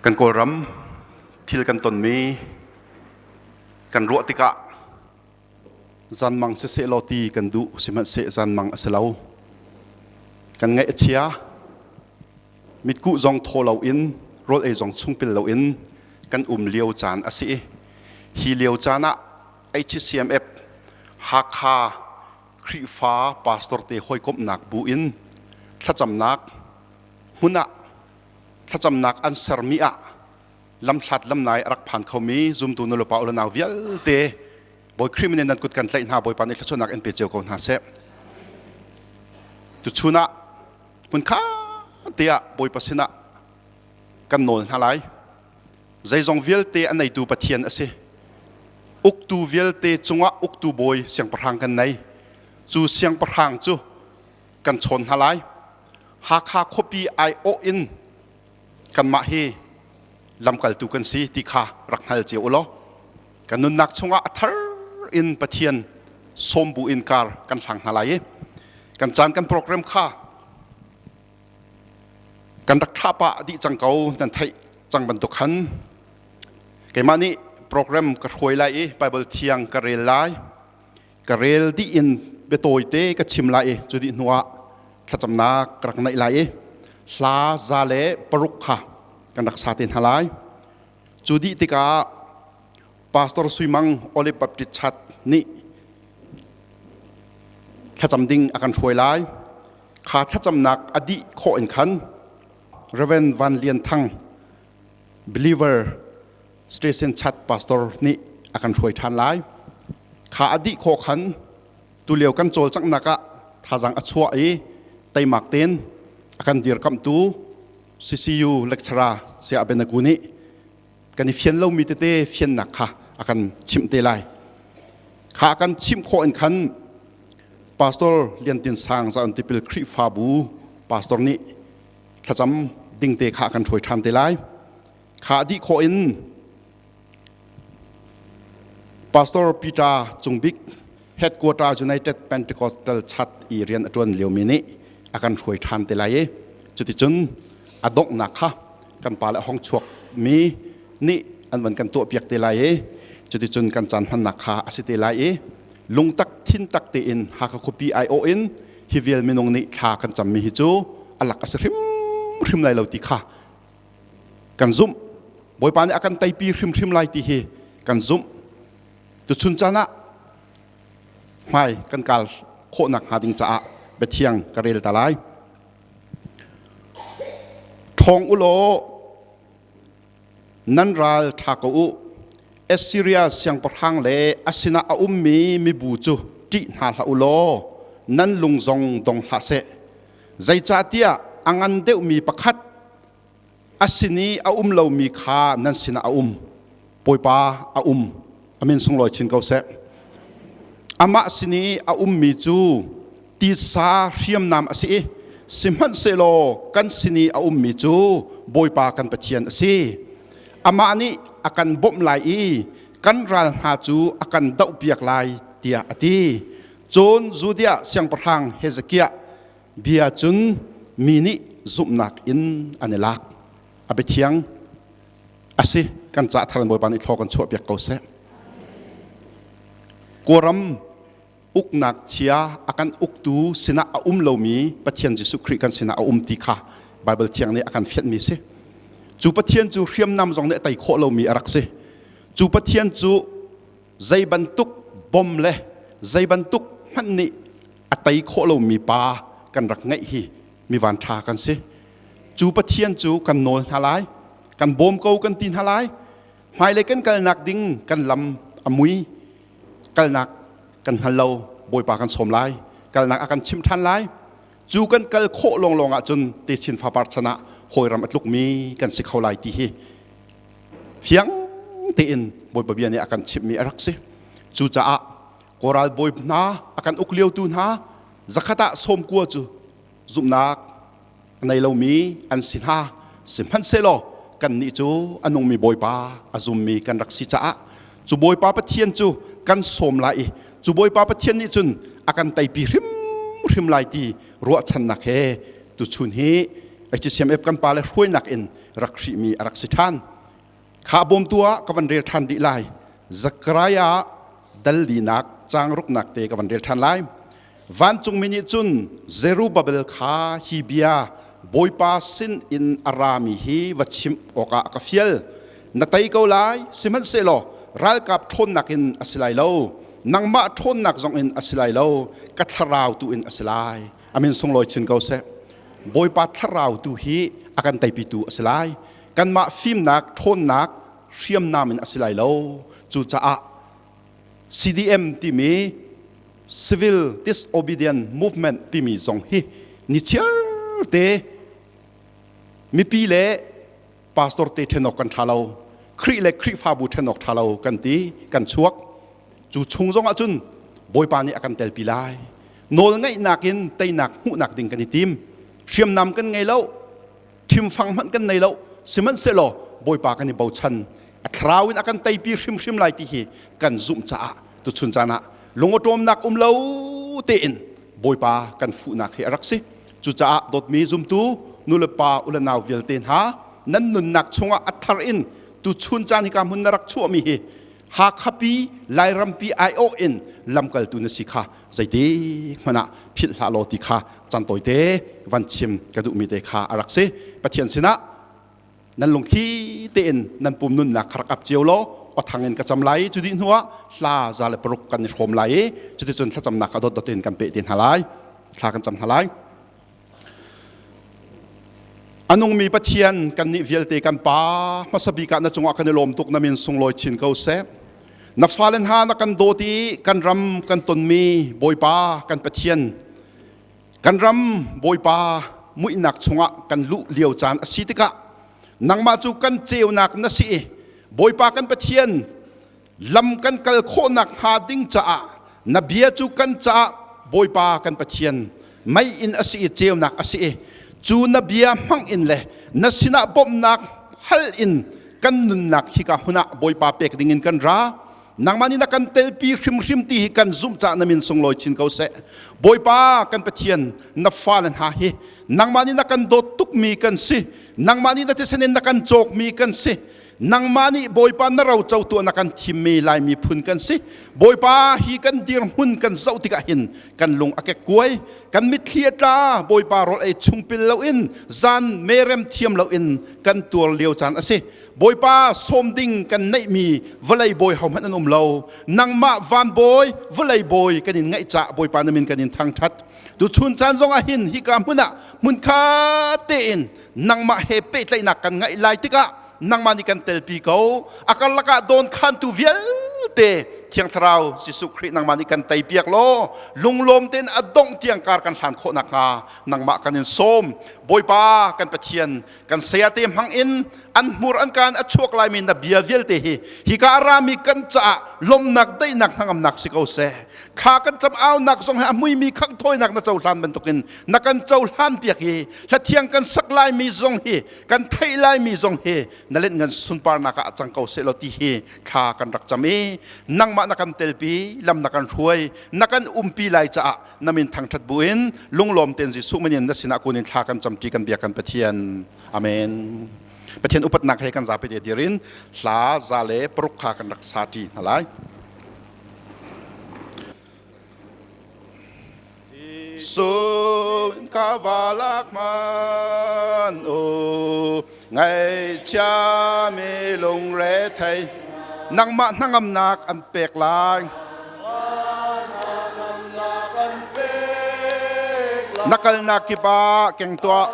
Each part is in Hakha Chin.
Kan Kawlram thil kan tonmi kan ruah tikah zanmang siseh law ti kan duh, sihmanhseh zanmang a si lo. Kan ngaih a chia. Mitkuh zong thaw loin, rawl ei zong chungpil loin kan um lio caan a si i hi lio caan ah HCMF Hakha Khrihfa pastor te hawikomhnak bu in thlacamnak hmun ah thlacamnak an sermi ah lamhlat lamnai a rak phan khomi zumtu nulepa u le nau vialte Bawi Khrih min in nan kut kan tlaih hna. Bawipa nih thluachuahnak in pe cio ko hna seh. Tuchun ah hmunkha te ah Bawipa sinah kan nawl hna lai. Zeizong vialte a neitu Pathian a si. Uktu vialte cungah uktu bawi siangpahrang kan nei. Cu siangpahrang cu kan chawn hna lai. Hakha khuapi aiawh in kanmah hi lamkaltu kan si ti kha rak hngal cio u law kan nunnak chungah a thar in Pathian sawm bu in kar kan hlang hna lai i kan caan kan program kha kan rak thlah pah dih cang ko. Nan theih cang bantuk khan keimah nih program ka hruai lai i Bible thiang ka rel lai. Ka rel dih in biatawite ka chim lai i cu dih hnuah thlacamnak ka rak neih lai i hla 106 kha kan rak sa te hna lai. Cu dih tikah Pastor Sui Mang, Olive Baptist Church nih thlacam ding a kan hruai lai. Kha thlacamnak a dih khawh in khan Reverend Van Lian Thang, Believer Station Church Pastor nih a kan hruai ṭhan lai. Kha a dih khawh khan tulio kan cawlcanghnak ah thazaang a chuah i teimak tein a kan dirkamhtu CCU lecturer Saya Abenagu nih kan i fian lomi tete fiannak kha a kan chimh te lai. Kha a kan chimh khawh in khan Pastor Lian Tin Sang, Zion Tipil Khrihfabu pastor nih thlacam dingte kha a kan hruai ṭhan te lai. Kha dih khawh in Pastor Peter Cungbik, Headquarter United Pentecostal Church i rian a ṭuan liomi nih a kan hruai ṭhan te lai i cuticun a donghnak kha kan pa le hong chuak mi nih an van kan tuahpiak te lai i cuticun kan caan hmannak kha a si te lai i lungtak thintak tein Hakha khuapi aiawh in hi vial minung nih thla kan cammi hi cu a lak a si hrimhrim lai lo ti kha kan zumh. Bawipa nih a kan teipi hrimhrim lai ti hi kan zumh. Tuchun caan ah hmai kan kal khawhnak hnga ding caah biathiang ka rel ta lai. Ṭhawng u law nan ral ṭha ko u. Assyria siangpahrang le a sinah a ummi mibu cu ṭih hna hlah u law nan lung zong dong hlah seh. Zeicahtiah a ngan deuhmi pakhat a sin i a um lomi kha nan sinah a um. Bawipa a um. A min sunglawi chin ko seh. Amah sin i a ummi cu tisa hriamnam a si i sihmanhsehlaw kan sin i a ummi cu Bawipa kan Pathian a si. Amah nih a kan bawmh lai i kan ral hna cu a kan dohpiak lai, tiah a ti. Cun Judea siangpahrang Hezekiah bia cun mi nih zumhnak in an i lak. A biathiang a si. Kan cah thar in Bawipa nih thlaw kan chuahpiak ko seh. Kawlram uknak chia a kan uktu sinah a um lomi Pathian Jesuh Khrih kan sinah a um ti kha Bible thiang nih a kan fianhmi si. Cu Pathian cu hriamnam zong nih a tei khawh lomi a rak si. Cu Pathian cu zei bantuk bom le zei bantuk hmanh nih a tei khawh lomi pa kan rak ngeih hi mi van ṭha kan si. Cu Pathian cu kan nawl hna lai, kan bawm ko kan ti hna lai. Hmailei kan kalnak ding kan lam a mui, kalnak kan hngal lo. Bawipa kan sawm lai, kalnak a kan chimh ṭhan lai. Cu kan kal khawh lawnglawng ahcun techin fapar chan ah hawi ram a tlukmi kan si kho lai ti hi fiang tein Bawipa bia nih a kan chimhmi a rak si. Cucaah Kawlral bawi hna a kan uk liotu hna zakhat ah 90 cu zumhnak a nei lomi an si hna. Sihmanhsehlaw kannih cu a nungmi Bawipa a zummi kan rak si caah cu Bawipa Pathian cu kan sawm lai i cu Bawipa Pathian nih cun a kan teipi hrimhrim lai ti ruahchannak he tuchun hi HCMF kan pale hruainak in. rak hrihmi a rak si ṭhan. Kha bawmtu ah ka van rel ṭhan rih lai. Zakariah dal linak caang ruknak te ka van rel ṭhan lai. Vancungmi nih cun Zerubbabel kha hi bia Bawipa sin in a rami hi va chimh awkah a ka fial. Na tei ko lai, sihmanhsehlaw ralkap ṭhawnnak in a si lai lo, nangmah ṭhawnnak zong in a si lai lo, ka thlarau tu in a si lai. Amin sunglawi chin ko seh. Bawipa thlarau tu hi a kan teipitu a si lai. Kanmah fimnak, ṭhawnnak, hriamnam in a si lai lo. Cucaah CDM timi Civil Disobedient Movement timi zong hi nichiar te mipi le pastor te ṭhen awk kan ṭha lo, Khrih le Khrihfabu ṭhen awk ṭha lo kan ti, kan chuak. Cu chung zong ahcun Bawipa nih a kan telpi lai. Nawlngaihnak in teinak hmuhnak ding kan i tim. Hriamnam kan ngei lo, thimfang hmanh kan nei lo sihmanhsehlaw Bawipa kan i bochan a thlarau in a kan teipi hrimhrim lai ti hi kan zumh caah tuchun caan ah lungawṭawmnak um lo tein Bawipa kan fuhnak hi a rak si. Cucaah dawtmi zumtu nulepa ulenau vialte hna nan nunnak chungah a thar in tuchun caan hika hmun na rak chuahmi hi Hakhapi Lairampi aiawh in lamkaltu na si kha zeitik hmanh ah philh hlah law ti kha caan tawite van chim ka duhmi te kha a rak si. Pathian sinah nan lungthli tein nan pum nunnak kha rak ap cio law awthang in ka cam lai. Cu dih hnuah hla 106 kan i hrawm lai i cuticun thlacamnak a dotdot in kan peh te hna lai, thla kan cam hna lai. A nungmi Pathian, kannih vialte kan Pa, hmasa bik ah na cungah kan i lawm tuk, na min sunglawi chin ko seh. Na fale hna na kan dawt i kan ram kan tonmi Bawipa kan Pathian, kan ram Bawipa muihnak chungah kan luh lio caan a si tikah nangmah cu kan ceunak na si i Bawipa kan Pathian, lam kan kal khawhnak hnga ding caah na bia cu kan caah Bawipa kan Pathian mei in a si i ceunak a si i cu na bia hmang in le na sinah bawmhnak hal in kan nunnak hika hmun ah Bawipa pek ding in kan ra. Nangmah nih na kan telpi hrimhrim ti hi kan zumh caah na min sunglawi chin ko seh. Bawipa kan Pathian, na fale hna hi nangmah nih na kan dawt tukmi kan si, nangmah nih na thisen in na kan cawkmi kan si, nangmah nih Bawipa na roco tuah na kan thimmi Lai miphun kan si. Bawipa, hi kan dirhmun kan zoh tikah hin kan lung a kekkuai, kan mitthli a tla. Bawipa, rawl ei chungpil loin zan merem thiam loin kan tuar lio caan a si. Bawipa, sawm ding kan neihmi vawlei bawi hohmanh an um lo. Nangmah van bawi, vawlei bawi kan in ngaih cah Bawipa na min kan in thangthat. Tuchun caan zong ah hin hika hmun ah hmunkhat tein nangmah he pehtlaihnak kan ngaih lai tikah nangmah nih kan telpi ko. A karlak ah dawnkhantu vialte Thiang Thlarau Jesuh Khrih nangmah nih kan teipiak law lunglawm tein a dongh tiang kar kan hlan khawh nakhnga nangmah kan in sawm. Bawipa kan Pathian, kan sayate hmang in an hmur an kaan a chuak laimi na bia vialte hi hika a rami kan caah lawmhnak, daihnak, hnangamnak si ko seh. Thla kan cam aunak zong hi a hmuimi khanghthawinak na cohlan bantukin na kan cohlan piak i hlathiang kan sak laimi zong hi, kan theih laimi zong hi na let ngan sunparnak ah cang ko seh law ti hi thla kan rak cam i nangmah na kan telpi, lam na kan hruai, na kan umpi lai caah na min thangṭhat buin lunglawm tein Jesuh min in na sinah kun in thla kan camṭi, kan biak kan Pathian. Amen. Pathian upatnak he kan zapi te dir in hla 106 kha kan rak sa ṭi hna lai. Sun ka valak man u ngaihchia mi lungre thei nangmah hnangamnak an pek lai. Na kalnak kip ah keng tuah.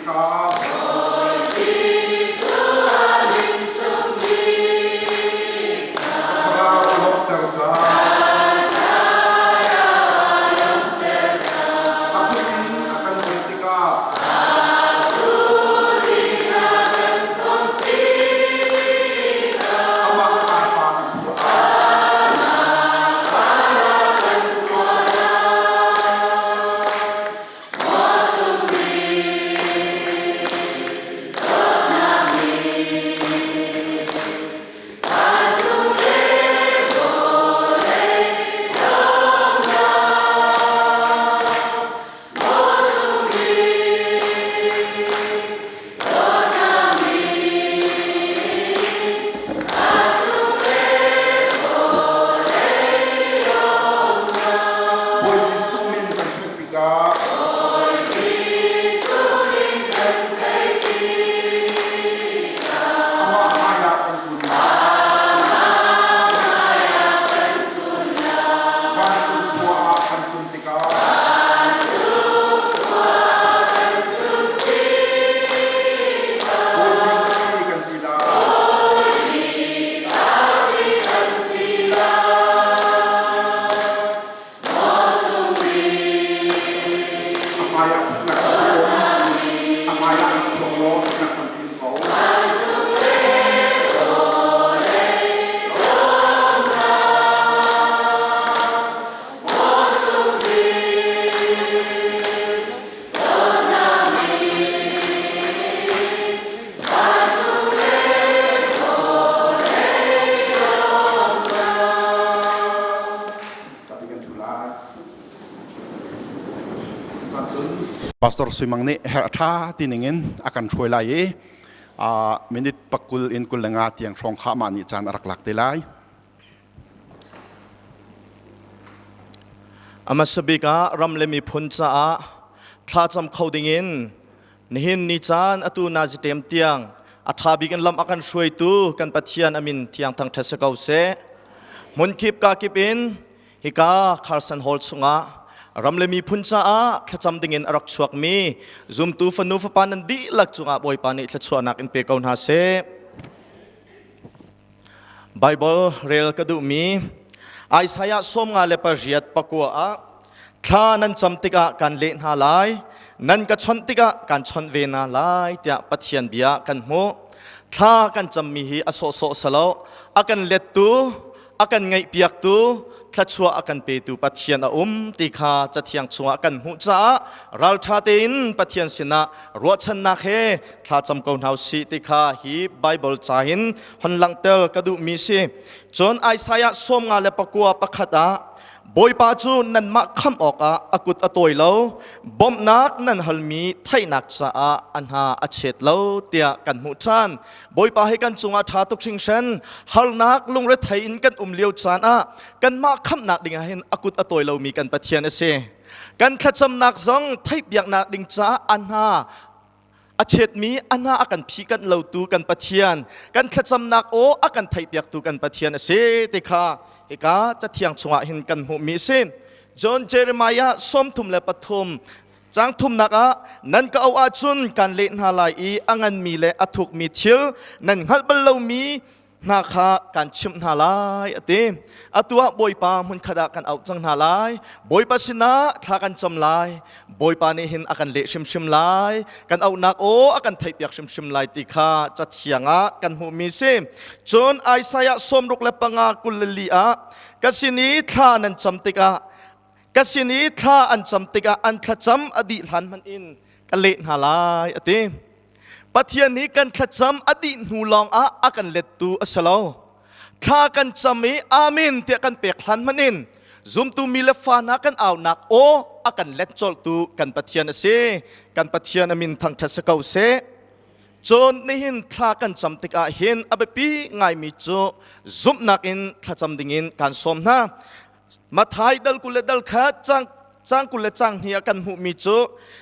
tikah Ka thlarau a lawmhter cang. A kut in a kan ton tikah Amah tlaipa kan phuah lai. Bawi Jesuh min kan theih tikah Amah hmaiah kan kun lai. Vancung khua ah kan kun tikah Bawi si kan ti lai. A hmaiah thutnak a um. A hmaiah an chuak law thutnak tampi um ko. Pastor Suimang nih her a ṭha ti ningin a kan hruai lai i minute pakul in 25 tiang hrawng kha mah nih caan a rak lak te lai. A hmasa bik ah ram le miphun caah thlacam kho dingin nihin ni caan atu nazitem tiang a ṭha bik in lam a kan hruaitu kan Pathian a min thiang thangṭhat si ko seh. Hmunkip kakip in hika Carson Hall chungah ram le miphun caah thlacam dingin a rak chuakmi zumtu fanu fapa nan dihlak cungah Bawipa nih thluachuahnak in pe ko hna seh. Baibal rel ka duhmi Isaiah 58 pakua ah thla nan cam tikah kan leh hna lai, nan ka chawnh tikah kan chawnh ve hna lai tiah Pathian bia kan hmuh. Thla kan cammi hi a sawhsawh salo, a kan lettu, a kan ngaihpiaktu thluachuah a kan petu Pathian a um ti kha Cathiang chungah kan hmuh caah ralṭha tein Pathian sinah ruahchannak he thlacam ko hna usih ti kha hi Baibal ca in hon langhter ka duhmi si. Cun Isaiah 59 pakhat ah Bawipa cu nanmah khamh awkah a kut a tawi lo, bawmhnak nan halmi theihnak caah a hna a chet lo tiah kan hmuh ṭhan. Bawipa hi kan cungah ṭha tuk hringhran, harnak lungrethei in kan um lio caan ah kanmah khamhnak dingah hin a kut a tawi lomi kan Pathian a si. Kan thlacamnak zong theihpiaknak ding caah a hna a chetmi a hna a kan phihkanh lotu kan Pathian, kan thlacamnak aw a kan theihpiaktu kan Pathian a si ti kha hika cathiang chungah hin kan hmuhmi a si. John Jeremiah 33 caang thumnak ah nan ka auh ahcun kan leh hna lai i a nganmi le a thukmi thil nan hngalh bal lomi hna kha kan chimh hna lai a ti. Atu ah Bawipa hmunkhat ah kan auh cang hna lai. Bawipa sinah thla kan cam lai. Bawipa nih hin a kan leh hrimhrim lai. Kan auhnak aw a kan theihpiak hrimhrim lai ti kha cathiang ah kan hmuhmi si. Cun Isaiah 65 24 ah ka sin i thla nan cam tikah ka sin i thla an cam tikah an thlacam a dih hlan hmanh in ka leh hna lai a ti. Pathian nih kan thlacam a dih hnu lawng ah a kan lettu a si lo. Thla kan cam i amen tiah kan pek hlan hmanh in zumtu mi le fa hna kan aunak aw a kan let colhtu kan Pathian a si. Kan Pathian a min thangṭhat si ko seh. Cun nihin thla kan cam tikah hin a biapi ngaimi cu zumhnak in thlacam dingin kan sawm hna. Mathai dal 20 le dal khat cang cang 20 le cang hnih ah kan hmuhmi cu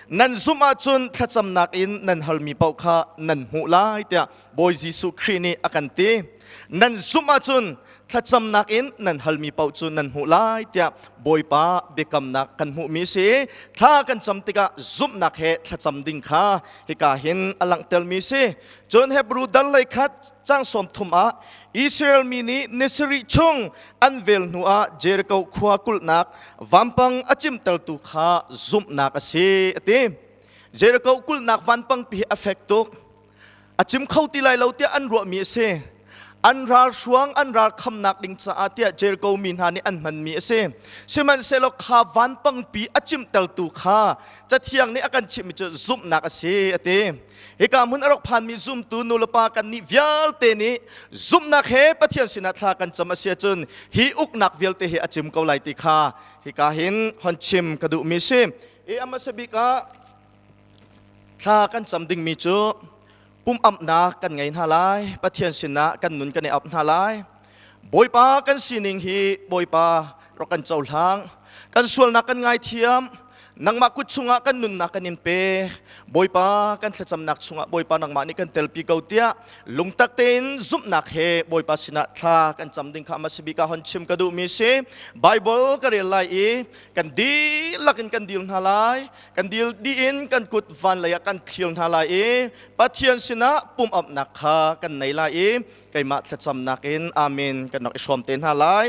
nan zumh ahcun thlacamnak in nan halmi paoh kha nan hmuh lai tiah Bawi Jesuh Khrih nih a kan ti. Nan zumh ahcun thlacamnak in nan halmi paoh cu nan hmuh lai tiah Bawipa biakamnak kan hmuhmi si. Thla kan cam tikah zumhnak he thlacam ding kha hika hin a langhtermi si. Cun Hebru dal lei khat cang 30 ah Israel mi nih ni sarih chung an vel hnu ah Jericho khua kulhnak vampang a cimtertu kha zumhnak a si a ti. Jericho kulhnak vanpang pi hi a fek tuk. A cim kho ti lai lo tiah an ruahmi a si. An ralhruang an ral khamnak ding caah tiah Jericho mi hna nih an hmanmi a si. Sihmanhsehlaw kha vanpangpi a cimtertu kha Cathiang nih a kan chimhmi cu zumhnak a si a ti. Hika hmun a rak phanmi zumtu nulepa kannih vialte nih zumhnak he Pathian sinah thla kan cam a si ahcun hi uknak vialte hi a cim ko lai ti kha hika hin hon chim ka duhmi si. I a hmasa bik ah thla kan cam dingmi cu pum amhnak kan ngei hna lai, Pathian sinah kan nun kan i ap hna lai. Bawipa kan sining hi Bawipa rak kan cohlang. Kan sualnak kan ngaithiam. Nangmah kut chungah kan nunnak kan in pe. Bawipa kan thlacamnak chungah Bawipa nangmah nih kan telpi ko tiah lungtak tein zumhnak he Bawipa sinah thla kan cam ding kha hmasa bik ah hon chim ka duhmi si. Bible ka rel lai i kan dihlak in kan dil hna lai. Kan dil dih in kan kut van lei ah kan thlir hna lai i Pathian sinah pum amhnak kha kan nei lai i keimah thlacamnak in amen kan rak i hrawm te hna lai.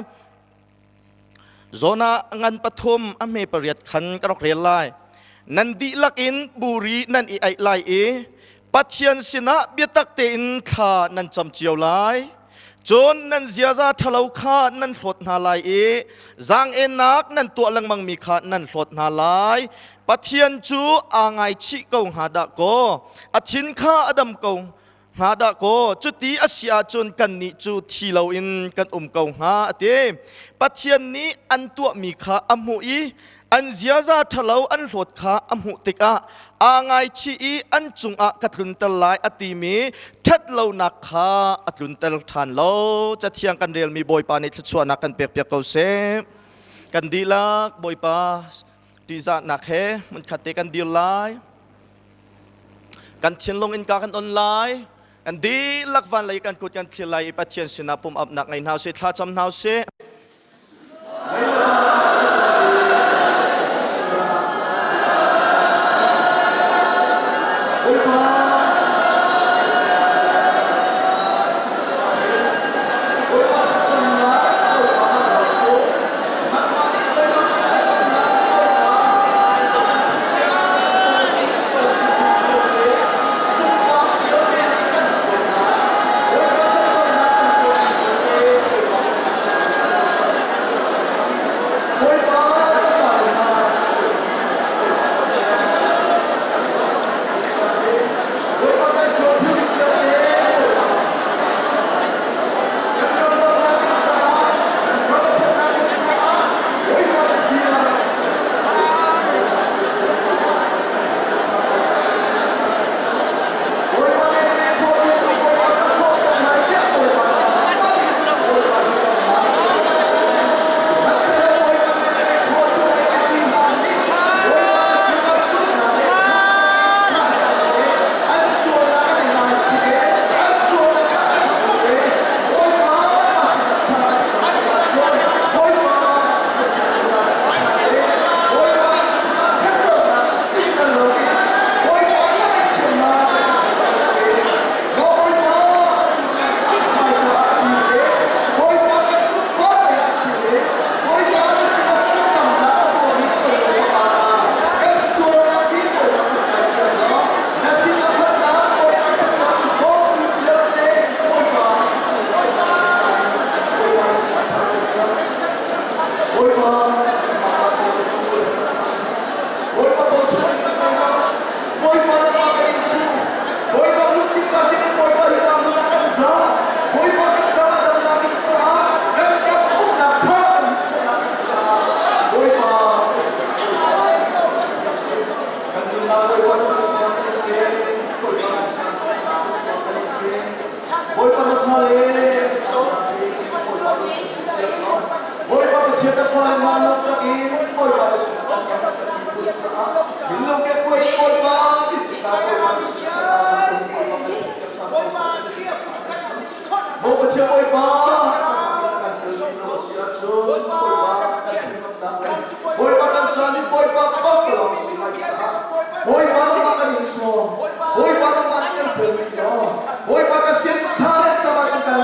Jonah ngan pathum a hme pariat khan ka rak rel lai. Nan dihlak in buri nan i aih lai i Pathian sinah biatak tein thla nan cam cio lai. Cun nan ziaza ṭhalo kha nan hlawt hna lai i zaang-ennak nan tuah lengmangmi kha nan hlawt hna lai. Pathian cu aa ngaichih ko hnga dah kaw, a thin kha a dam ko hnga dah kaw cuti a si ahcun kannih cu thi loin kan um ko hnga a ti. Pathian nih an tuahmi kha a hmuh i an ziaza ṭhalo an hlawt kha a hmuh tikah aa ngaichih i an cungah ka tlunter lai a timi ṭhatlonak kha a tlunter ṭhan lo. Cathiang kan relmi Bawipa nih thluachuahnak kan pekpiak ko seh. Kan dihlak Bawipa ṭihzahnak he hmunkhat te kan dir lai. Kan thinlung innka kan on lai. Kan dihlak van lei kan kut kan thlir lai i Pathian sinah pum apnak ngei hna usih, thlacam hna usih.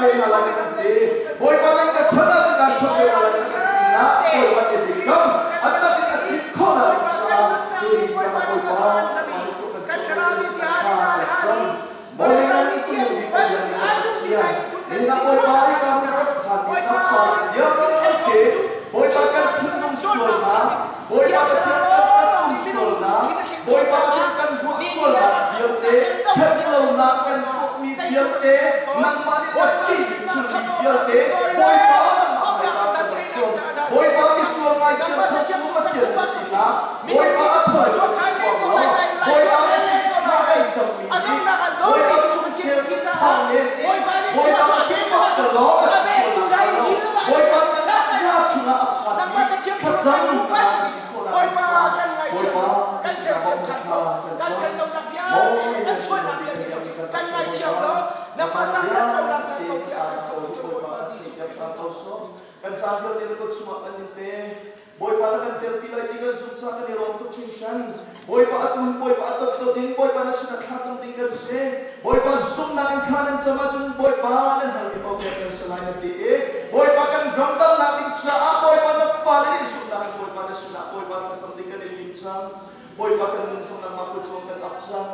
leh hna lai na kan ti. Bawipa nan ka chawnh ahcun kaan chawnh ve hna lai na kan ti nak Bawipa nih biakam a tak in a tlinh khawhnak ding caah tuni caah Bawipa kan cam. Bawipa nih Pathian Nina Bawipa i kan rak phan i kan vialte Bawipa kan thinlung sualnak Bawipa Pathian kan kan sualnak Bawipa Pathian kan ruah sualnak vialte ṭhatlonak kan tuahmi vialte nangmah nih na ṭihmi thilri vialte Bawipa nangmah hmaiah kan rak ṭhuam Bawipa misual ngaithiam khamtu Pathian na sinak Bawipa a thaw law Bawipa na sin thla kan cammi nih Bawipa sungchel thawng in Bawipa Pathian cu lawng a si sual lo Bawipa na chungah a phanmi thlacam na si khawhnak ding caah Bawipa kan sinah bawmh na thla kan cam. Kan caan vialte na kut chungah kan in pe. Bawipa na kan telpi lai ti kan zumh caah kan i lawm tuk hringhran. Bawipa atu hin Bawipa a dotdot in Bawipa na sinah thlacam ding kan si. Bawipa zumhnak in thla nan cam ahcun Bawipa nan halmi paoh pek kan si lai na ti i Bawipa kan ram damnak ding caah Bawipa na fale nih zumhnak in Bawipa na sinah Bawipa thlacam ding kan i tim cang. Bawipa kan nun zong nangmah kut cung kan ap cang.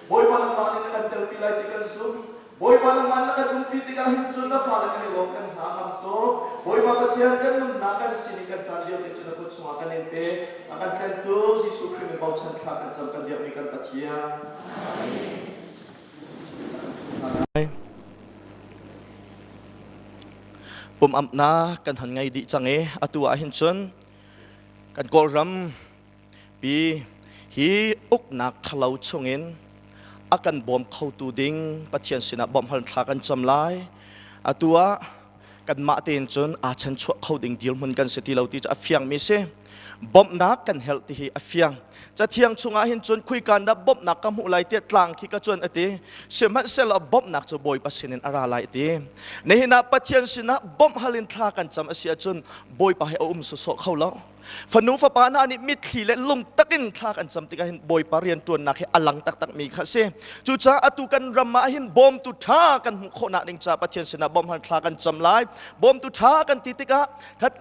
Bawipa nangmah nih na kan telpi lai ti kan zumh. Bawipa nangmah na kan umpi tikah hin cun na fale kan i lawm kan hna ngam tuk. Bawipa Pathian kan nunnak kan sining kan caan vialte cu na kut chungah kan in pe. A kan tlentu Jesuh Khrih min bochan thla kan cam kan biakmi kan Pathian. Pum amnak kan hon ngei dih cang i atu ah hin cun kan Kawlram pi hi uknak ṭhalo chungin a kan bawm khotu ding Pathian sinah bawmhhal thla kan cam lai. Atu ah kanmah tein cun aa chanchuah kho ding dirhmun kan si ti lo ti cu a fiangmi si. Bawmhnak kan herh ti hi a fiang. Cathiang chungah hin cun khuikan dah bawmhnak ka hmuh lai tiah tlang khi ka cuan a ti. Sihmanhsehlaw bawmhnak cu Bawipa sinin a ra lai a ti. Nihin ah Pathian sinah bawmh hal in thla kan cam a si ahcun Bawipa hi a um sawsawh kho lo. Fanu fapa hna nih mitthli le lungtak in thla kan cam tikah hin Bawipa rianṭuannak hi a lang taktakmi kha a si. Cucaah atu kan ram ah hin bawmtu ṭha kan hmuh khawhnak ding caah Pathian sinah bawmhhal thla kan cam lai. Bawmtu ṭha kan ti tikah khat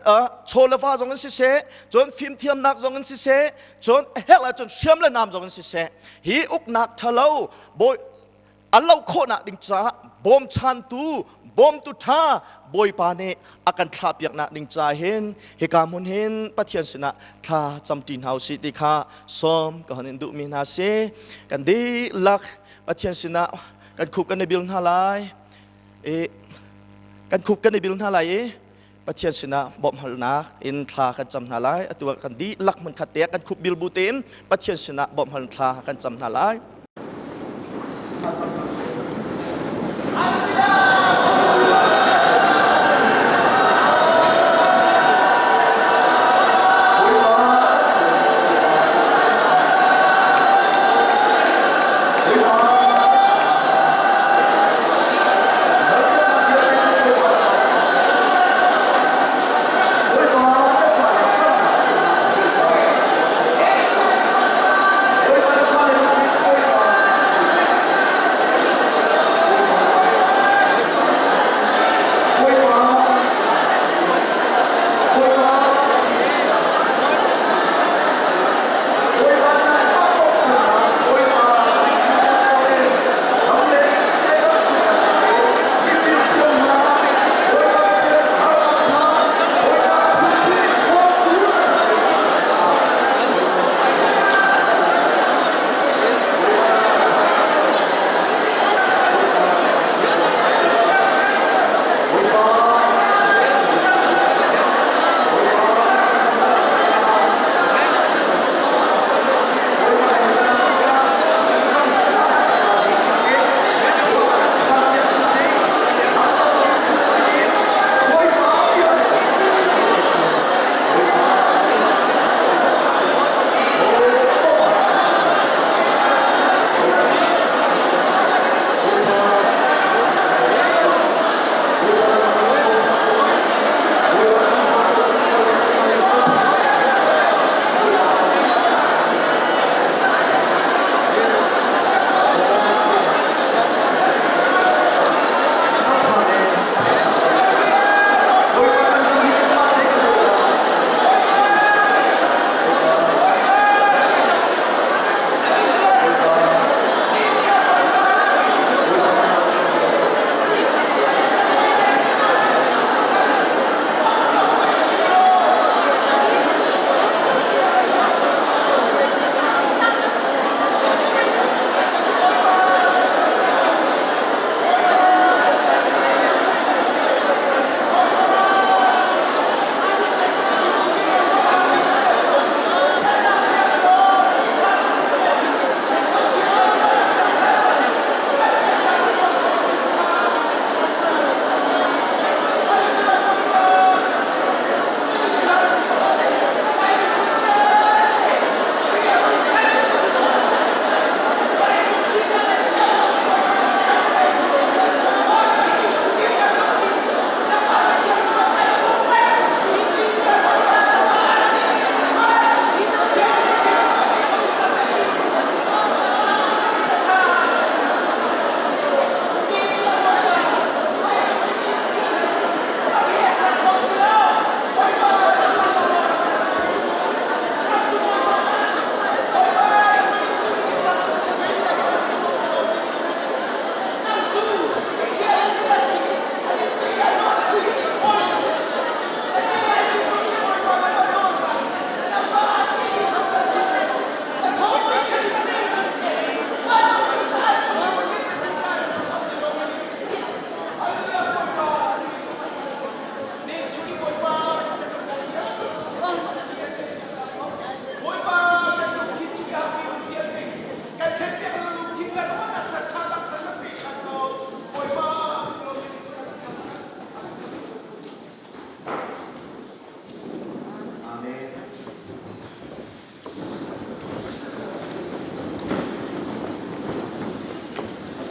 chaw le va zong in siseh, cun fimthiamnak zong in siseh, cun a herh ahcun hriam le nam zong in siseh, hi uknak ṭhalo bawi a loh khawhnak ding caah bawmchantu bawmtu ṭha Bawipa nih a kan thlahpiaknak ding ca hin hika hmun hin Pathian sinah thla camṭi hna usih ti kha sawm ka hon in duhmi hna si. Kan dihlak Pathian sinah kan khup kan i bil hna lai i kan khup kan i bil hna lai i Pathian sinah bawmhhalnak in thla kan cam hna lai. Atu ah kan dihlak hmunkhat te ah kan khup bil bu tein Pathian sinah bawmhhal thla kan cam hna lai.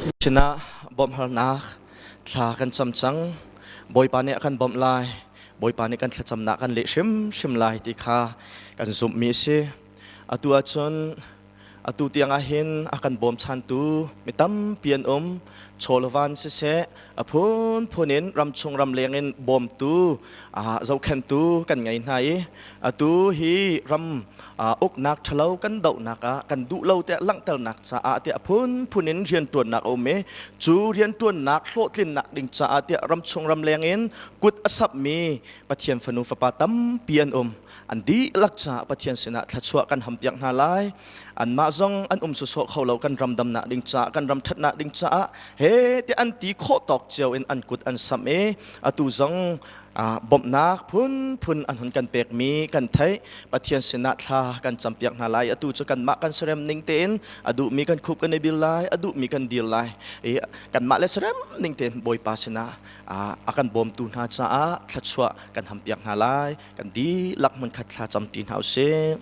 Sinah bawmhhalnak thla kan cam cang. Bawipa nih a kan bawmh lai. Bawipa nih kan thlacamnak kan leh hrimhrim lai ti kha kan zumhmi a si. Atu ahcun atu tiang ah hin a kan bawmchantu mi tampi an um. Chawlvan siseh, a phunphun in ramchung ramleng in bawmtu zohkhenhtu kan ngei hna i atu hi ram uknak ṭhalo kan dohnak ah kan duh lo tiah langhternak caah tiah a phunphun in rianṭuannak a um i cu rianṭuannak hlawhtlinnak ding caah tiah ramchung ramleng in kut a sapmi Pathian fanu fapa tampi an um. An dihlak caah Pathian sinah thluachuah kan hampiak hna lai. Anmah zong an um sawsawh kho lo kan ram damnak ding caah kan ram ṭhatnak ding caah he ti an ti khawh tawk cio in an kut an samh i atu zong bawmhnak phunphun an hun kan pekmi kan theih. Pathian sinah thla kan campiak hna lai. Atu cu kanmah kan serem ning tein a duhmi kan khup kan i bil lai, a duhmi kan dir lai i kanmah le serem ning tein Bawipa sinah a kan bawmtu hna caah thluachuah kan hampiak hna lai. Kan dihlak hmunkhat thla camṭi hna usih.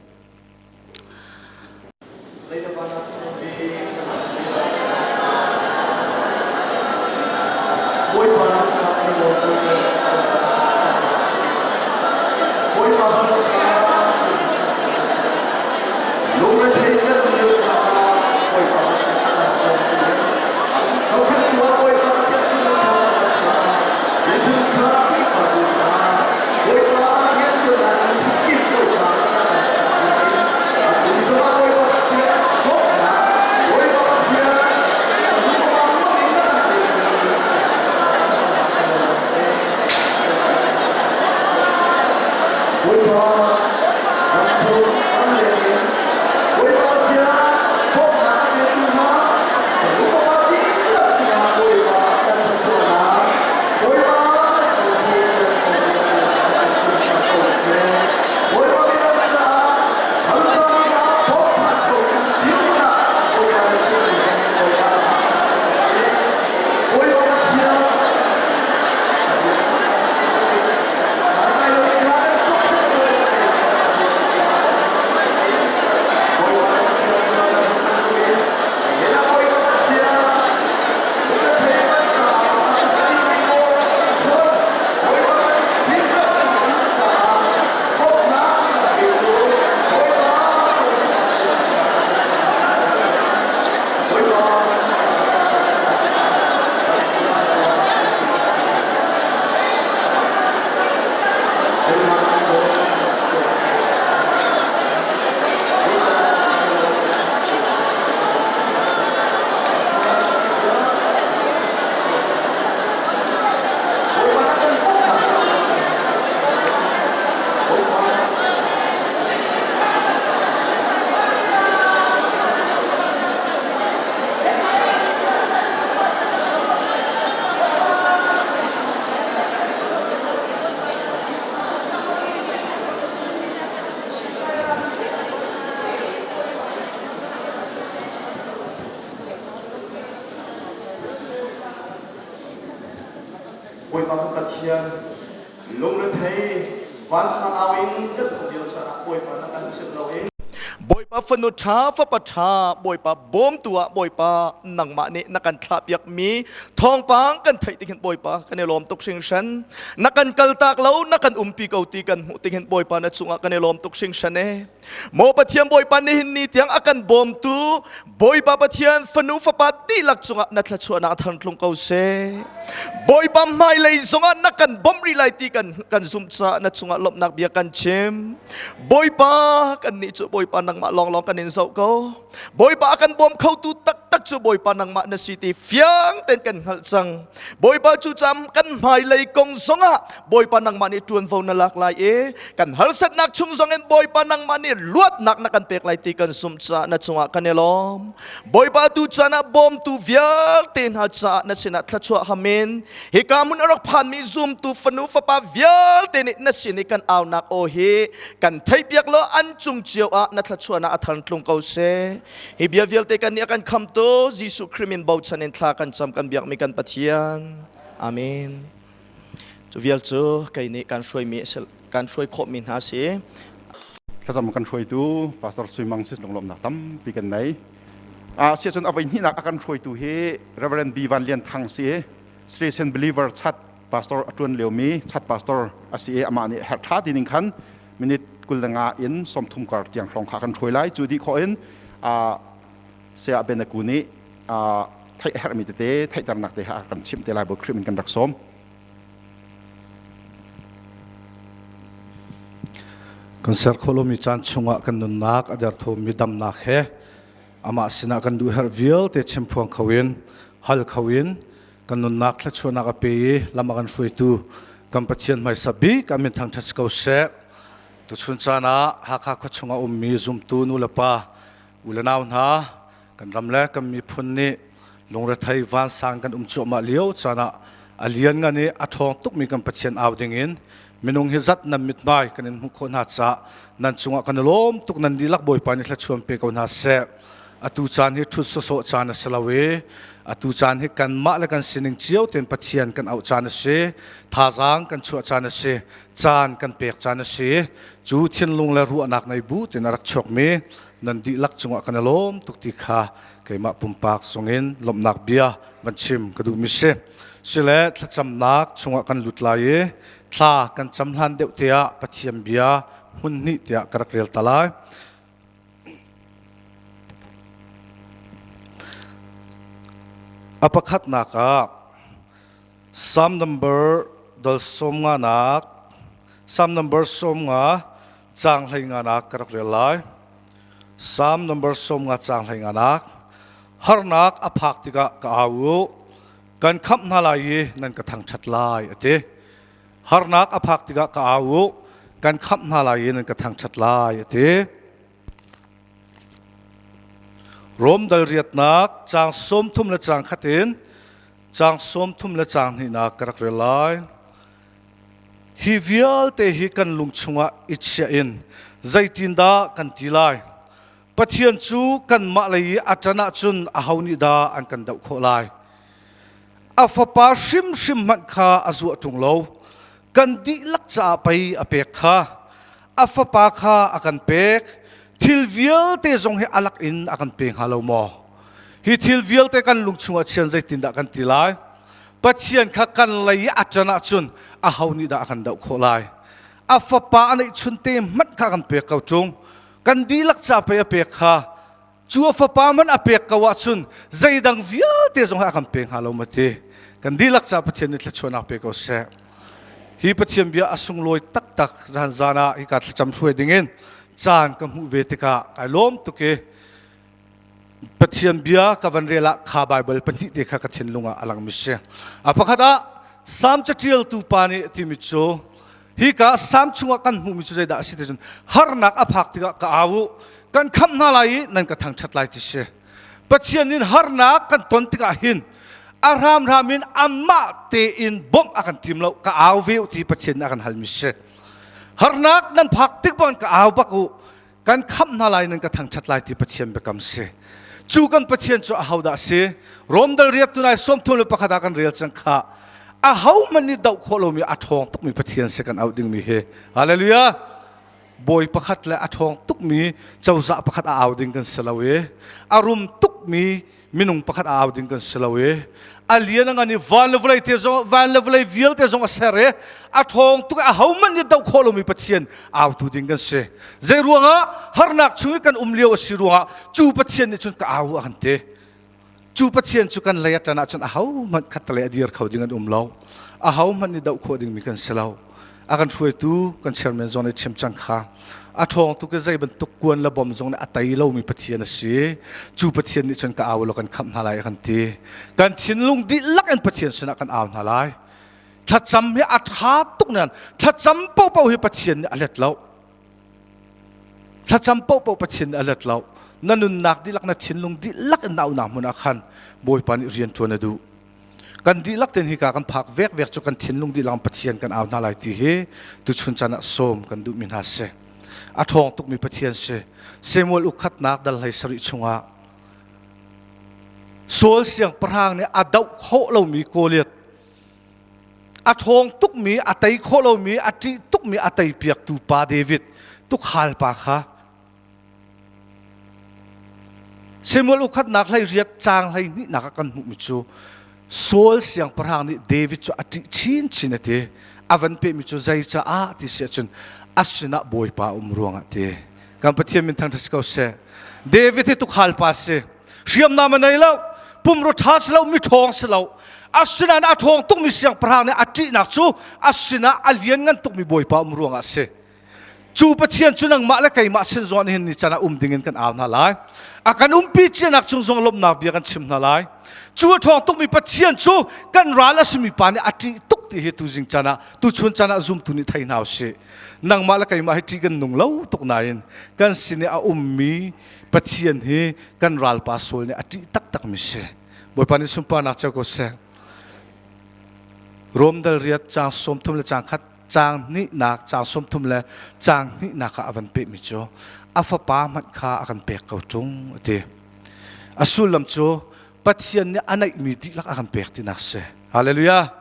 Bawipa kan Pathian, lungrethei vansang au in kan um lio caan ah Bawipa na kan philh lo i Bawipa fanu ṭha fapa ṭha Bawipa bawmtu ah Bawipa nangmah nih na kan thlahpiak mi thawngpang kan theih tik hin Bawipa kan i lawm tuk hringhran. Na kan kaltak lo na kan umpi ko ti kan hmuh tik hin Bawipa na cungah kan i lawm tuk hringhran e. Maw Pathian Bawipa nihin ni tiang a kan bawmtu Bawipa Pathian fanu fapa dihlak cungah na thluachuahnak a thartlung ko seh. Bawipa hmailei zongah na kan bawmh rih lai ti kan kan zumh caah na cungah lawmhnak bia kan chim. Bawipa kannih cu Bawipa nangmah lawnglawng kan in zoh ko. Bawipa a kan bawm khotu taktak cu Bawipa nangmah na si ti fiang tein kan hngalh cang. Bawipa cu cam kan hmailei kong zongah Bawipa nangmah nih ṭuanvo na lak lai i kan harsatnak chung zongin Bawipa nangmah nih luatnak na kan pek lai ti kan zumh caah na cungah kan i lawm. Bawipa tu caan ah bawmtu vialte hna caah na sinah thluachuah hamin hika hmun a rak phanmi zumtu fanu fapa vialte nih na sin i kan aunak aw hi kan theihpiak law an cung cio ah na thluachuahnak a tharn tlung ko seh. Hi bia vialte kan nih a kan khamtu Jesuh Khrih min bochan in thla kan cam kan biakmi kan Pathian. Amen. Cu vial cu kei nih kan hruaimi kan hruai khawhmi hna si. Thlacam kan hruaitu Pastor Sui Mang si lunglawmhnak tampi kan nei. Siacun a voi hnihnak a kan hruaitu hi Reverend B. Van Lian Thang si Station Believer chat pastor a ṭuan liomi chat pastor a si i amah nih herh ṭha ti ning khan minute 25 in 30 kar tiang hrawng kha kan hruai lai. Cu dih khawh in Saya Benaku nih theih a herhmi tete theihternak te ha kan chimh te lai Bawi Khrih min kan rak sawm. Kan ser khawh lomi caan chungah kan nunnak a derthawmmi damnak he amah sinah kan duh herh vialte chimphuang kho in hal kho in kan nunnak thluachuahnak a pe i lam a kan hruaitu kan Pathian hmaisa bik a min thangṭhat si ko seh. Tuchun caan ah Hakha khua chungah ummi zumtu nu le pa u le nau hna kan ram le kan miphun nih lungrethei vansang kan um cuahmah lio caan ah a lian ngan i a ṭhawng tukmi kan Pathian au dingin minung hi zat nan mithmai kan in hmuh khawh hna caah nan cungah kan i lawm tuk nan dihlak Bawipa nih thluachuan pe ko hna seh. Atu caan hi ṭhut sawsawh caan a si lo i atu caan hi kanmah le kan sining cio tein Pathian kan auh caan a si, thazaang kan chuah caan a si, caan kan pek caan a si. Cu thinlung le ruahnak nei bu tein a rak chuakmi nan dihlak cungah kan i lawm tuk ti kha keimah pumpak zongin lawmhnak bia van chim ka duhmi si. Sile thlacamnak chungah kan lut lai i thla kan cam hlan deuh te ah Pathian bia hmun hnih tiah ka rak rel ta lai. A pakhatnak ah Psalm number dal sawm nga nak Psalm number 50 caang 15 nak ka rak rel lai. Psalm number 50 caang 15 nak harnak a phak tikah ka au u kan khamh hna lai i nan ka thangṭhat lai a ti. Harnak a phak tikah ka au u kan khamh hna lai i nan ka thangṭhat lai a ti. Rom dal riatnak caang 30 le caang khat in caang 30 le caang hnihnak ka rak rel lai. Hi vialte hi kan lung chungah i chiah in zeitindah kan ti lai? Pathian cu kanmah lei i a ṭan ahcun aho nih dah an kan doh khawh lai? A fapa hrimhrim hmanh kha a zuah ṭung lo. Kan dihlak caah pei a pek kha. A fapa kha a kan pek. Thil vialte zong hi a lak in a kan pe hnga lo maw? Hi thil vialte kan lung chungah chian zeitindah kan ti lai? Pathian kha kan lei i a ṭan ahcun aho nih dah a kan doh khawh lai? A fapa a neihchun te hmanh kha kan pek ko ṭung. Kan dihlak ca pei a pek kha. Cu a fapa hmanh a pek ko ahcun zeidang vialte zong hi a kan pe hnga lo ma ti. Kan dihlak ca Pathian nih thluachuahnak pe ko seh. Hi Pathian bia a sunglawi taktak zan zan ah hika thlacam hruai dingin caan ka hmuh ve tikah kai lawm tuk i Pathian bia ka van rel ah kha Baibal pahnih te kha ka thinlung ah a langmi si. A pakhat ah Salm caṭialtu pa nih timi cu hika Salm chungah kan hmuhmi cu zeidah a si ti cun harnak a phak tikah ka au u kan khamh hna lai i nan ka thangṭhat lai ti si. Pathian in harnak kan ton tikah hin a hramhram in amah tein bawmh a kan tim lo ka au ve u ti Pathian nih a kan halmi si. Harnak nan phak tik bang ka au bak u kan khamh hna lai nan ka thangṭhat lai ti Pathian biakam si. Cu kan Pathian cu ahodah si? Rom dal riat tunai 31 ah kan rel cang kha. Ahohmanh nih doh khawh lomi a ṭhawng tukmi Pathian si kan auh dingmi hi. Hallelujah! Bawi pakhat le a ṭhawng tukmi cozah pakhat a au ding kan si lo i a rum tukmi minung pakhat a au ding kan si lo i a lian a ngan i van le vawlei te zong van le vawlei vialte zong a ser i a ṭhawng tuk a hohmanh nih doh khawh lomi Pathian autu ding kan si zei ruangah harnak chung i kan um lio a si ruangah cu Pathian nih cun ka au a kan ti cu Pathian cu kan lei a ṭan ahcun ahohmanh khattelei a dir kho ding an um lo ahohmanh nih doh khawh dingmi kan si lo a kan hruaitu kan chairman zong nih chim cang kha a ṭhawng tuk i zei bantuk kuan le bom zong nih a tei lomi Pathian a si cu Pathian nih cun ka au law kan khamh hna lai a kan ti kan thinlung dihlak in Pathian sinah kan au hna lai thlacam hi a ṭha tuk nain thlacam paohpaoh hi Pathian nih a let lo thlacam paohpaoh Pathian nih a let lo na nunnak dihlak na thinlung dihlak in na aunak hmun ah khan Bawipa nih rian ṭuan a duh Kan dihlak ten hika kan phak vekvek cu kan thinlung dihlak in Pathian kan au hna lai ti hi tuchun caan ah sawm kan duhmi hna si. A ṭhawng tukmi Pathian si. Samuel ukhatnak dal hlei sarih chungah Saul siangpahrang nih a doh khawh lomi Goliath a ṭhawng tukmi a tei khawh lomi a ṭih tukmi a tei piaktu pa David tukhal pa kha. Samuel ukhatnak hlei riat caang hlei hnihnak ah kan hmuhmi cu Saul siangpahrang nih David cu a ṭih chinchin a ti. A van pehmi cu zei caah ti si ahcun a sinah Bawipa a um ruangah ti. Kan Pathian min thangṭhat si ko seh. David hi tukhal pa si. Hriamnam a nei lo, pumrua ṭha si lo, mi ṭhawng si lo. Asinain a ṭhawng tukmi siangpahrang nih a ṭihnak cu a sinah a lianngan tukmi Bawipa um ruangah a si. Cu Pathian cu nangmah le keimah sin zong nihin ni can ah um dingin kan au hna lai. A kan umpi cianak cung zong lawmhnak bia kan chim hna lai. Cu a ṭhawng tukmi Pathian cu kan ral a simi pa nih a ṭih tuk ti hi tuzing caan ah tuchun caan ah zumtu nih thei hna usih. Nangmah le keimah hi ṭih kan nung lo tuk nain kan sin i a ummi Pathian hi kan ralpa Saul nih a ṭih taktakmi si. Bawipa nih sunparnak co ko seh. Rom dal riat caang 30 le caang khat caang hnihnak caang 30 le caang hnihnak ah a van pehmi cu a fapa hmanh kha a kan pek ko ṭung a ti. A sullam cu Pathian nih a neihmi dihlak a kan pek tinak si. Hallelujah.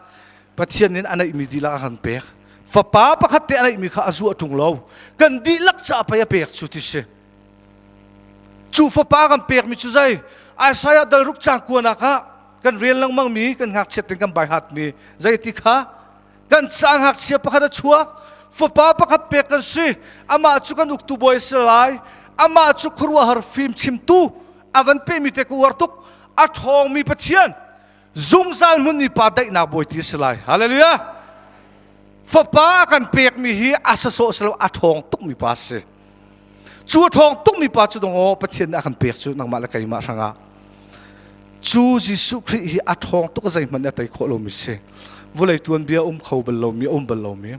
Pathian nih a neihmi dihlak a kan pek. Fapa pakhat te a neihmi kha a zuah ṭung lo. Kan dihlak caah pei a pek cu ti si. Cu fapa kan pekmi cu zei? Isaiah dal ruk caang kuanak ah kan rel lengmangmi kan ngakchiat in kan baihatmi zei ti kha kan ca ngakchia pakhat a chuak fapa pakhat pek kan si amah cu kan uktu bawi a si lai amah cu khuaruahhar fim chimtu a van pehmi te ka uar tuk a ṭhawngmi Pathian zungzal hmunmi pa daihnak bawi ti a si lai hallelujah fapa a kan pekmi hi a sasawh si lo a ṭhawng tukmi pa a si Cu a ṭhawng tukmi pa cu dong Pathian nih a kan pek cu nangmah le keimah hrangah. Cu Jesuh Khrih hi a ṭhawng tuk zeihmanh a tei khawh lomi si. Vawlei tuanbia um kho bal lomi, um bal lomi.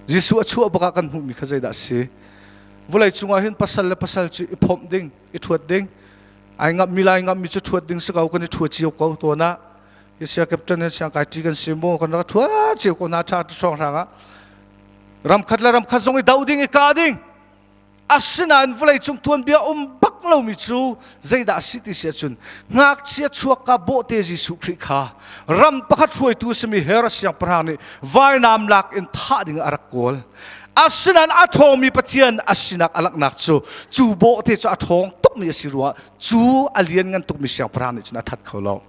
Jesuh a chuah bak ah kan hmuhmi kha zeidah a si? Vawlei cungah hin pasal le pasal cu i phomh ding, i ṭhuat ding. Ai ngamhmi lai ngamhmi cu ṭhuat ding si ko, kan i ṭhua cio ko tawn ah. Sia captain he siang kai ṭi kan si mu, kan rak ṭhua cio ko na ṭha hrawng hrang ah. Ramkhat le ramkhat zong i do ding i kah ding. Asinain vawleicung tuanbia um bak lomi cu zeidah a si ti si ahcun ngakchia chuakka bawhte Jesuh Khrih kha ram pakhat hruaitu a simi Herod siangpahrang nih vainam lak in thah ding a rak kawl. Asinain a ṭhawngmi Pathian a sinak a langhnak cu cu bawhte cu a ṭhawng tukmi a si ruangah cu a lianngan tukmi siangpahrang nih cun a that kho lo.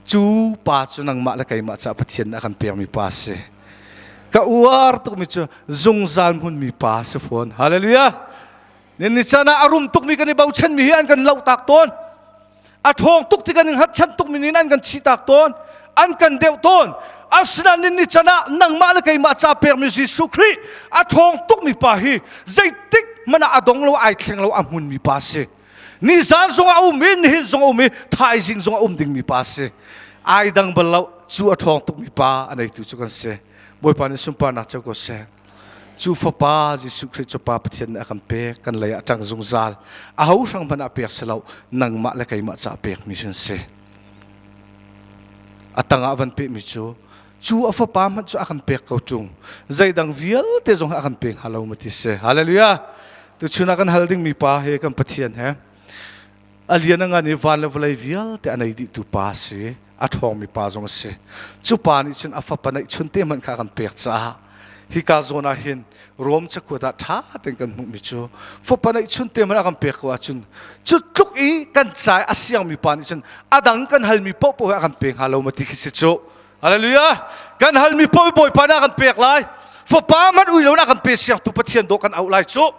Cu pa cu nangmah le keimah caah Pathian nih a kan pekmi pa a si. Ka uar tukmi cu zungzal hmunmi pa a si fawn. Hallelujah. Ni caan ah a rum tukmi kan i bochanmi hi an kan lohtak tawn. A ṭhawng tuk ti kan i hngatchan tukmi nih an kan thihtak tawn. An kan deuh tawn. Asinain ni caan ah nangmah le keimah ca pekmi Jesuh Khrih a ṭhawng tukmi pa hi zeitik hmanh ah a dong lo ai thleng lo a hmunmi pa a si. Nizan zong a um i nihin zong a um i thaizing zong a um dingmi pa a si. Ai dang bal lo cu a ṭhawng tukmi pa a neitu cu kan si. Bawipa nih sunparnak co ko seh. Cu fapa Jesuh Khrih cu Pa Pathian nih a kan pek, kan lei ah ṭang zungzal. A ho hrang hmanh ah pek si lo, nangmah le keimah caah pekmi sun si. A tangah van pehmi cu cu a fapa hmanh cu a kan pek ko ṭung. Zeidang vialte zong a kan pe hnga lo ma ti si. Hallelujah. Tuchun ah kan hal dingmi pa he kan Pathian he a lian a ngan i van le vawlei vialte a nei dihtu pa a si a ṭhawngmi pa zong a si cu pa nih cun a fapa neih chun te hmanh kha a kan pek caah hika zawn ah hin Rom cakuat ah ṭha tein kan hmuhmi cu fapa neih chun te hmanh a kan pek ko ahcun cu tluk i kan cai a siangmi pa nih cun a dang kan halmi paohpaoh hi a kan pe hnga lo ma ti khi si cu Hallelujah! Kan halmi paoh Bawipa nih a kan pek lai. Fapa hmanh ui lo na kan pe siangtu Pathian dawh kan auh lai cu.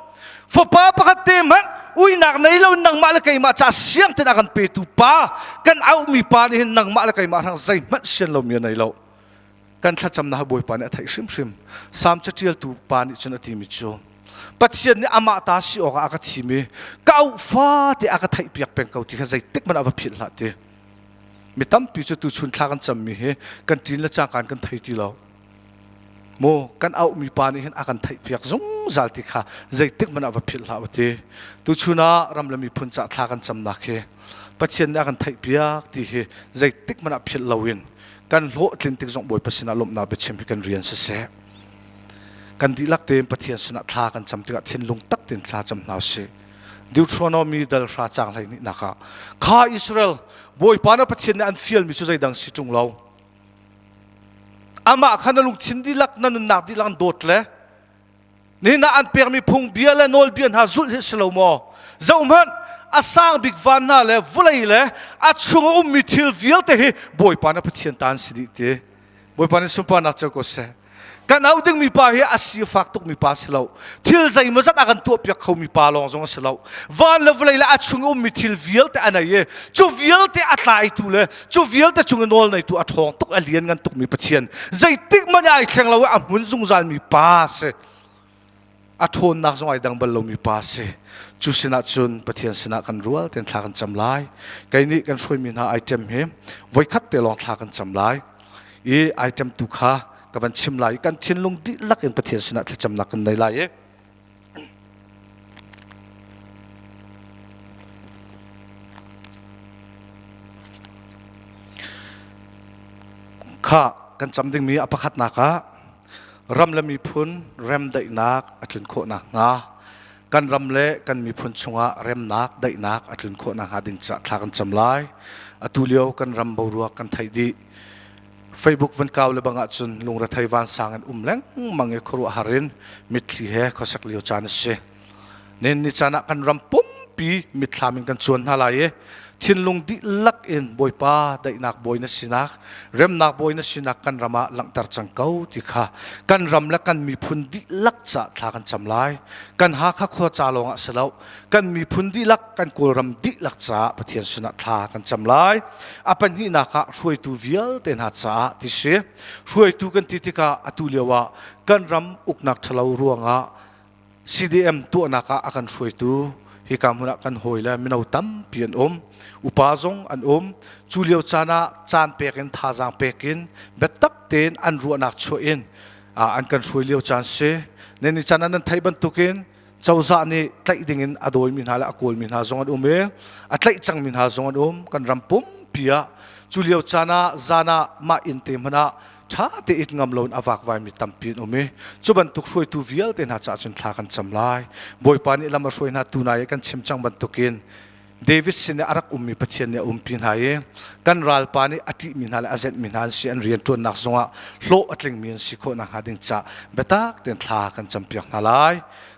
Fapa pakhat te hmanh uinak nei lo nangmah le keimah ca siang ten a kan petu pa kan auhmi pa nih hin nangmah le keimah hrang zeihmanh sian lomi a nei lo. Kan thlacamnak Bawipa nih a theih hrimhrim. Salm caṭialtu pa nih cun a timi cu Pathian nih amah ta si awkah a ka thim i ka auh fate a ka theihpiak peng ko ti kha zeitik hmanh ah va philh hlah ti. Mi tampi cu tuchun thla kan cammi hi kan ṭin le cangkaan kan thei ti lo. Mu kan auhmi pa nih hin a kan theihpiak zungzal ti kha zeitik hmanh ah va philh hlah u ti. Tuchun ah ram le miphun cah thla kan camnak hi Pathian nih a kan theihpiak ti hi zeitik hmanh ah philh loin kan hlawhtlin tik zong Bawipa sinah lawmhnak biachim hi kan rian siseh. Kan dihlak tein Pathian sinah thla kan cam tikah thinlung tak tein thla cam hna usih. Deuteronomy dal hra caang 12 nak ah kha Israel Bawipa na Pathian nih an fialmi cu zeidang si ṭung lo amah kha na lungthin dihlak na nunnak dihlak an dawt le nihin ah an pekmi phungbia le nawlbia hna zulh hi si lo maw zohhmanh. A sang bik van hna le vawlei le a chung a ummi thil vialte hi Bawipa na Pathian ta an si dih ti. Bawipa nih sunparnak co ko seh. Kan auh dingmi pa hi a sifak tukmi pa si lo. Thil zeimawzat a kan tuahpiak khomi pa lawng zong a si lo. Van le vawlei le a chung i ummi thil vialte a nei i cu vialte a tlaitu le cu vialte cung i nawl neitu a ṭhawng tuk a lianngan tukmi Pathian zeitik hmanh ai thleng lo i a hmun zungzalmi pa a si. A ṭhawnnak zong ai dang bal lomi pa a si. Cu sinah cun Pathian sinah kan rual tein thla kan cam lai. Kei nih kan hruaimi hna item hi voikhat te lawng thla kan cam lai. I item tu kha ka van chim lai i kan thinlung dihlak in Pathian sinah thlacamnak kan nei lai i Kha kan cam dingmi a pakhatnak ah ram le miphun remdaihnak a tlun khawh nakhnga kan ram le kan miphun chungah remnak daihnak a tlun khawh nakhnga ding caah thla kan cam lai. Atu lio kan ram boruak kan theih dih. Facebook van kau le bang ahcun lungrethei vansang in um lengmang i khuaruahhar in mitthli he khuasak lio caan a si. Nen ni caan ah kan ram pumpi mitthlam in kan cuan hna lai i thinlung dihlak in Bawipa daihnak bawi na sinak remnak bawi na sinak kan ram ah langhter cang ko ti kha kan ram le kan miphun dihlak ca thla kan cam lai. Kan Hakha khua ca lawng ah si lo kan miphun dihlak kan Kawlram dihlak caah Pathian sinah thla kan cam lai. A pahnihnak ah hruaitu vialte hna caah ti si. Hruaitu kan ti tikah atu lio ah kan ram uknak ṭhalo ruangah CDM tuahnak ah a kan hruaitu hika hmun ah kan hawi le mino tampi an um. Upa zong an um. Cu lio caan ah caan pek in thazaang pek in biatak tein an ruahnak chuah in an kan hruai lio caan si. Nen ni caan ah nan theih bantukin cozah nih tlaih ding in a dawimi hna le a kawlmi hna zong an um i a tlaih cangmi hna zong an um. Kan ram pumpi ah cu lio caan ah zan ah mah inn te hmanh ah ṭha te it ngam loin a vakvaimi tampi an um i cu bantuk hruaitu vialte hna caah cun thla kan cam lai. Bawipa nih lam a hruai hna tunai i kan chim cang bantukin David sin i a rak ummi Pathian nih a umpi hna i kan ralpa nih a ṭihmi hna le a zenhmi hna an si an rianṭuannak zongah hlawh a tlingmi an si khawh nakhnga ding caah biatak tein thla kan campiak hna lai.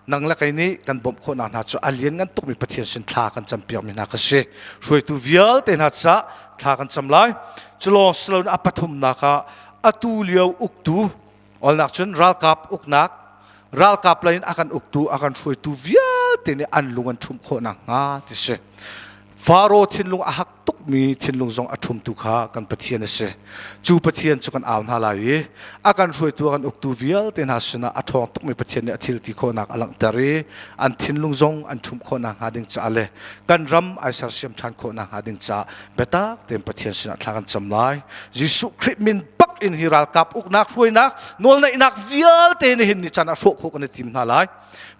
Nang le kei nih kan bawmh khawhnak hna cu a lianngan tukmi Pathian sin thla kan campiakmi hna ka si. Hruaitu vialte hna caah thla kan cam lai. Cu lawng si loin a pathumnak ah atu lio uktu olnak cun ralkap uknak ralkap lei in a kan uktu a kan hruaitu vialte nih an lung an ṭhumh khawh nakhnga ti si. Faro thinlung a hak tukmi thinlung zong a ṭhumtu kha kan Pathian a si. Cu Pathian cu kan au hna lai i a kan hruaitu a kan uktu vialte hna sinah a ṭhawng tukmi Pathian nih a thil ti khawhnak a langhter i an thinlung zong an ṭhumh khawh nakhnga ding caah le kan ram ai sersiam ṭhan khawh nakhnga ding caah biatak tein Pathian sinah thla kan cam lai. Jesuh Khrih min bak in hi ralkap uknak hruainak nawlneihnak vialte nihin ni caan ah hrawh khawh kan i tim hna lai.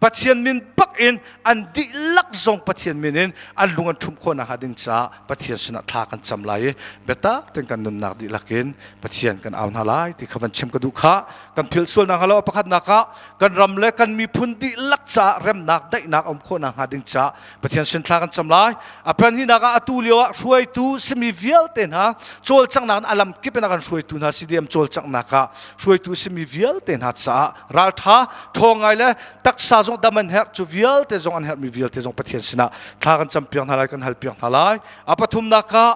Pathian min bak in an dihlak zong Pathian min in an lung an ṭhumh khawh nakhnga ding caah Pathian sinah thla kan cam lai i biatak tein kan nunnak dihlak in Pathian kan au hna lai ti kha van chim ka duh kha kan philh sual nakhnga lo. Pakhatnak ah kan ram le kan miphun dihlak caah remnak daihnak a um khawh nakhnga ding caah Pathian sin thla kan cam lai. A pahnihnak ah atu lio ah hruaitu simi vialte hna cawlcanghnak in a lam kip in a kan hruaitu hna CDM cawlcanghnak ah hruaitu simi vialte hna caah raltha ṭhawng ngai le taksa zong dam an herh cu vialte zong an herhmi vialte zong Pathian sinah thla kan campiak hna lai kan halpiak hna lai. A pathumnak ah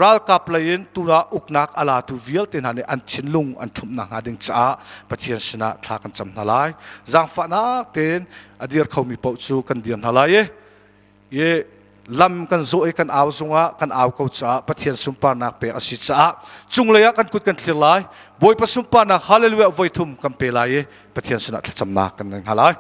ralkap lei in tunah uknak a latu vialte hna nih an thinlung an ṭhumh nakhnga ding caah Pathian sinah thla kan cam hna lai. Zaangfahnak tein a dir khomi paoh cu kan dir hna lai i lam kan zawh i kan au zungah kan au ko caah Pathian sunparnak pek a si caah cunglei ah kan kut kan thlir lai. Bawipa sunparnak hallelujah voi thum kan pe lai i Pathian sinah thlacamnak kan ngei hna lai.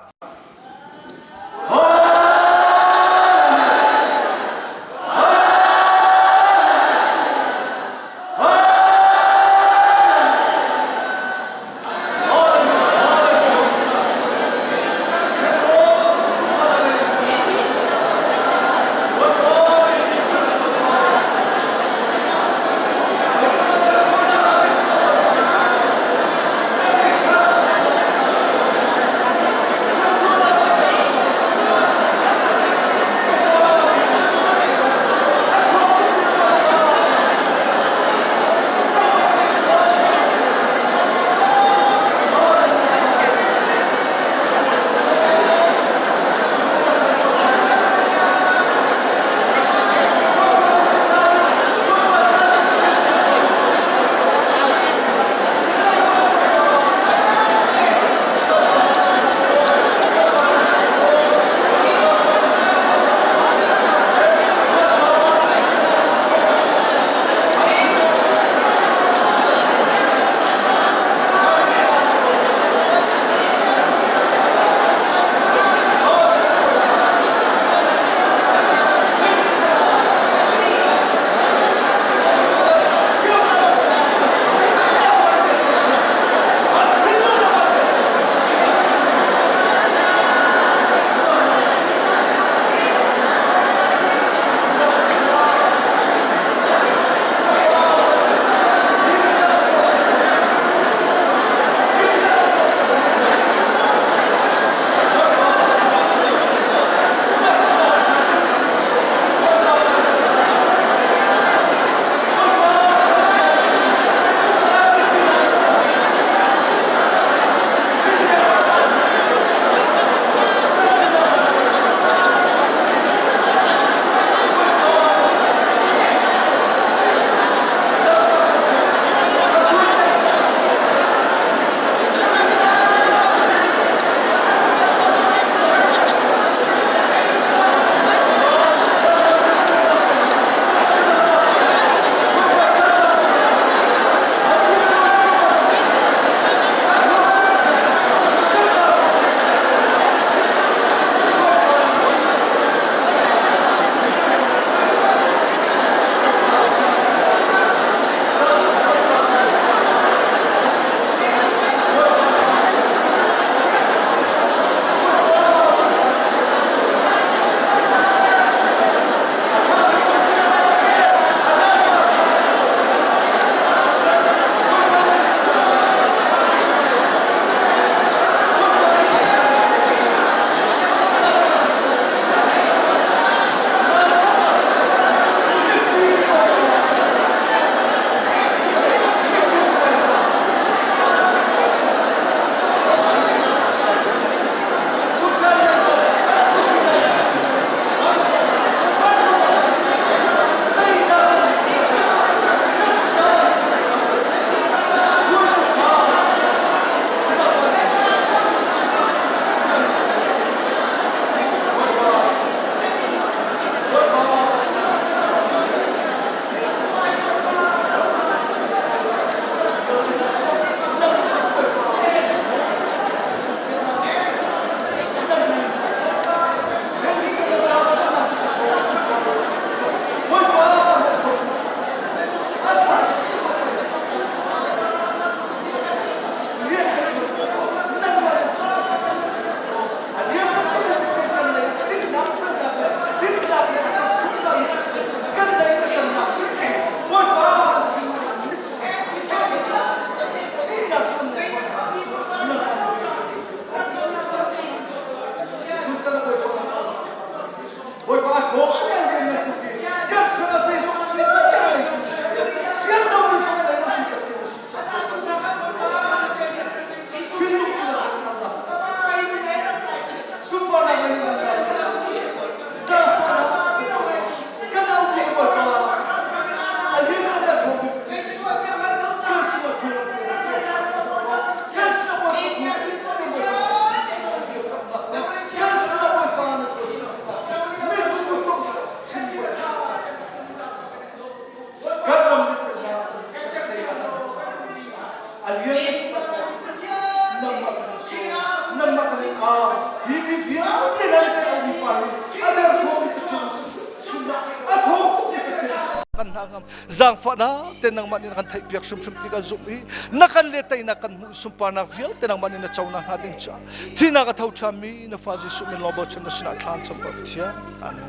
hna ngam. Zaangfahnak te nangmah nih na kan theihpiak hrimhrim ti kan zumh i na kan le teinak kan hmuh sunparnak vialte nangmah nih na co nakhnga ding caah thihnak a tho ṭhanmi na fa Jesuh min lawng bochan na sinah thla an cam ko Pathian. Amen.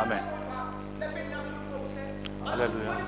Amen. Hallelujah.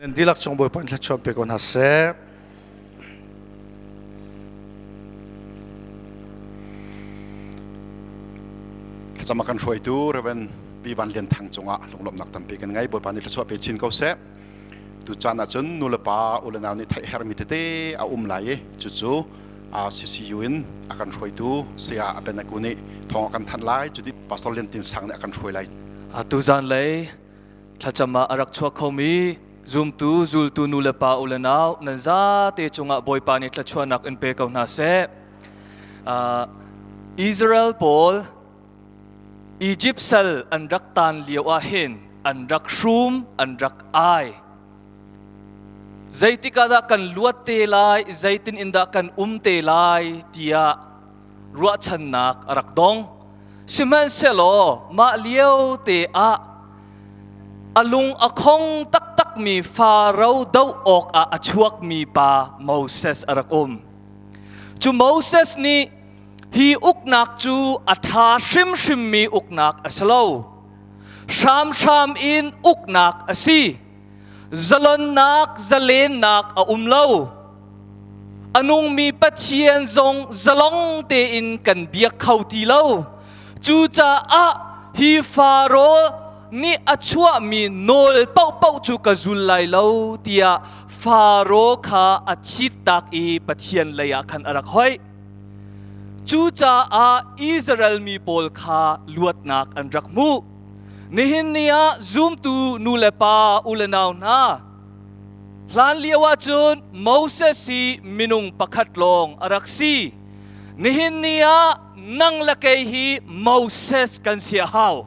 Nan dihlak cung Bawipa in thluachuah pe ko hna seh. Thlacam a kan hruaitu Reverend Pi Van Lian Thang cungah lunglawmhnak tampi kan ngei. Bawipa nih thluachuah pe chin ko seh. Tu caan ahcun nu le pa u le nau nih theih hermi tete a um lai i cucu CCU in a kan hruaitu Saya Abenaku nih thawng a kan thanh lai. Cuti Pastor Lian Tin Sang nih a kan hruai lai. Tuzan lei thlacam ah a rak chuak khomi zumtu zultu nu le pa u le nau nan zate cungah Bawipa nih thluachuahnak in pe ko hna seh. Israel pawl Egypt sal an rak tan lio ah hin an rak hrum an rak ai. Zeitik ah dah kan luat te lai, zeitin in dah kan um te lai tiah ruahchannak a rak dong. Sihmanhsehlaw mah lio te ah a lung a khong taktakmi Faro doh awkah a chuakmi pa Moses a rak um. Cu Moses nih hi uknak cu a ṭha hrimhrimmi uknak a si lo. Hramhram in uknak a si. Zalonnak, zalennak a um lo. A nungmi Pathian zong zalong tein kan biak kho ti lo. Cucaah hi Faro nih a chuahmi nawl paohpaoh cu ka zul lai lo tiah Faro kha a chittak i Pathian lei ah khan a rak hoih. Cucaah Israel mi pawl kha luatnak an rak hmuh. Nihin ni ah zumtu nu le pa u le nau hna, hlan lio ahcun Moses hi minung pakhat lawng a rak si. Nihin ni ah nang le kei hi Moses kan si a hau.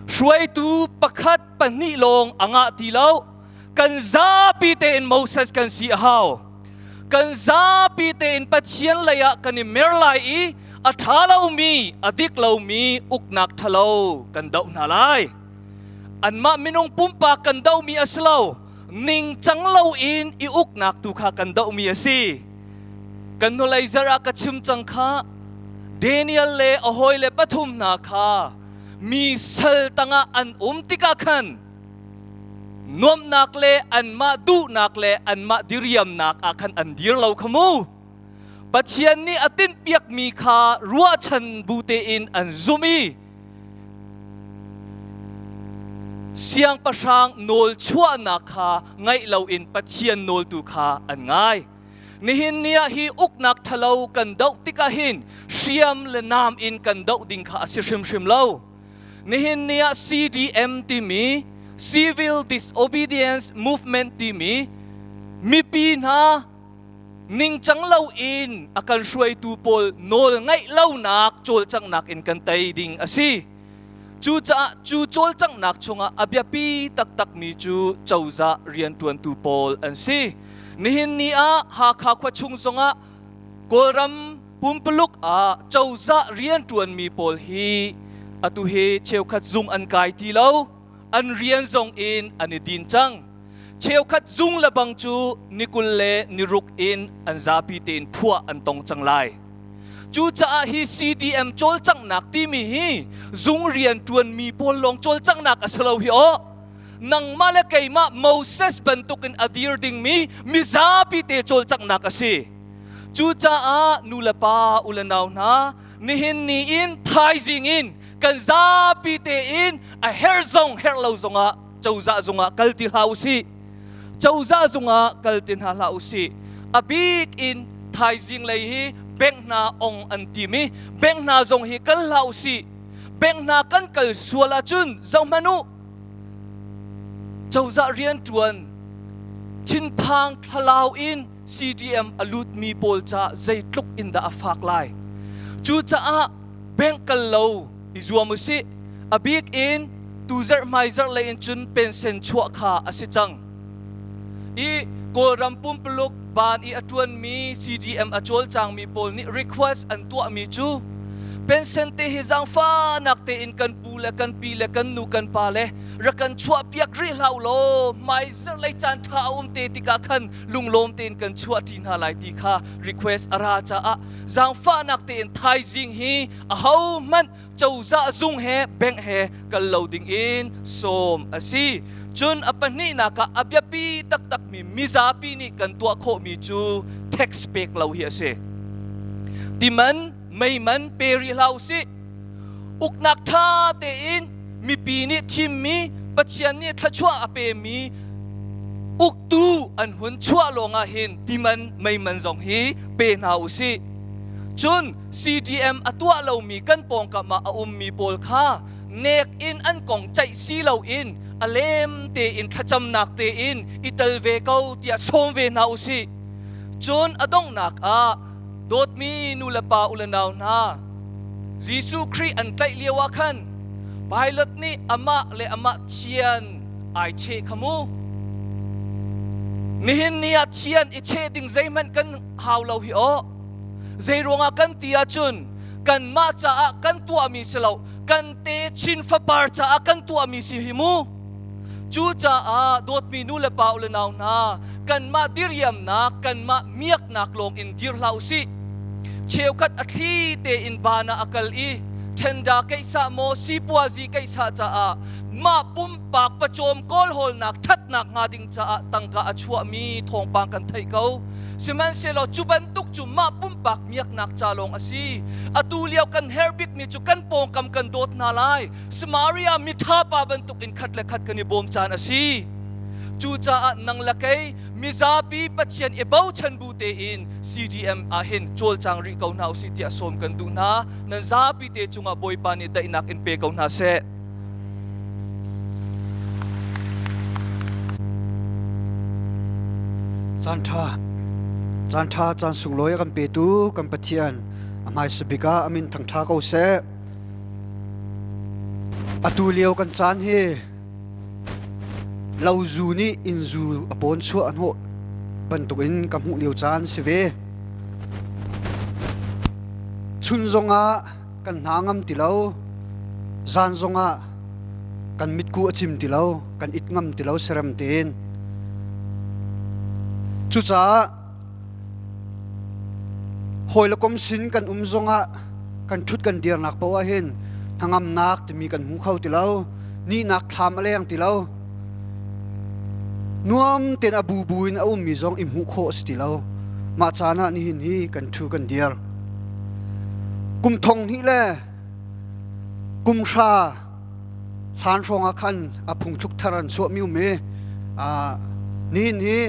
Hruaitu pakhat pahnih lawng a ngah ti lo. Kan zapi tein Moses kan si a hau. Kan zapi tein Pathian lei ah kan i mer lai i a ṭha lomi, a dik lomi uknak ṭhalo kan doh hna lai. Anmah minung pumpak kan dohmi a si lo, ningcang loin i uknak tu kha kan dohmi a si. Kan hnulei zarh ah ka chim cang kha, Daniel le a hawile pathum hna kha mi sal tangah an um tikah khan nuamhnak le anmah duhnak le anmah diriamnak ah khan an dir lo kha mu. Pathian nih a tinhpiakmi kha ruahchan bu tein an zumh i siangpahrang nawl chuahnak kha ngaih loin Pathian nawl tu kha an ngai. Nihin ni ah hi uknak ṭhalo kan doh tikah hin hriam le nam in kan doh ding kha a si hrimhrim lo. Nihin ni ah CDM timi Civil Disobedience Movement timi mipi hna ningcang loin a kan hruaitu pawl nawl ngaih lonak cawlcanghnak in kan tei ding a si. Cucaah cu cawlcanghnak chungah a biapi taktakmi cu cozah rianṭuantu pawl an si. Nihin ni ah Hakha khua chung zongah Kawlram pumpuluk ah cozah rianṭuanmi pawl hi atu hi cheukhat zung an kai ti lo, an rian zong in an i din cang. Cheukhat zung le bang cu ni 20 le ni ruk in an zapi tein phuah an tong cang lai. Cucaah hi CDM cawlcanghnak timi hi zung rian ṭuanmi pawl lawng cawlcanghnak a si lo hi aw. Nangmah le keimah Moses bantukin a dir dingmi mizapi te cawlcanghnak a si. Cucaah nu le pa u le nau hna nihin ni in thaizing in kan zapi tein a herh zong herh lo zongah cozah zungah kal ti hlah usih. Cozah zungah kal ti hna hlah usih. A bik in thaizing lei hi bank hna ong an tim i bank hna zong hi kal hlah usih. Bank hna kan kal sual ahcun zohhmanh u cozah rianṭuan thinphang thlalau in CDM a lutmi pawl ca zeitluk in dah a fak lai. Cucaah bank kal lo i zuam usih. A bik in tuzarh hmaizarh lei in cun pension chuah kha a si cang. I Kawlram pumpuluk ban i a ṭuanmi CDM a cawlcangmi pawl nih request an tuahmi cu pension te hi zaangfahnak tein kan pu le kan pi le kan nu kan pa le rak kan chuahpiak rih hlah u law hmaizarh lei caan ṭha a um te tikah khan lunglawm tein kan chuah ṭi hna lai ti kha request a ra caah zaangfahnak tein thaizing hi ahohmanh cozah zung he bank he kal lo ding in sawm a si. Cun a pahnihnak ah a biapi taktakmi mizapi nih kan tuah khawhmi cu tax pek lo hi a si. Timan, meiman pe rih hlah usih. Uknak ṭha tein mipi nih thimmi Pathian nih thluachuah a pemi uktu an hun chuah lawngah hin timan meiman zong hi pe hna usih. Cun CDM a tuah lomi kan pawngkam ah a ummi pawl kha nek in an kong ceih si loin a lem tein thlacamnak tein i tel ve ko tiah sawm ve hna usih. Cun a donghnak ah dawtmi nu le pa u le nau hna Jesuh Khrih an tlaih lio ah khan Pilate nih amah le amah thian ai cheh kha mu. Nihin ni ah thian i cheh ding zeihmanh kan hau lo hi aw. Zeiruangah kan ti ahcun kanmah caah kan tuahmi si lo, kan te chin fapar caah kan tuahmi si hi mu. Cucaah dawtmi nu le pa u le nau hna, kanmah diriamnak, kanmah miaknak lawng in dir hlah usih. Cheukhat a thli tein baan ah a kal i ṭhenda keihsah maw sipuazi keihsah caah mah pumpak pawcawm kawlhawlnak ṭhatnak hnga ding caah tangka a chuahmi thawngpang kan theih ko. Sihmanhsehlaw cu bantuk cu mah pumpak miaknak ca lawng a si. Atu lio kan herh bikmi cu kan pawngkam kan dawt hna lai. Samaria miṭha pa bantuk in khat le khat kan i bawm caan a si. Cucaah nang le kei mizapi Pathian i bochan bu tein CDM ah hin cawlcang rih ko hna usih tiah sawm kan duh hna. Nan zapi te cungah Bawipa nih daihnak in pe ko hna seh. Caan ṭha, caan ṭha, caan sunglawi a kan petu kan Pathian a hmaisa bik ah a min thangṭha ko seh. Atu lio kan caan hi lozu nih innzu a pawn chuah a hnawh bantukin ka hmuh lio caan si ve. Chun zongah kan hna ngam ti lo, zan zongah kan mitku a cim ti lo, kan it ngam ti lo serem tein. Cucaah Hawi le kom sin kan um zongah kan ṭhut kan dirnak paoh ah hin hnangamnak timi kan hmu kho ti lo. Nihnak thlam a leng ti lo. Nuam tein a bubu in a ummi zong i hmuh khawh a si ti lo. Mah caan ah nihin hi kan ṭhu kan dir. Kum thong hnih le kum hra hlan hrawng ah khan a phungthluk thar an chuahmi um i nihin hi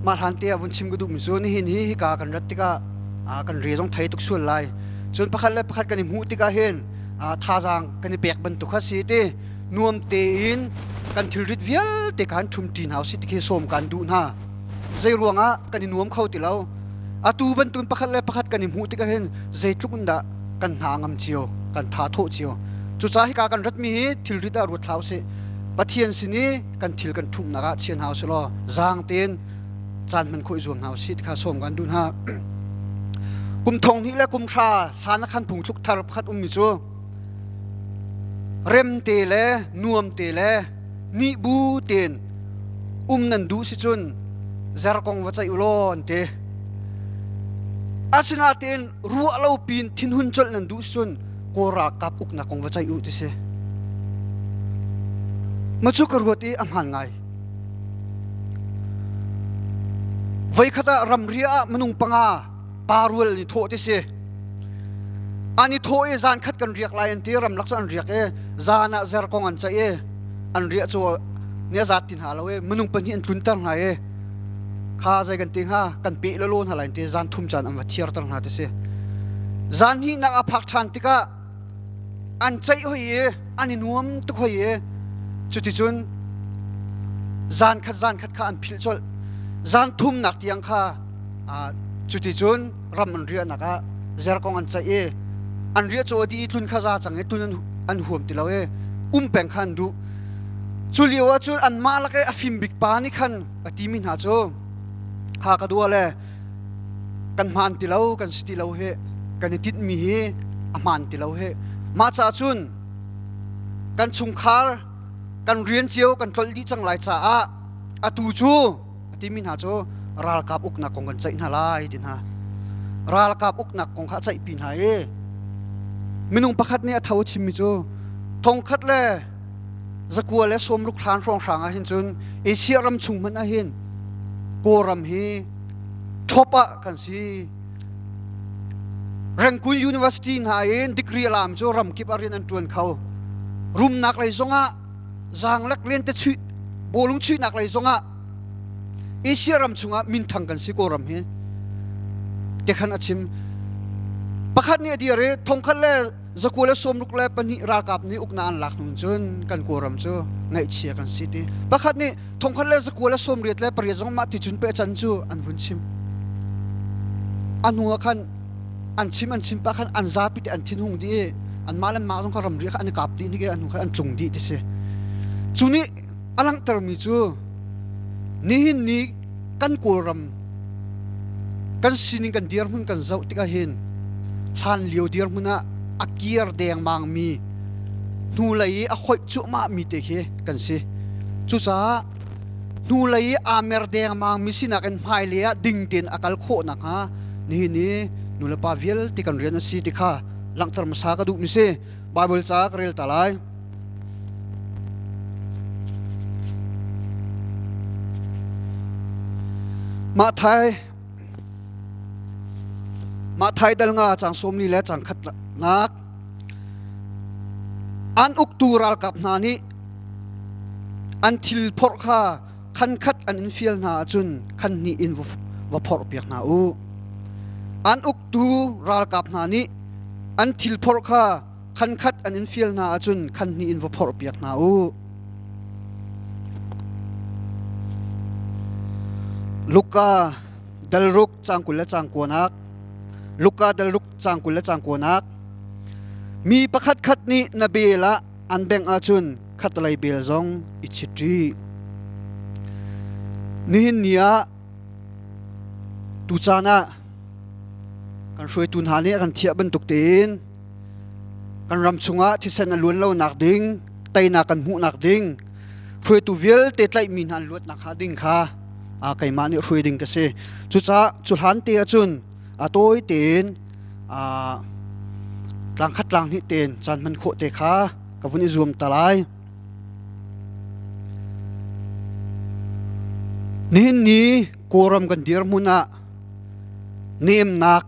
mah hlan te ah vun chim ka duhmi cu nihin hi hika kan rat tikah kan re zong thei tuk sual lai cun pakhat le pakhat kan i hmuh tikah hin thazaang kan i pek bantuk kha si ti nuam tein kan thilrit vialte khan ṭhumṭi hna usih ti khi sawm kan duh hna zei ruangah kan i nuam kho ti lo atu bantukin pakhat le pakhat kan i hmuh tikah hin zeitluk in dah kan hna ngam cio kan tha thawh cio cucaah hika kan ratmi hi thilrit ah ruat hlah usih Pathian sin i kan thil kan ṭhumhnak ah chian hau selaw zaang tein caan hman khawh i zuam hna usih ti kha sawm kan duh hna kum thong hnih le kum hra hlan ah khan phungthluk thar pakhat ummi cu rem te le nuam te le nih bu tein. Um nan duh si cun zerkong va ceih u law an ti. Asinain ruah lo pin thinhun colh nan duh si cun Kawl ralkap uknak kong va ceih u ti si. Ma cu ka ruat i a hmaan ngai. Voikhat ah ramri ah minung panga pa rual ni thawh ti si. An i thawh i zan khat kan riak lai an ti ramlak cu an riak i zan ah zerkong an ceih i an riah cu ni a zat ti hna lo i minung pahnih an tlunter hna i kha zei kan ti hnga kan peh lolo hna lai ti zan thum caan an va thiarter hna ti si. Zan hnihnak a phak ṭhan tikah an ceih hoi i an i nuam tuk hoi i cuticun zan khat zan khat kha an philh colh. Zan thumnak tiang kha cuticun ram an riahnak ah zerkong an ceih i an riah cu a dih i tlun kha za cang i tlun an huam ti lo i um peng kha an duh. Cu lio ah cun anmah lak i a fim bik pa nih khan a timi hna cu kha ka dua le kan hmaan ti lo kan si ti lo hi kan i tinhmi hi a hmaan ti lo hi mah caah cun kan chungkhar kan rian cio kan tlolh dih cang lai caah atu cu a timi hna cu ralkap uknak kong kan ceih hna lai ti hna ralkap uknak kong kha a ceihpi hna i minung pakhat nih a tho chimmi cu thongkhat le zakua le sawmruk hlan hrawnghrang ah hin cun Asia ram chung hmanh ah hin Kawlram hi top ah kan si Rangoon University hna in degree alam cu ramkip ah rian an tuan kho rumnak lei zongah zaanglek lente chuih bawlung chuihnak lei zongah Asia ram chungah minthang kan si Kawlram hi te khan a chim pakhat nih a dir i thongkhat le zakua le sawmruk le pahnih ralkap nih uknak an lak hnu cun kan Kawlram cu ngaihchia kan si ti pakhat nih thongkhat le zakua le sawmriat le pariat zong mah ti cun pe can cu an vun chim a hnu ah khan an chim an chim pah khan an zapi te an thinhung dih i anmah le mah zong kha ramri kha an i kap dih hnik i an hnu kha an tlung dih ti si cu nih a langhtermi cu nihin ni kan Kawlram kan sining kan dirhmun kan zoh tikah hin hlan lio dirhmun ah a kir dengmang mi hnulei i a hoih cuahmah mi te khi kan si cucaah hnulei i aa mer dengmang mi sinak in hmailei ah ding tein a kal khawh nakhnga nihin i nulepa vialte kan rian a si ti kha langhter hmasa ka duhmi si Bible ca ka rel ta lai. Mah thai Mah thai dal nga cang sawmli le cang khat nak an uktu ralkap hna nih an thil phorh kha khan khat an in fial hna ahcun khan hnih in va phorh piak hna u. An uktu ralkap hna nih an thil phorh kha khan khat an in fial hna ahcun khan hnih in va phorh piak hna u. Luka dalruk cang 20 le cang kuanak Luka dalruk cang 20 le cang kuanak Mi pakhat khat nih na bel ah an bengh ahcun khatlei bel zong i chit rih. Nihin ni ah tucaan ah kan hruaitu hna nih a kan thiah bantuk tein kan ram chungah thisen a luan lonak ding teinak kan hmuhnak ding hruaitu vialte tlaihmi hna an luatnak hnga ding kha keimah nih hruai ding ka si. Cucaah cu hlan te ahcun a tawi tein tlangkhat tlang hnih tein caan hman khawh te kha ka vun i zuam ta lai. Nihin ni Kawlram kan dirhmun ah nemnak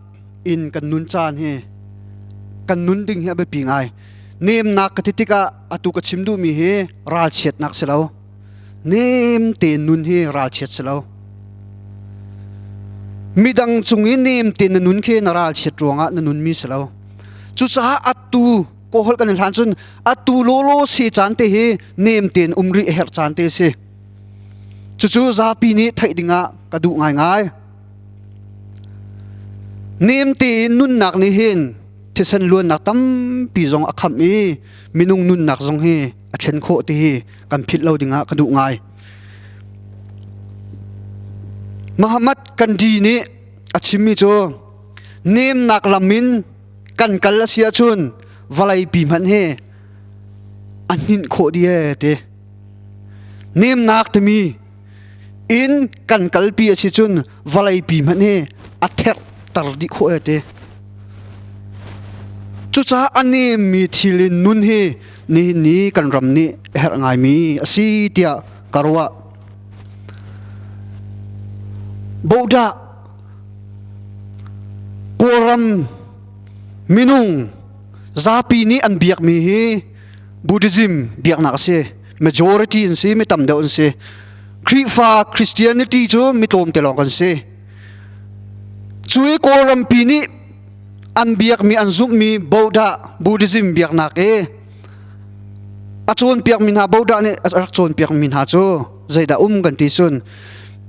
in kan nun caan hi kan nun ding hi a biapi ngai. Nemnak ka ti tikah atu ka chim duhmi hi ralchiatnak si lo. Nem tein nun hi ralchiat si lo. Midang cung i nem tein na nun khi na ralchiat ruangah na nunmi si lo. Cucaah atu kawhol kan i hlan cun atu lawlaw si caan te hi nem tein um rih a herh caan te si. Cucu zapi nih theih dingah ka duh ngaingai. Nem tein nunnak nih hin thisen luannak tampi zong a khamh i minung nunnak zong hi a thlen khawh ti hi kan philh lo dingah ka duh ngai. Muhammad Gandhi nih a chimmi cu nemnak lam in kan kal a si ahcun vawlei pi hmanh hi a hninh khawh dih ee ti. Nemnak timi. In kan kalpi a si cun vawleipi hmanh hi a therhter dih khawh e ti. Cucaah a nemmi thil in nun hi nihin ni kan ram nih a herh ngaimi a si tiah ka ruah. Bodah Kawlram minung zapi nih an biakmi hi Buddhism biaknak a si. Majority an si, mi tam deuh an si. Khrihfa Christianity cu mi tlawmte lawng kan si. Cu i Kawlrampi nih an biakmi an zumhmi Buddha Buddhism biaknak i a cawnpiakmi hna Buddha nih a rak cawnpiakmi hna cu zeidah um kan ti cun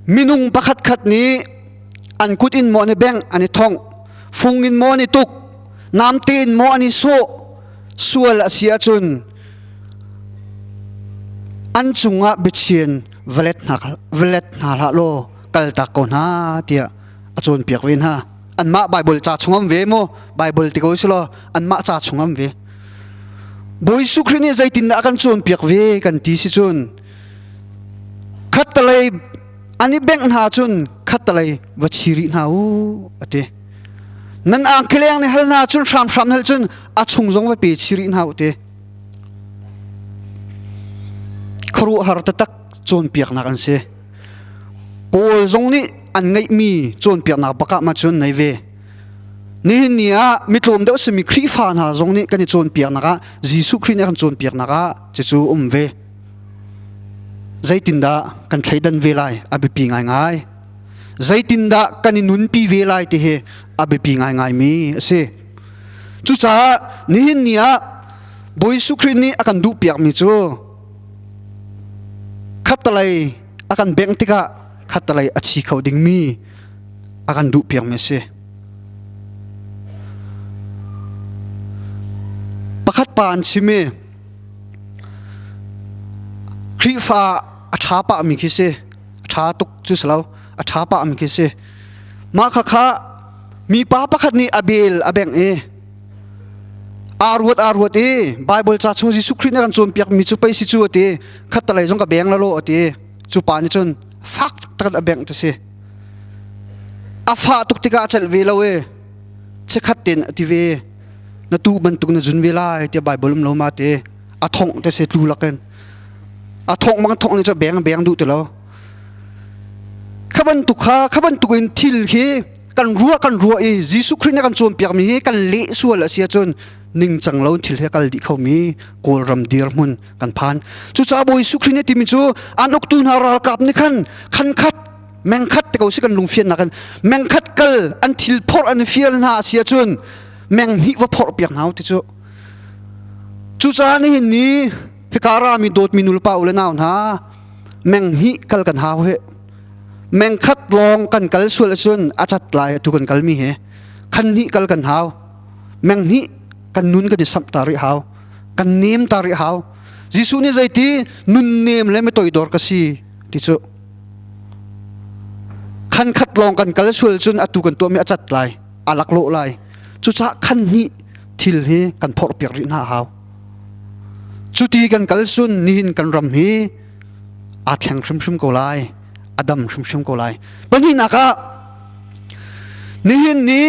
minung pakhat khat nih an kut in maw an i bengh an i thongh fung in maw an i tuk namte in maw an i sawh sual a si ahcun an cungah biachin valet hna valet hna hlah law kaltak ko hna tiah a cawnpiak ve hna anmah Bible ca chung am ve maw Bible ti ko si law anmah ca chung am ve Bawi Jesuh Khrih nih zeitindah a kan cawnpiak ve kan ti si cun khattalei an i bengh hna cun khattalei va chi rih hna u a ti nan angkileng nih hal hna cun hramhram hal cun a chung zong va pe chi rih hna u ti khuaruahhar taktak cawnpiaknak an si Kawl zong nih an ngeihmi cawnpiaknak bakah ma cun nei ve nihin ni ah mitlawm deuh simi Khrihfa hna zong nih kan i cawnpiaknak ah Jesuh Khrih nih a kan cawnpiaknak ah cucu um ve zeitindah kan thleidan ve lai a biapi ngaingai zeitindah kan i nunpi ve lai ti hi a biapi ngaingaimi a si cucaah nihin ni ah Bawi Jesuh Khrih nih a kan duhpiakmi cu khattalei a kan bengh tikah khattalei a chi kho dingmi a kan duhpiakmi a si. Pakhat pa an chim i Khrihfa a ṭha pahmi khi si. A ṭha tuk cu si lo. A ṭha pahmi khi si. Mah khakha mipa pakhat nih a bel a bengh i aa ruat aa ruat i Bible ca chung Jesuh Khrih nih a kan cawnpiakmi cu pei si cu a ti. Khattalei zong ka beng la law a ti. Cu pa nih cun fak taktak a bengh ti si. A fah tuk tikah a celh ve lo i chikkhat tein a ti ve. Na tu bantuk na zun ve lai tiah Bible um lo ma ti. A thongh te si tlu lakin. A thongh mang thongh nih cu beng beng duh ti lo. Kha bantuk kha kha bantuk in thil hi kan ruah kan ruah i Jesuh Khrih nih kan cawnpiakmi hi kan leh sual a si ahcun ningcang lo thil he kal dih khomi Kawlram dirhmun kan phan. Cucaah Bawi Jesuh Khrih nih timi cu an uktu hna ralkap nih khan khan khat mengkhat te ko si kan lungfiannak in mengkhat kal an thil phorh an fial hna a si ahcun meng hnih va phorh piak hna u ti cu. Cucaah nihin ni hika rami dawtmi nulepa u le nau hna meng hnih kal kan hau he meng khat lawng kan kal sual ahcun a cat lai atu kan kalmi he khan hnih kal kan hau meng hnih kan nun kan i samh ta rih hau kan nem ta rih hau Jesuh nih zeiti nun nem le mitoidor ka si ti cu khan khat lawng kan kal sual cun atu kan tuahmi a cat lai a laklawh lai cucaah khan hnih thil hi kan phorh piak rih hna hau cuti kan kal sun nihin kan ram hi aa thleng hrimhrim ko lai a dam hrimhrim ko lai pahnihnak ah nihin ni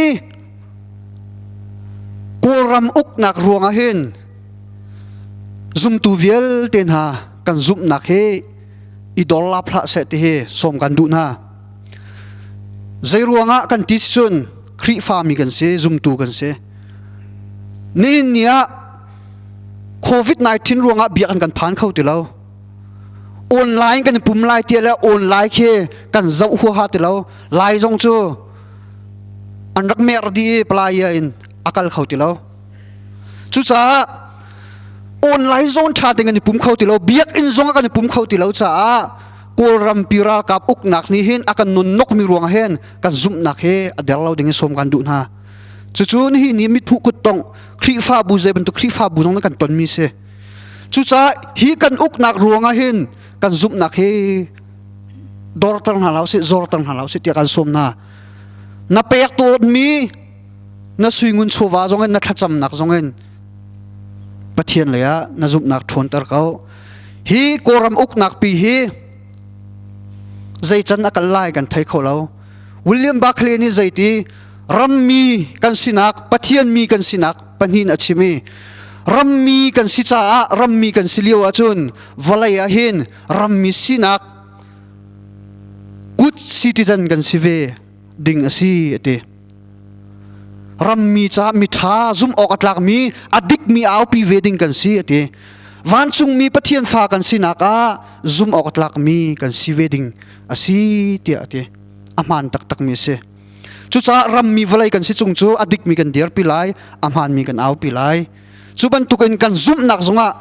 Kawlram uknak ruangah hin zumtu vialte hna kan zumhnak hi i dor lap hlah seh ti hi sawm kan duh hna. Zei ruangah kan ti si cun Khrihfami kan si, zumtu kan si. Nihin ni ah COVID-19 ruangah biakinn kan phan kho ti lo. Online kan i pum lai ti le online khi kan zoh huaha ti lo. Lai zong cu an rak mer dih i palaya in a kal kho ti lo. Cucaah online zone ṭha tein kan i pum kho ti lo. Biakinn zong ah kan i pum kho ti lo caah Kawlrampi ralkap uknak nih hin a kan nunnokmi ruangah hin kan zumhnak hi a der lo ding in sawm kan duh hna. Cucu nihin ni mithuh kuttongh Khrihfabu zei bantuk Khrihfabu zong kan tonmi si. Cucaah hi kan uknak ruangah hin kan zumhnak hi dorter hna hlah usih, zorter hna hlah usih tiah kan sawm hna. Na pek tawnmi na suingun chawva zong in na thlacamnak zong in Pathian lei ah na zumhnak ṭhawnter ko. Hi Kawlram uknak pi hi Zei can a kal lai kan thei kho lo. William Barclay nih zeiti rammi kan sinak Pathian mi kan sinak pahnih a chim i rammi kan si caah rammi kan si lio ahcun vawlei ah hin rammi sinak good citizen kan si ve ding a si a ti. Rammi caah miṭha zumh awk a tlakmi a dikmi aupi ve ding kan si a ti. Vancungmi Pathian fa kan sinak ah zumh awk a tlakmi kan si ve ding a si tiah a ti. A hmaan taktakmi a si. Cucaah rammi vawlei kan si chung cu a dikmi kan dirpi lai, a hmaanmi kan aupi lai. Cu bantukin kan zumhnak zongah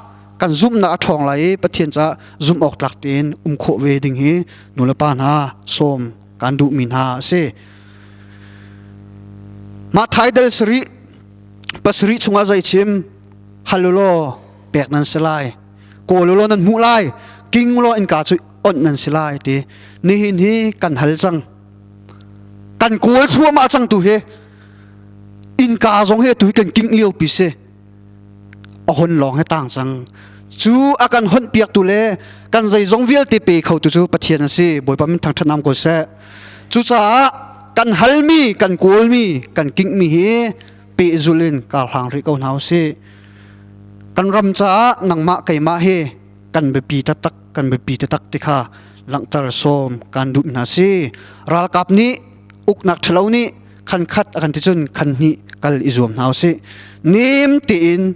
kan zumhnak a ṭhawng lai i Pathian caah zumh awk tlak tein um khawh ve ding hi nulepa hna sawm kan duhmi hna a si. Mah thaidal sarih pasarih chungah zei chim hal u law pek nan si lai kawl u law nan hmuh lai king u law innka cu onh nan si lai ti nihin hi kan hal cang kan kawl thluahmah cang tu hi innka zong hi tu hi kan king lio pi si a hon lawng he tang cang cu a kan hon piak tu le kan zeizong vialte pe kho tu cu Pathian a si Bawipa min thangṭhat nam ko seh cucaah kan halmi kan kawlmi kan kingmi hi pehzul in kar hlang rih ko hna usih kan ram caah nangmah keimah hi kan biapi taktak kan biapi taktak ti kha langhter sawm kan duh hna si ralkap nih uknak ṭhalo nih khan khat a kan ti cun khan hnih kal i zuam hna usih nem tein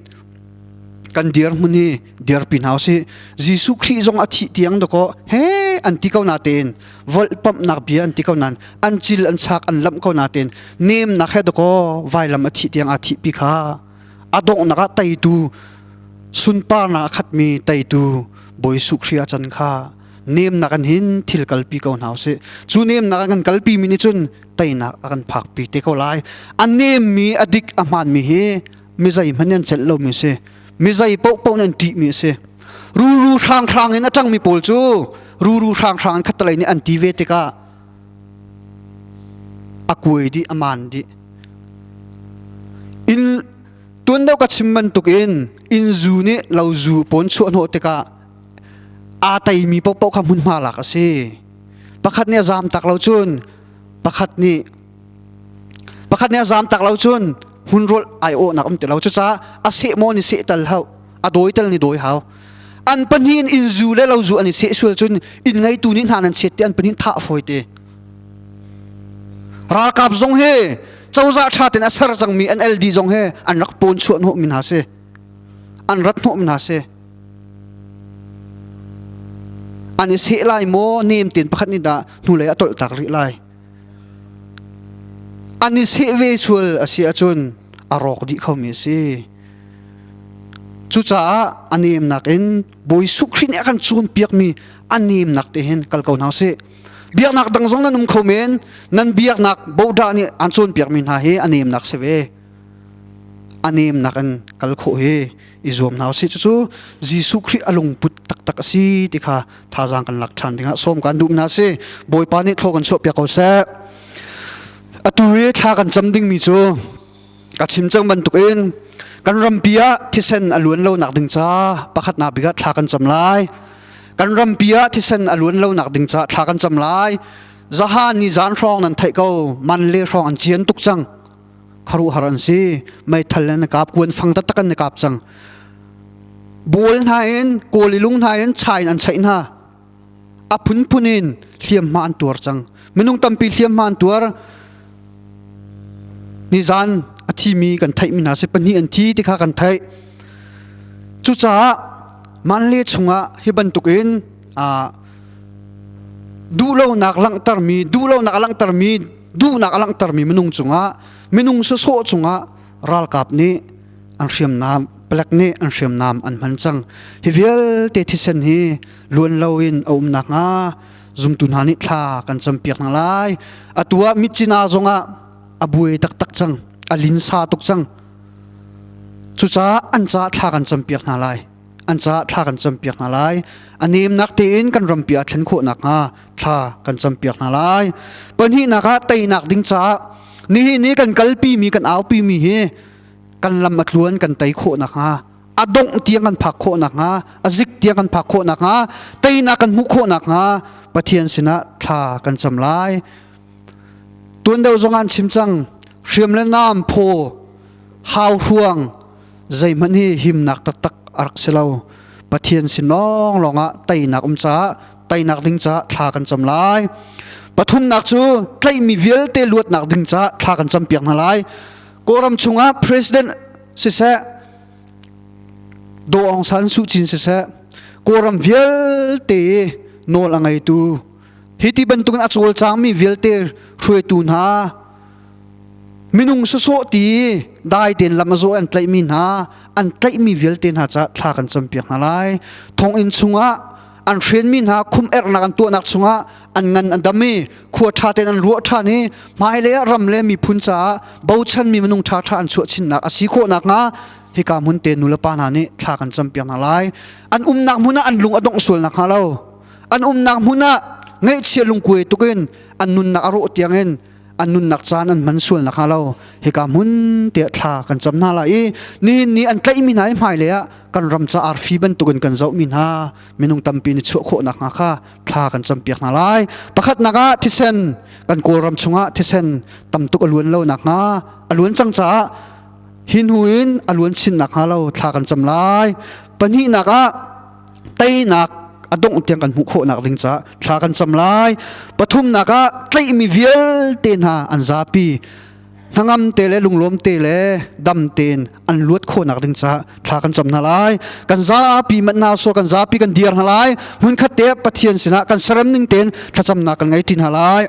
kan dirhmun hi dirpi hna usih Jesuh Khrih zong a thih tiang dakaw he an ti ko na tein volhpamhnak bia an ti ko nain an cil an chak an lamh ko na tein nemnak he dakaw vailam a thih tiang aa thihpi kha a donghnak ah teitu sunparnak a khatmi teitu Bawi Jesuh Khrih a can kha nemnak an hin thil kalpi ko hna usih cu nemnak an kan kalpi mi nih cun teinak a kan phakpi te ko lai a nemmi a dik a hmaanmi hi mi zeihmanh an celh lomi a si mi zei paohpaoh nih an ṭihmi a si ruru hranghrang in a ṭangmi pawl cu ruru hranghrang in khattelei nih an ti ve tikah a kuai dih a maan dih in tuan deuh ka chim bantukin inn zu nih lo zu pawn chuah hnawh tikah aa teimi paohpaoh kha hmunhma lak a si pakhat nih a zaam tak lo cun pakhat nih pakhat nih a zaam tak lo cun hmunrual ai awhnak um ti lo cucaah a seh maw ni seh tal hau a dawi tal ni dawi hau an pahnih in inn zu le lo zu an i seh sual cun inn ngeitu nih hna nan chet ti an pahnih thah a fawi te ralkap zong he cozah ṭha ten a ser cangmi NLD zong he an rak pawn chuah hnawh mi hna si an rat hnawh mi hna si An i seh lai maw nem tein pakhat nih dah hnulei a tolh tak rih lai. An i seh ve sual a si ahcun a rawk dih khomi a si. Cucaah a nemnak in Bawi Jesuh Khrih nih a kan cawnpiakmi a nemnak te hin kal ko hna usih. Biaknak dang zong nan um kho men, nan biaknak bodah nih an cawnpiakmi hna hi a nemnak si ve. A nemnak in kal khawh hi i zuam hna usih. Cucu Jesuh Khrih a lungput taktak a si ti kha thazaang kan lak ṭhan dingah sawm kan duh hna si. Bawipa nih thlaw kan chuahpiak ko seh. Atu i thla kan cam dingmi cu ka chim cang bantukin kan rampi ah thisen a luan lo nak ding ca pakhatnak bik ah thla kan cam lai. Kan rampi ah thisen a luan lo nak ding ca thla kan cam lai. Zahan ni zan hrawng nan theih ko man le hrawng an cian tuk cang. Khuaruahhar an si. Meithal in an kap, kuan fang taktak an i kap cang. Bawl hna in, kawl i lung hna in, chai in an chaih hna. A phunphun in hliamhma an tuar cang. Minung tampi hliamhma an tuar. Nizan a thimi kan theihmi hna si pahnih an thi ti kha kan theih. Cucaah Manle chungah hi bantukin duhlonak langhtermi, duhlonak a langhtermi duhnak a langhtermi minung cungah minung sawsawh cungah ralkap nih an hriamnam palek nih an hriamnam an hman cang hi vialte thisen hi luan loin a um nakhnga zumtu hna nih thla kan campiak hna lai atu ah mitcina zongah a buai taktak cang a linsa tuk cang cucaah an caah thla kan campiak hna lai an caah thla kan campiak hna lai a nemnak tein kan rampi ah thlen khawh nakhnga thla kan campiak hna lai pahnihnak ah teinak ding caah nihin ni kan kalpi mi kan aupi mi hi kan lam a tluan kan tei khawh nakhnga A dongh tiang kan phak khawh nakhnga, a zik tiang kan phak khawh nakhnga, teinak kan hmuh khawh nakhnga Pathian sinah thla kan cam lai. Tuan deuh zong an chim cang, hriam le naam phaw hau hruang zeihmanh hi himnak taktak a rak si lo. Pathian sin lawnglawng ah teinak um caah teinak ding caah thla kan cam lai. Pathumnak cu tlaihmi vialte luatnak ding caah thla kan campiak hna lai. Kawlram chungah president siseh Daw Aung San Suu Kyi siseh Kawlram vialte nawl a ngeitu hi ti bantukin a cawlcangmi vialte hruaitu hna minung sawsawh ti dai tein lam a zawh an tlaihmi hna an tlaihmi vialte hna caah thla kan campiak hna lai. Thonginn chungah an hrenmi hna khum erhnak an tuahnak chungah an ngan an dam i khua ṭha tein an ruah ṭhan i hmailei ah ram le miphun caah bochanmi minung ṭhaṭha an chuah chinnak a si khawh nakhnga hika hmun te nulepa hna nih thla kan campiak hna lai. An umnak hmun ah an lung a dongh sual nakhnga lo, an umnak hmun ah ngaihchia lungkuai tukin an nunnak a rawh tiangin an nunnak caan an hman sual nakhnga lo hika hmun tiah thla kan cam hna lai i nihin ni an tlaihmi hna i hmailei ah kan ram ca arfi bantukin kan zohmi hna minung tampi ni chuah khawh nakhnga kha thla kan campiak hna lai. Pakhatnak ah thisen kan Kawlram chungah thisen tam tuk a luan lo nakhnga, a luan cang caah hi hnu in a luan chin nakhnga lo thla kan cam lai. Pahnihnak ah teinak a dongh tiang kan hmuh khawhnak ding caah thla kan cam lai. Pathumnak ah tlaihmi vialte hna an zapi hnangam te le lunglawm te le dam tein an luat khawhnak ding caah thla kan cam hna lai. Kan zapi manh hna so kan zapi kan dir hna lai. Hmunkhat te Pathian sinah kan serem ning tein thlacamnak kan ngei ṭi hna lai.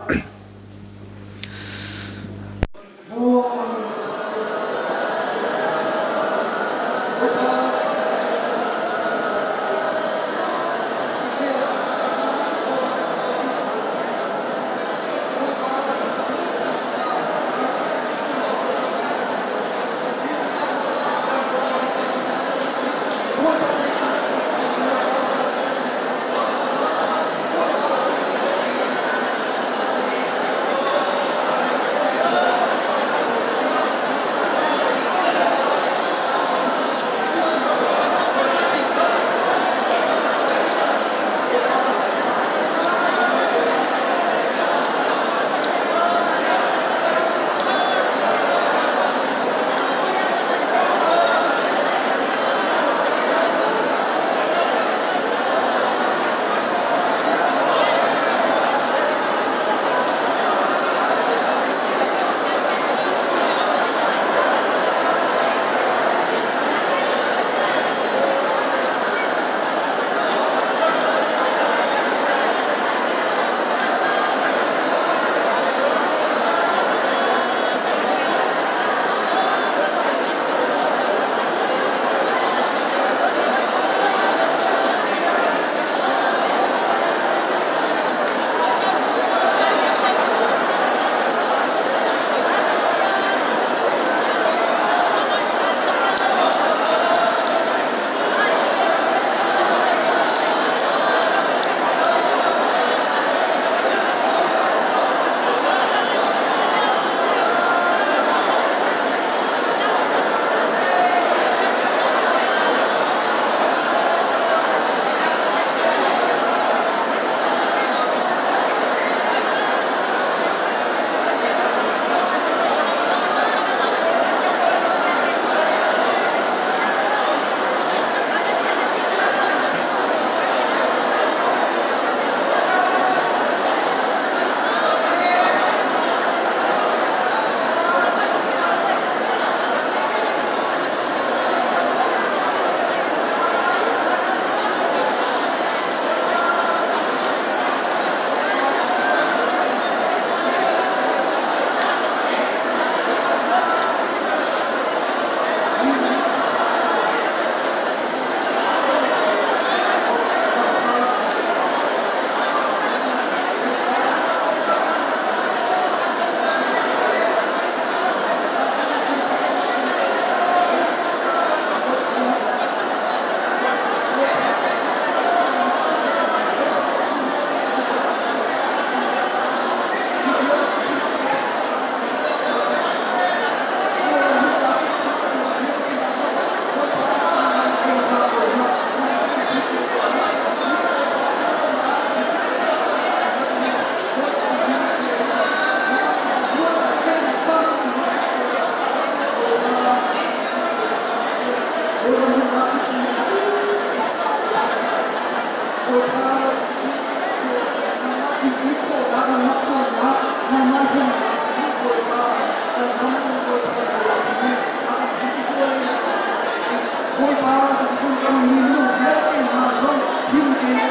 Bawipa cuticun kan mi minung vialte hna zong him tein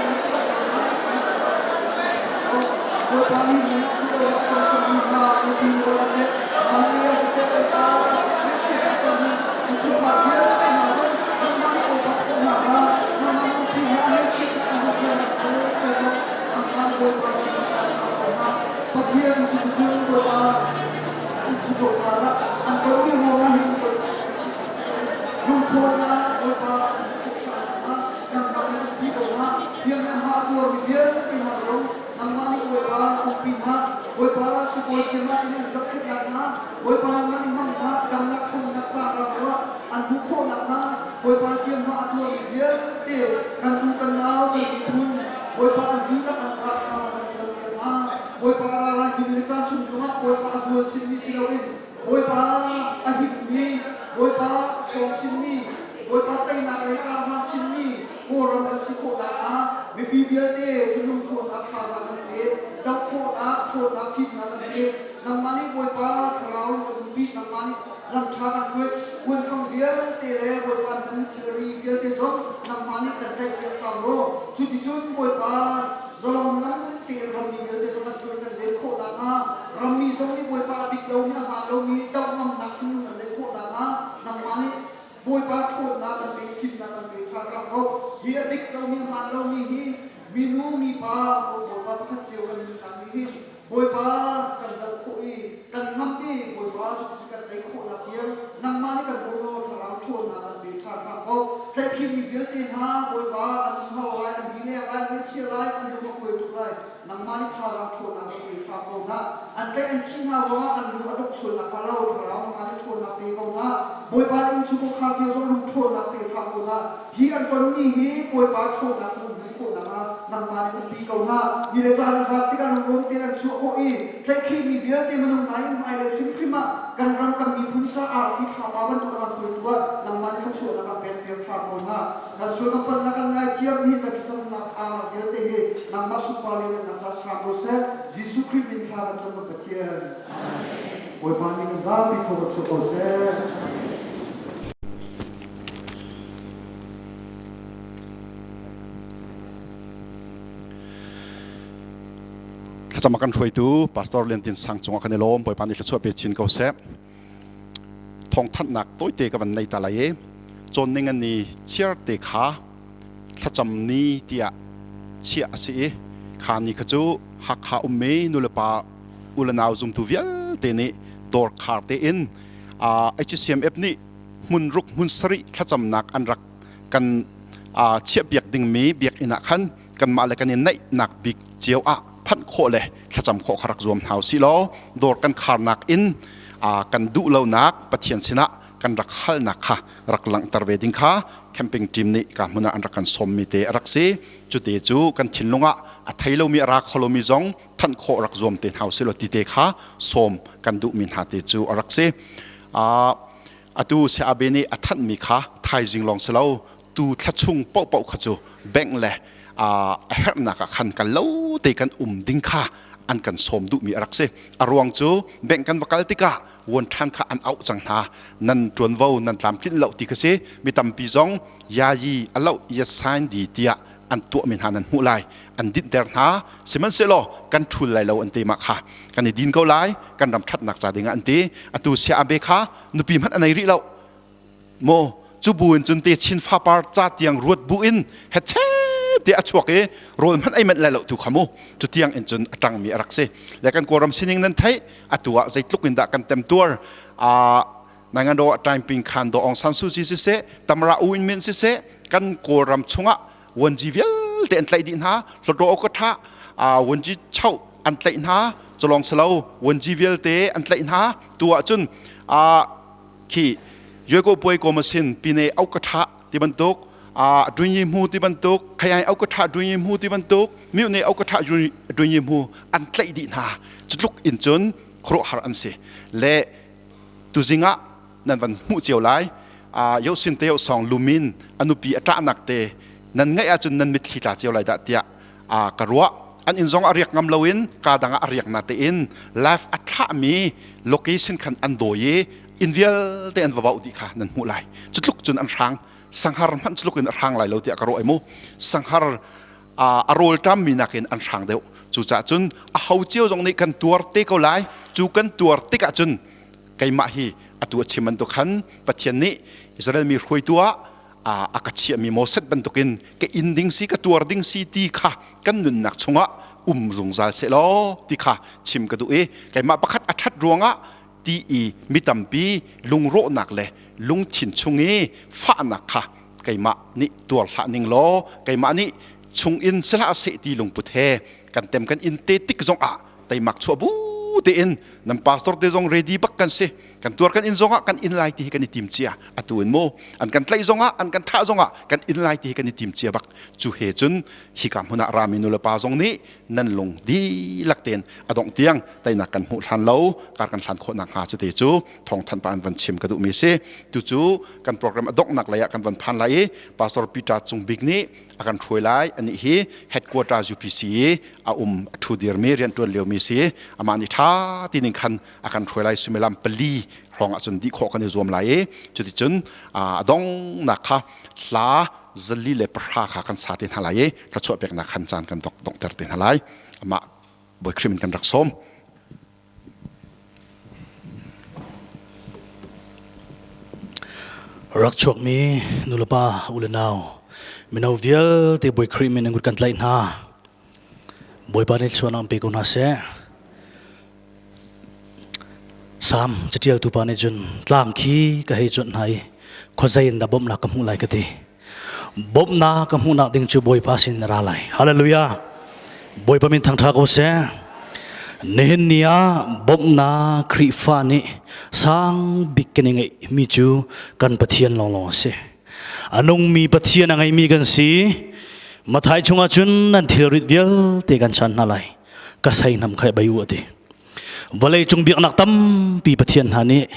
Bawipa nih nan asiloah kan cungmi hna nupi rual siseh, nangmah siseh, Bawipa ngaihchiat kan innchungkhar vialte hna zong nangmah nih Bawipa khawhnak hna, nangmah nih nupi hna ngaihchiatnak an hmuhnak vialte zong nangmah nih Bawipa nih kan ko hna. Pathian cuticun Bawipa innchungkhar ah an tonmi ruangah hin Bawipa lungṭhawnnak Bawipa nangmah nih umpi ko hna thiang le hma tuarmi vialte hna zong nangmah nih Bawipa umpi hna Bawipa sibawi sayamah nih an zohkhenhnak hna Bawipa nangmah nih hmang hna damnak ṭhawnnak caan ram ah an hmuh khawhnak hna Bawipa thiang hma a tuarmi vialte kan u kan nau kan miphun Bawipa an dihlak an ca thla kan campiak hna Bawipa ra lai ni le caan chung zongah Bawipa a zual chinmi si loin Bawipa a himmi Bawipa a ṭhawng chinmi Bawipa teinak lei kar hmang chinmi Kawlram kan si khawh nakhnga mipi vialte thinlung ṭhawnnak thazaang kan pe, doh khawhnak ṭhawnnak fimnak kan pe. Nangmah nih Bawipa thlarau in kan umpi, nangmah nih lam ṭha kan hruai. Kuanfang vialte le Bawipa nan thilri vialte zong nangmah nih kan tlaihpiak hram law, cuticun Bawipa zalong lam tein rammi vialte zong kan hruai kan len khawh nakhnga, rammi zong nih Bawipa a dik lomi a hmaan lomi doh ngamnak thinlung kan neih khawh nakhnga nangmah nih Bawipa ṭhawnnak kan pe, fimnak kan pe ṭhan hram ko. Hi a dik lomi, a hmaan lomi hi minu, mipa, Bawipa pakhat cio kan nunnak nih hi Bawipa kan doh khawh i kan ngamh i Bawipa cuticun kan tei khawhnak tiang nangmah nih kan bawm law thlarau ṭhawnnak kan pe ṭhan hram ko. Tlaihkhimmi vialte hna Bawipa an hau lai, an li leng lai, an ngaihchia lai, an lung a kuai tuk lai. Nangmah nih thlarau ṭhawnnak rak pe hram ko hna. An tlaih an khih hna ruangah an lung a dongh sual nakhnga lo thlarau nangmah nih ṭhawnnak pe ko hna. Bawipa inn chung kawkhar cio zong lung ṭhawnnak pe hram ko hna. Hi an tonmi hi Bawipa ṭhawnnak na hmuh khawh nakhnga nangmah nih umpi ko hna. Ni le caan a zat tikah lunglawm tein an chuah khawh i tlaihkhihmi vialte minung hna in hmailei hrimhrim ah kan ram kan miphun ca arfi thlapa bantuk a kan hruaitu ah nangmah nih thluachuahnak kan pekpiak hram ko hna. Kan sual kan palhnak kan ngaithiam hi kan thlacamnak aanak vialte hi nangmah sunpar le nunnak ca si hram ko seh. Jesuh Khrih min thla kan cam kan Pathian. Bawipa nih kan zapi thaw kan chuah ko seh. Thlacam a kan hruaitu Pastor Lian Tin Sang cungah kan i lawm. Bawipa nih thluachuah pe chin ko seh. Thawngthanhnak tawite ka van nei ta lai i cawn ning an ni chiar te kha thlacam ni tiah chiah a si i kha ni kha cu Hakha ummi nulepa ulenau zumtu vialte nih dawr khar tein HCMF nih hmun ruk hmun sarih thlacamnak an rak kan chiahpiak dingmi biakinn ah khan kanmah le kan i naihnak bik cio ah phanh khawh le thlacam khawh kha rak zuam hna usih law dawr kan kharnak in kan duh lonak Pathian sinah kan rak halnak kha rak langhter ve ding kha camping team nih ka hmun ah an rak kan sawmmi te a rak si. Cute cu kan thinlung ah a thei lomi a ra kho lomi zong thanh khawh rak zuam te hna usih law ti te kha sawm kan duhmi hna te cu a rak si. Atu CAB nih a thanhmi kha thaizing lawng si lo tu thla chung paohpaoh kha cu bank le a herhnak ah khan kan lo te kan um ding kha an kan sawm duhmi a rak si. A ruang cu bank kan va kal tikah vuan ṭhan kha an auh cang hna, nan ṭuanvo nan tlamtlinh lo ti kha si. Mi tampi zong yayi a loh ya sign di tiah an tuahmi hna nan hmuh lai, an dinhter hna. Sihmanhsehlaw kan ṭhul lai lo an ti mah kha kan i din ko lai kan ram ṭhatnak ca dingah an ti. Atu sia abe kha nupi hmanh a nei rih lo maw, cu bu in cun te chin fapar ca tiang ruat bu in hetche te a chuak i rawl hmanh ei manh lai lo tu kha mu cu tiang in cun a ṭangmi a rak si le kan Kawlram sining nan theih. Atu ah zeitluk in dah kan temtuar a nangando time ping khan do Aung San Suu Kyi siseh, Tamra U In Min siseh, kan Kawlram chungah wanji vialte an tlaih dih hna. Hlawtlaw okatha wanji chau an tlaih hna cholong salo wanji vialte an tlaih hna. Tu ah cun khi yueko puai ko masin pine au ka tha ti bantuk, a duin mu ti bantuk, khayai au ka tha duin mu ti bantuk, miu ne au ka tha duin mu an tlaih dih hna. Cutluk in cun khuaruahhar an si le tuzing ah nan van hmuh cio lai. Yo sin te yo song lumin anupi a ṭahnak te nan ngaih ahcun nan mitthli tla cio lai dah tiah ka ruah. An inn zong a riak ngam loin ka dang ah a riak na tein live a thlahmi location khan an dawi i inn vialte an va bauh dih kha nan hmuh lai. Cutluk cun an hrang. Sanghar hmanh tluk in a hrang lai lo tiah ka ruah i mu. Sanghar a rawlṭam mi nakin an hrang deuh. Cucaah cun a ho cio zong nih kan tuar te ko lai. Cu kan tuar tikah cun keimah hi atu a chim bantuk khan Pathian nih Israel mi hruaitu ah a ka chiahmi Moses bantukin ka inn ding si ka tuar ding si ti kha kan nunnak chungah um zungzal seh law ti kha chim ka duh i keimah pakhat a ṭhat ruangah ti i mi tampi lungrawhnak le lungthin chung i fahnak kha keimah nih tuar hlah ning law keimah nih chung in si hlah seh ti lungput he kan tem kan in te tik zong ah teimak chuah bu tein nan pastor te zong ready bak kan si. Kan tuar kan in zongah kan in lai ti hi kan i tim cia. Atu in mu an kan tlaih zongah an kan thah zongah kan in lai ti hi kan i tim cia bak. Cu he cun hika hmun ah rami nu le pa zong nih nan lung dihlak tein a dongh tiang teinak kan hmuh hlan lo kar kan hlan khawh nakhnga cute cu thawngthanh pa an van chim ka duhmi si. Tu cu kan program a donghnak lei ah kan van phan lai i Pastor Peter Cung Bik nih a kan hruai lai. Anih hi headquarter UPC i a um a ṭhu dirmi rianṭuan liomi si. Amah nih ṭha ti ning khan a kan hruai lai. Suimilam 4 hrawng ahcun dih khawh kan i zuam lai i cuticun a donghnak kha hla 410 kha kan sa te hna lai i thluachuah peknak khan caan kan donghter te hna lai. Amah Bawi Khrih min kan rak sawm. Rak chuakmi nulepa ulenau mino vialte Bawi Khrih min in kan tlaih hna. Bawipa nih thluachuahnak an pe ko hna seh. Sam catialtu pa nih cun tlang khi ka hei cuanh hna i khuazei in dah bawmhnak ka hmuh lai ka ti. Bawmhnak ka hmuhnak ding cu Bawipa sin in a ra lai. Hallelujah. Bawipa min thangṭha ko seh. Nihin ni ah bawmhnak Khrihfa nih sang bik kan i ngeih mi cu kan Pathian lawnglawng a si. A nungmi Pathian a ngeimi kan si. Mathai chungah cun nan thilrit vialte kan chan hna lai. Ka seihnam kha bei u a ti. Vawlei cung biaknak tampi Pathian hna nih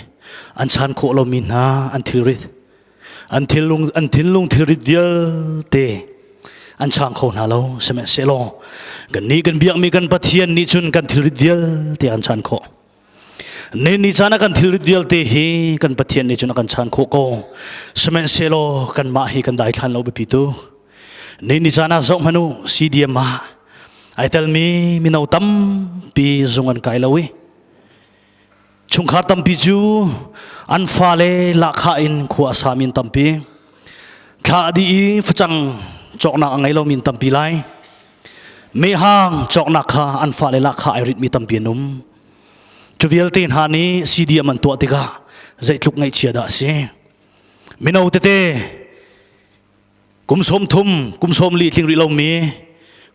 an chan khawh lomi hna an thilrit an thinlung an thinlung thilrit vialte an chang kho hna lo. Sihmanhsehlaw kan nih kan biakmi kan Pathian nih cun kan thilrit vialte an chan khawh. Ni ni caan ah kan thilrit vialte hi kan Pathian nih cun a kan chan khawh ko. Sihmanhsehlaw kanmah hi kan daithlan lo biapi tu. Ni ni caan ah zoh hmanh u, CDM ah ai telmi mino tampi zung an kai lo i chungkhar tampi cu an fale lahkhah in khua a sami an tampi. Thla a dih i facang cawknak a ngei lomi an tampi lai. Mehhang cawknak kha an fale lahkhah ai ritmi tampi an um. Cu vialte hna nih CDM an tuah tikah zeitluk ngaihchia dah a si. Mino tete kum 30, kum 40 tling rih lomi,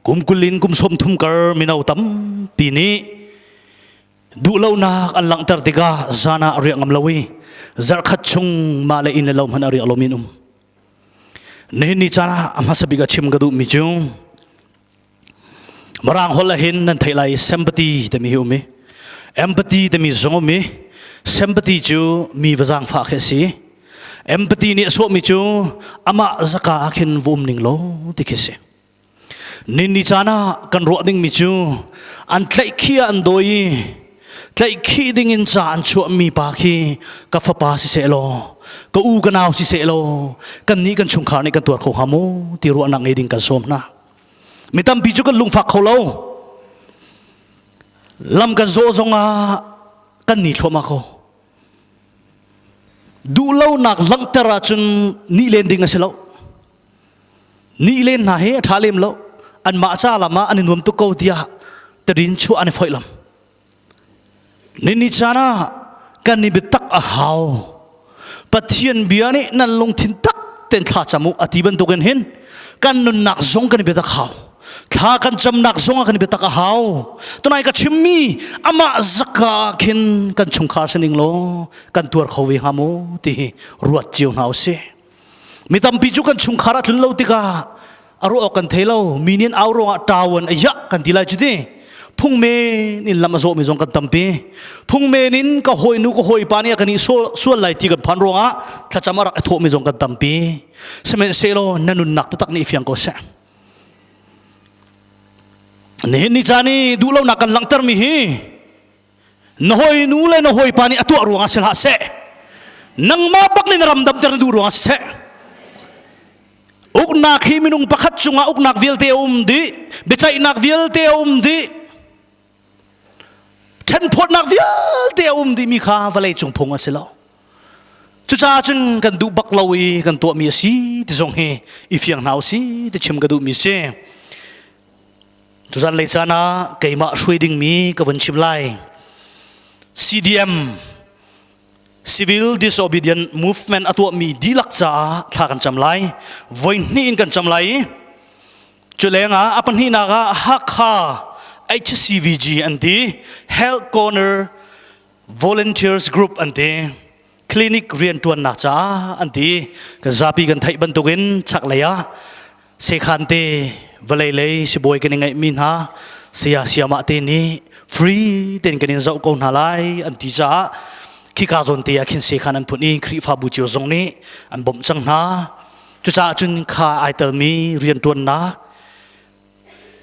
kum 20 in kum 30 kar mino tampi nih duhlonak an langhter tikah zan ah riak ngam lo i zarhkhat chung mah le inn le lo hmanh a riak lomi an um. Nihin ni caan ah a hmasa bik a chim ka duhmi cu Mirang holh ah hin nan theih lai, sympathy timi hi um i empathy timi zong um i sympathy cu mi va zaangfah khi a si. Empathy nih a sawhmi cu amah zaka ah khin va um ning law ti khi a si. Ni ni caan ah kan ruah dingmi cu an tlaihkhih ah an dawi i tlaihkhih dingin ca an chuahmi pa khi ka fapa siseh law, ka u ka nau siseh law, kan nih kan chungkhar nih kan tuar kho hnga maw ti ruahnak ngei ding kan sawm hna. Mi tampi cu kan lungfak kho lo. Lam kan zawh zongah kan ni thluahmah ko. Duhlonak langhter ahcun nih len ding a si lo. Nih len hna hi a ṭha lem lo. Anmah ca lam ah an i nuam tuk ko tiah tadin chuah an i foih lam. Ni ni caan ah kan i biatak a hau. Pathian bia nih nan lungthin tak ten thla cam u a ti bantukin hin kan nunnak zong kan i biatak hau. Thla kan camnak zong ah kan i biatak a hau. Tunai ka chimmi amah zaka khin kan chungkhar sining law kan tuar kho ve hnga maw ti hi ruat cio hna usih. Mi tampi cu kan chungkhar a tlun lo tikah a ruah awk kan thei lo. Mi nih an au ruangah ṭawan a yah kan ti lai cu ti. Phung men in lam a zawhmi zong kan tampi. Phung men in ka hawinu ka hawipa nih a kan i sual lai ti kan phan ruangah thlacam a rak i thawhmi zong kan tampi. Sihmanhsehlaw na nunnak taktak nih i fiang ko seh. Nihin ni caan i duhlonak kan langhtermi hi na hawinu le na hawipa nih a tuah ruangah si hlah seh. Nangmah bak nih na ram damter na duh ruangah si seh. Uknak hi minung pakhat cungah uknak vialte a um dih, biaceihnak vialte a um dih, ṭhenphawtnak vialte a um dihmi kha vawlei cung phung a si lo. Cucaah cun kan duh bak lo i kan tuahmi a si ti zong hi i fiang hna u si ti chim ka duhmi si. Tuzan lei caan ah keimah hruai dingmi ka vun chim lai. CDM Civil Disobedient Movement a tuahmi dihlak caah thla kan cam lai. Voi hnih in kan cam lai i cu lengah a pahnihnak ah Hakha HCVG an ti Health Corner Volunteers Group an ti clinic rianṭuannak caah an ti kan zapi kan theih bantukin chaklei ah sekhan te vawlei lei sibawi kan i ngeihmi hna saya siamah te nih free tein kan in zoh ko hna lai an ti caah khika zawn te ah khin sekhan an phun i Khrihfabu cio zong nih an bawmh cang hna cucaah cun kha ai telmi rianṭuannak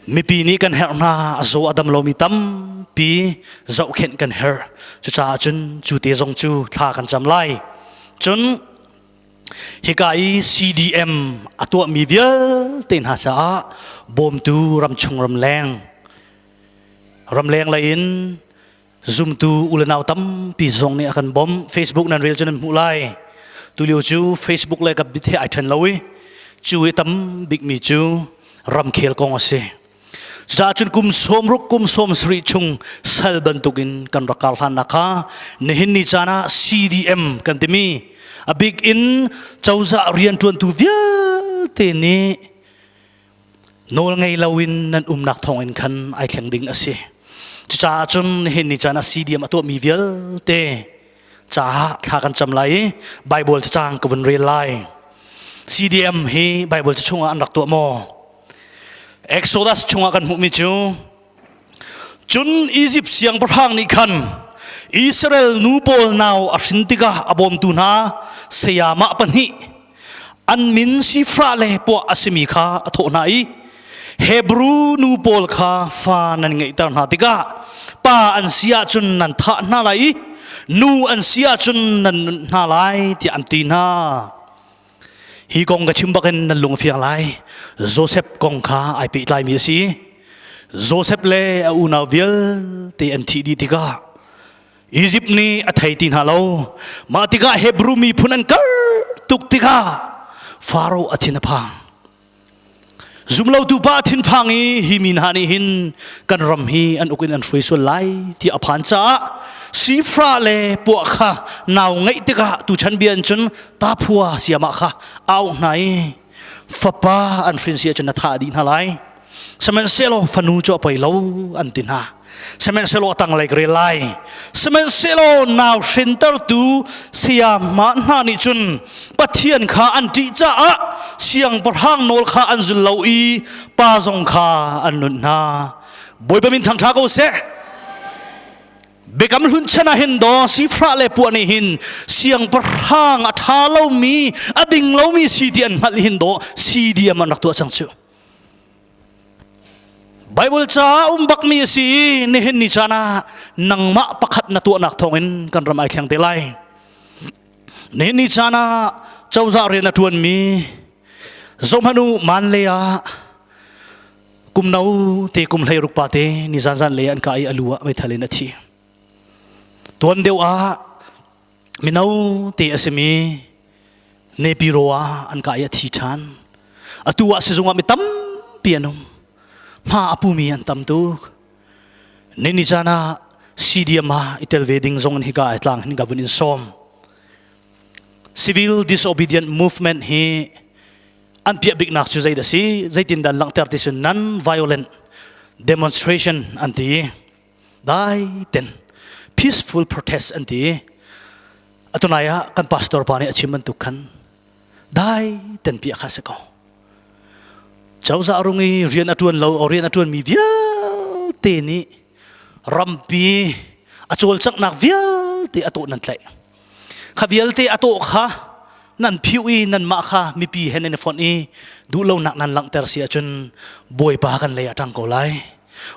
mipi nih kan herh hna a zaw a dam lomi tampi zohkhenh kan herh cucaah cun cu te zong cu thla kan cam lai cun Hika i CDM a tuahmi vialte hna caah bawmtu ramchung ramleng ramleng lei in zumtu ulenau tampi zong nih a kan bawmh. Facebook nan rel cu nan hmuh lai. Tulio cu Facebook le ka bit he ai ṭhen lo i cu i tam bikmi cu ramkhel kong a si. Cucaah cun kum sawmruk kum 70 chung sal bantukin kan rak kar hlannak kha nihin ni caan ah CDM kan timi a bik in cozah rianṭuantu vialte nih nawl ngei loin nan umnak thawngin khan ai thleng ding a si. Cucaah cun nihin ni caan ah CDM a tuahmi vialte caah thla kan cam lai i Bible cacang ka vun rel lai. CDM hi Bible ca chungah an rak tuah maw? Exodus chungah kan hmuhmi cu cun Izipt siangpahrang nih khan Israel nu pawl nau a hrin tikah a bawmtu hna sayamah pahnih an min Sifra le Puah a simi kha a thawh hna i Hebru nu pawl kha fa nan ngeihter hna tikah pa an si ahcun nan thah hna lai i nu an si ahcun nan nunh hna lai tiah an ti hna. Hi kong ka chim bakin nan lung a fiang lai. Joseph kong kha ai pehtlaimi a si. Joseph le a unau vialte an thih dih tikah Egypt nih a thei ti hna lo. Mah tikah Hebrew miphun an kar tuk tikah Faro a thin a phang. Zumlotu pa thinphang i hi mi hna nih hin kan ram hi an uk in an hruai sual lai ti a phan caah sifra le puah kha nau ngeih tikah tuchan bia in cun taphua siamah kha au hna i fapa an hrin si ahcun na thah dih hna lai sihmanhsehlaw fanu cu a poi lo an ti hna Sihmanhsehlaw a tanglei ka rel lai. Sihmanhsehlaw nau hrintertu sayamah hna nih cun Pathian kha an ṭih caah siangpahrang nawl kha an zul lo i pa zong kha an nunh hna. Bawipa min thangṭha ko seh. Biakam hlun chan ah hin daw sifrah le puah nih hin siangpahrang a ṭha lomi a ding lomi si ti an hngalh hin daw si diam an rak tuah cang cu. Bible ca um bakmi a si i nihin ni caan ah nangmah pakhat na tuahnak thawngin kan ram ai thleng te lai. Nihin ni caan ah cozah rian a ṭuanmi zohhmanh u Manle ah kum no te kum 16 pa te ni zan zan le an ka i a lu ah meithal in a thi. Tuan deuh ah mino te a simi Nepiro ah an kah i a thi ṭhan. Atu ah sizung ah mi tampi an um. Hma a pumi an tam tuk. Nini caan ah CDM ah i tel ve ding zong in hika ai tlang hin ka vun in sawm. Civil disobedient movement hi an piah biknak cu zei dah si? Zeitin dah langhter ti sun non-violent demonstration an ti. Dai ten peaceful protest an ti. Atunai ah kan pastor pa nih a chim bantuk khan dai ten pi kha si ko. Cozah rung i rian a ṭuan lo rian a ṭuanmi vialte nih rampi a cawlcanghnak vialte a tawh nan tlaih. Kha vialte a tawh kha nan phiu i nanmah kha mipi he nan i fonh i duhlonak nan langhter si ahcun Bawipa kan lei ah ṭang ko lai.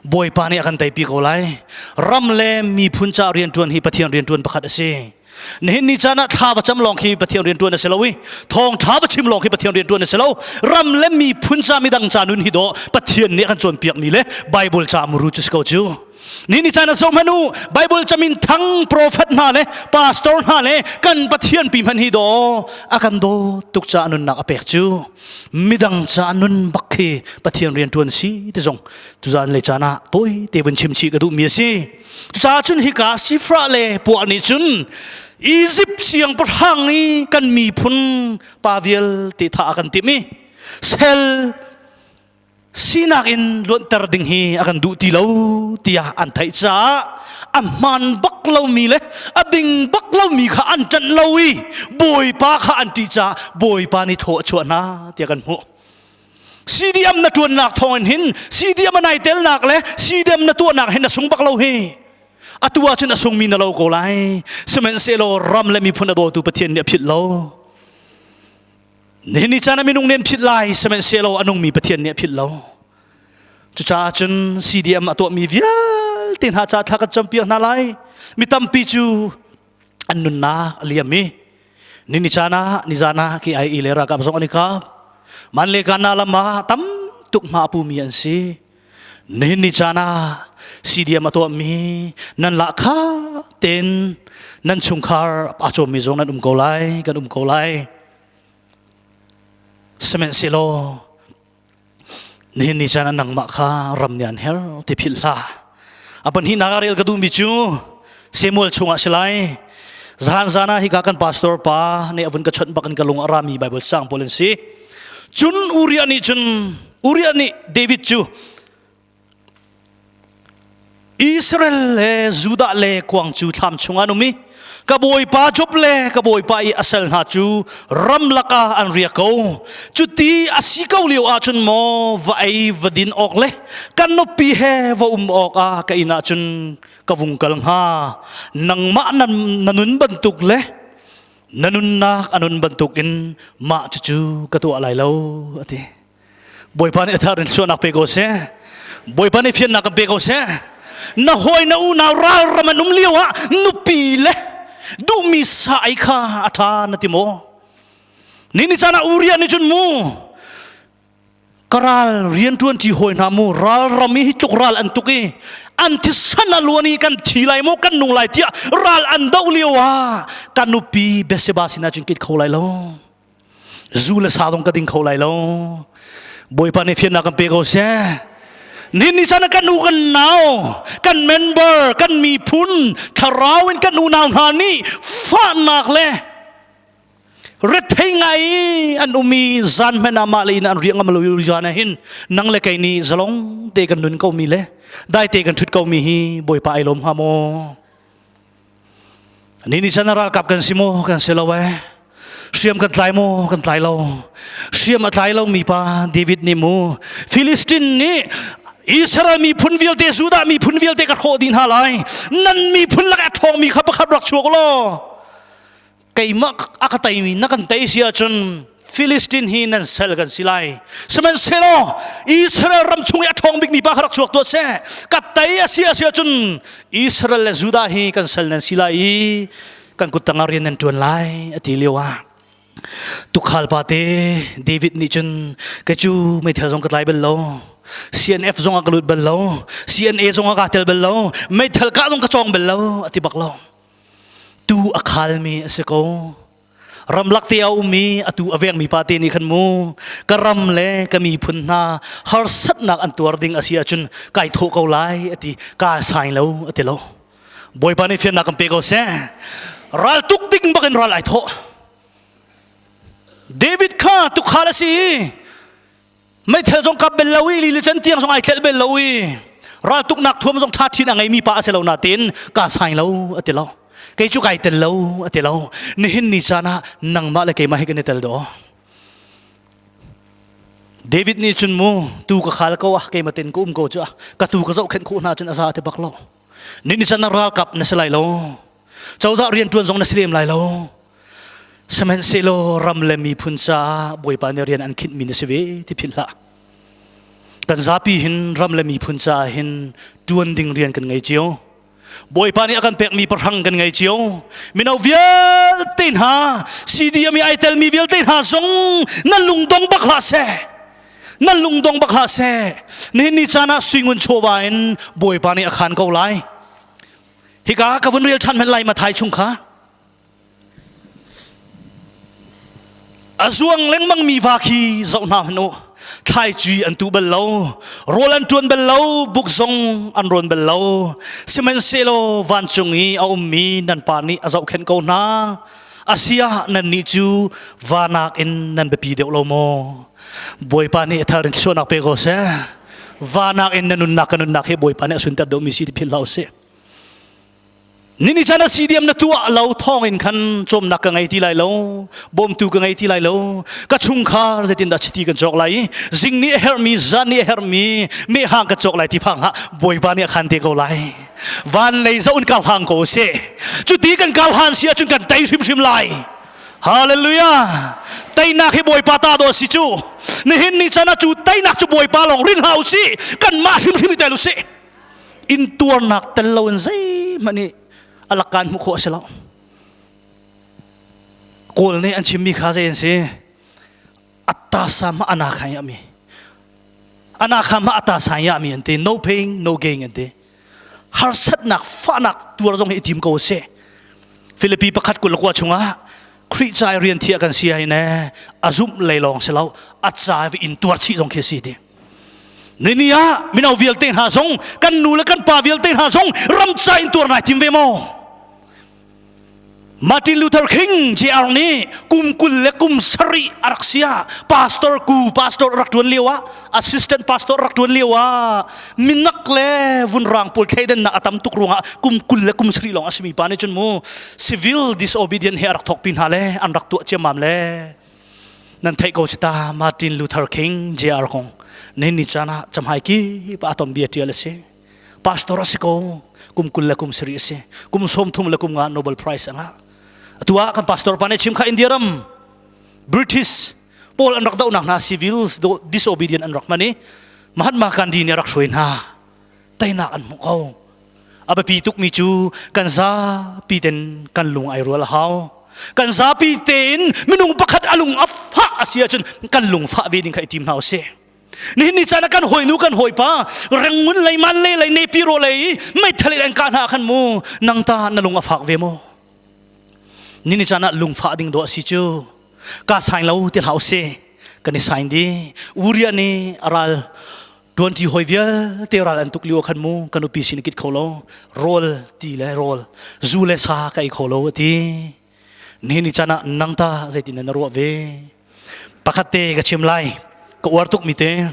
Bawipa nih a kan teipi ko lai. Ram le miphun ca rianṭuan hi Pathian rianṭuan pakhat a si. Nihin ni caan ah thla va cam lawng khi Pathian rian ṭuan a si lo i thawngṭha va chim lawng khi Pathian rian ṭuan a si lo. Ram le miphun ca midang ca nun hi dawh Pathian nih a kan cawnpiakmi le Bible ca muru cu si ko cu. Ni ni caan ah zoh hmanh u Bible camin thang prophet hna le pastor hna le kan Pathian pi hmanh hi daw a kan daw tuk ca nunnak a pek cu midang ca nun bak khi Pathian rian ṭuan si ti zong tuzan le caan ah tawi te vun chim chih ka duhmi a si. Cucaah cun hika Sifra le Puah nih cun Izipt siangpahrang i kan miphun pa vialte thah a kan timh i sel sinak in luanhter ding hi a kan duh ti lo tiah an theih caah a hmaan bak lomi le a ding bak lomi kha an ṭanh lo i Bawipa kha an ṭih caah Bawipa nih thaw a chuah hna tiah kan hmuh. CDM na ṭuannak thawngin hin CDM a nai telnak le CDM na tuahnak hin na sung bak lo hi. Atu ahcun a sungmi na lo ko lai. Sihmanhsehlaw ram le miphun a dawtu Pathian nih a philh lo. Nihin ni caan ah minung nih an philh lai, sihmanhsehlaw a nungmi Pathian nih a philh lo. Cucaah cun CDM a tuahmi vialte hna ca thla kan campiak hna lai. Mi tampi cu an nunnak a liam i ni ni caan ah nizan ah KIE le ralkap zong an i kap. Man le kana lam ah tam tuk hma a pumi an si. Nihin ni caan ah CDM a tuahmi nan lahkhah tein nan chungkhar aa cawmmi zong nan um ko lai, kan um ko lai. Sihmanhsehlaw nihin ni caan ah nangmah kha ram nih an her ti philh hlah. A pahnihnak ah rel ka duhmi cu Samuel chungah si lai. Zahan zan ah hika kan pastor pa nih a vun ka chawnh bak in ka lung a rami Bible sang pawl an si. Cun Uriah nih cun Uriah nih David cu Israel le Judah le kuang cu thlam chungah an um i ka bawipa Job le ka bawipa i a sal hna cu ramlak ah an riak ko. Cuti a si ko lio ahcun maw va ei va din awk le kan nupi he va um awk ah ka inn ah cun ka vung kal hnga. Nangmah na nun bantuk le na nunnak a nun bantukin mah cucu ka tuah lai lo a ti. Bawipa nih a thar in thluachuahnak pe ko seh. Bawipa nih fiannak kan pe ko seh. Na hawi na unau ralram an um lio ah nupi le duhmi sa ei kha a ṭha na ti maw? Ni ni caan ah Uriah nih cun mu ka ral rianṭuan ṭi hawi hna mu ralram i hi tluk ral an tuk i an thisan a luan i kan thi lai maw kan nung lai tiah ral an doh lio ah ka nupi Bathsheba sinah cun kit kho lai lo zu le sa dong ka ding kho lai lo Bawipa nih fiannak kan pe ko seh ni ni chan kan u kan nau kan member kan miphun thlarau in kan unau hna nih fahnak le rethei ngai an um i zan hmanh ah mah le inn an riah ngam lo zan ah hin nang le kei nih zalong te kan nun ko mi le dai te kan thut ko mi hi Bawipa ai lawm hnga maw ni ni chan ralkap kan si maw kan si lo eh hriam kan tlai maw kan tlai lo hriam a tlai lo mi pa David nih mu Philistine nih Israel miphun vialte Judah miphun vialte ka hrawh dih hna lai nan miphun lak a ṭhawng mi kha pakhat rak chuak law keimah a ka teimi na kan tei si ahcun Philistine hi nan sal kan si lai sihmanhsehlaw Israel ram chung i a ṭhawng bikmi pa kha rak chuak tuah seh ka tei a si a si ahcun Israel le Judah hi kan sal nan si lai i kan kut tangah rian nan ṭuan lai a ti lio ah tukhal pa te David nih cun kei cu meithal zong ka tlai bal lo CNF zong ah ka lut bal lo CNA zong ah kaa tel bal lo meithal kah zong ka cawng bal lo a ti bak lo Tu a khalmi a si ko. Ramlak te a ummi atu a vengmi pa te nih khan mu ka ram le ka miphun hna harsatnak an tuar ding a si ahcun kai thawh ko lai a ti ka sai lo a ti lo. Bawipa nih fiannak kan pe ko seh. Ral tuk ding bakin ral ai thawh. David kha tukhal a si i meithal zong kap bel lo i lili can tiang zong ai thlel bel lo i raltuknak thuam zong ṭha ṭhin a ngeimi pa a si lo nain ka sai lo a ti lo kei cu kai tel lo a ti lo nihin ni caan ah nangmah le keimah hi kan i tel do David nih cun mu tu ka khal ko ah keimah ten ka um ko cu ah ka tu ka zohkhenh khawh hna cun a za ti bak lo ni ni caan ah ralkap na si lai lo cozah rianṭuan zong na si lem lai lo Sihmanhsehlaw ram le miphun caah Bawipa nih rian an khinhmi na si ve ti philh hlah. Kan zapi hin ram le miphun caah hin ṭuan ding rian kan ngei cio. Bawipa nih a kan pekmi pahrang kan ngei cio. Mino vialte hna, CDM i ai telmi vialte hna zong nan lungdong bak hlah seh. Nan lungdong bak hlah seh. Nihin ni caan ah suingun chawva in Bawipa nih a khan ko lai. Hika ka vun rel ṭhan hmanh lai Mathai chung kha. A zuang lengmang mi va khi zoh hna hmanh u. Thlaici an tuh bal lo, rawl an ṭuan bal lo, buk zong an rawn bal lo. Sihmanhsehlaw vancung i a ummi nan Pa nih a zohkhenh ko hna. Asiah nannih cu va nakin nan biapi deuh lo maw? Bawipa nih a thar in thluachuahnak pe ko seh. Va nakin na nunnak ka nunnak hi Bawipa nih a sunter deuhmi si ti philh hlah u sih. Nini chan a CDM na tuah lo thawng in khan cawmnak ka ngei ti lai lo, bawmtu ka ngei ti lai lo, ka chungkhar zeitindah chiti kan cawk lai i zing nih a herhmi, zan nih a herhmi mehhang ka cawk lai ti phang hlah, Bawipa nih a khan te ko lai. Van lei zoh in kal hlang ko sih. Cuti kan kal han si ahcun kan tei hrimhrim lai. Hallelujah! Teinak hi Bawipa ta do si cu. Nihin ni chan ah cu teinak cu Bawipa lawng rin hlah u sih. Kanmah hrimhrim i tel u sih. Intuarnak tel loin zeihmanh nih a lakkaan hmuh khawh a si lo. Kawl nih an chimmi kha zei an si? Atta sa ma ana kha ya mi. Ana kha ma atta sa ya mi an ti. No pain, no gain an ti. Harsatnak, fahnak tuar zong hi i tim ko seh. Philippi pakhat 22 chungah Khrih ca i rian thiah kan si ai ne a zumh lei lawng si lo a ca i in tuar chih zong khi a si ti. Nini ah mino vialte hna zong kan nu le kan pa vialte hna zong ramca in tuar nai tim ve maw? Martin Luther King Jr. nih kum 27 a rak sia pastor ku pastor rak tuan lio ah assistant pastor rak tuan lio ah minak le vunrang pawl thleidannak a tam tuk ruangah kum 27 lawng a simi pa nih cun mu civil disobedient he a rak thawk pi hna le an rak tuah ciammam le Nan theih ko ta Martin Luther King Jr. kong nihin ni caan ah camhai ki pa atom bia tial a si. Pastor a si ko kum 27 a si. Kum 35 Nobel Prize a ngah. Atu ah kan pastor pa nih chim kha India ram British pawl an rak dohnak hna civil disobedient an rak hman i Mahatma Gandhi nih a rak hruai hna. Teinak an hmu ko. A biapi tukmi cu kan zapi ten kan lung ai rual a hau. Kan zapi tein minung pakhat a lung a fah a si ahcun kan lung fah ve ding kha i tim hna usih. Nihin ni caan ah kan hawinu kan hawipa rengun lei man le lei nepi ro lei meithal in an kah hna khan mu nang ta na lung a fak ve maw? Ni ni caan ah lungfah ding dawh a si cu. Ka sain lo ti hlah usih. Kan i sain di. Uriah nih a ral Ṭuanṭi hawi vialte ral an tuk lio khan mu ka nupi sin kit kho lo rawl ti le rawl zu le sa ka ei kho lo a ti nihin ni caan ah nang ta zeitin na ruah ve pakhat te ka chim lai ka uar tuk mi te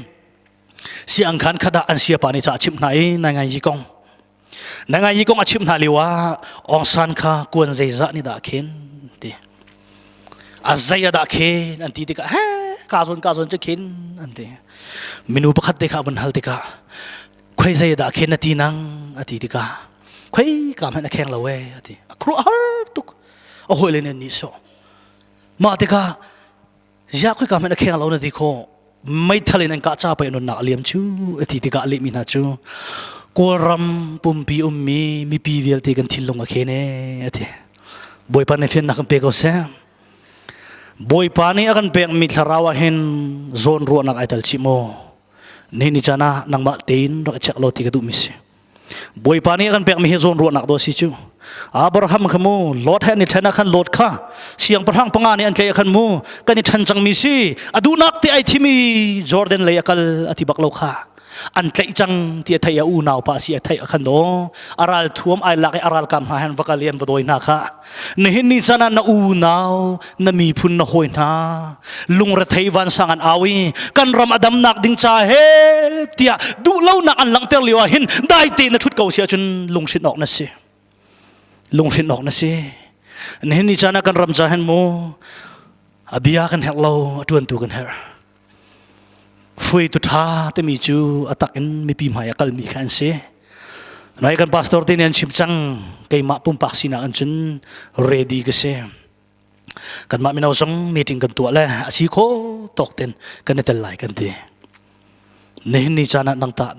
si ang khan khat ah an siapa nih ca a chimh hna i nai ngai yi kong Na ngai yi kong a chimh hna lio ah Aung San kha kuan zeizah nih dah khin ti. A zei a dah khin an ti tikah he ka zawn ka zawn cu khin an ti. Minu pakhat te kha a vun hal tikah khoi zei dah khin a ti nang a ti tikah khoi ka hmanh a kheng lo e a ti. A khuaruah har tuk. A hawile nih an nih sawh. Mah tikah Ziah khoi ka hmanh a kheng lo na ti khawh. Meithal in an kah ca pei nunnak a liam cu a ti tikah lehmi hna cu Kawlram pumpi ummi mipi vialte kan thinlung a khen ee a ti. Bawipa nih fiannak kan pe ko seh. Bawipa nih a kan pekmi thlarau ah hin zawn ruahnak ai tel chih maw? Nihin ni caan ah nangmah tein rak i check law ti ka duhmi si. Bawipa nih a kan pekmi hi zawnruahnak dawh a si cu. Abraham kha mu Lot he an i ṭhen ah khan Lot kha siangpahrang panga nih an tlaih ah khan mu kan i ṭhen cangmi si a duhnak te ai thim i Jordan lei a kal a ti bak lo kha an tlaih cang ti a theih a unau pa si a theih ah khan daw a ral thuam ai lak i a ralkam hna hen va kal i an va dawi hna kha nihin ni caan ah na unau na miphun na hawi hna lungrethei vansang an au i kan ram a damnak ding ca he tiah duhlonak an langhter lio ah hin dai te na thut ko si ahcun lunghrinh awk na si lunghrinh awk na si nihin ni caan ah kan ram ca hin mu a bia kan herh lo a tuantu kan herh hruaitu ṭha timi cu a tak in mipi hmai a kalmi kha an si nai kan pastor te nih an chim cang keimah pumpak sinak an cun ready ka si kanmah mino zong meeting kan tuah le a si kho tawk ten kan i tel lai kan ti. Nihin ni caan ah nang tah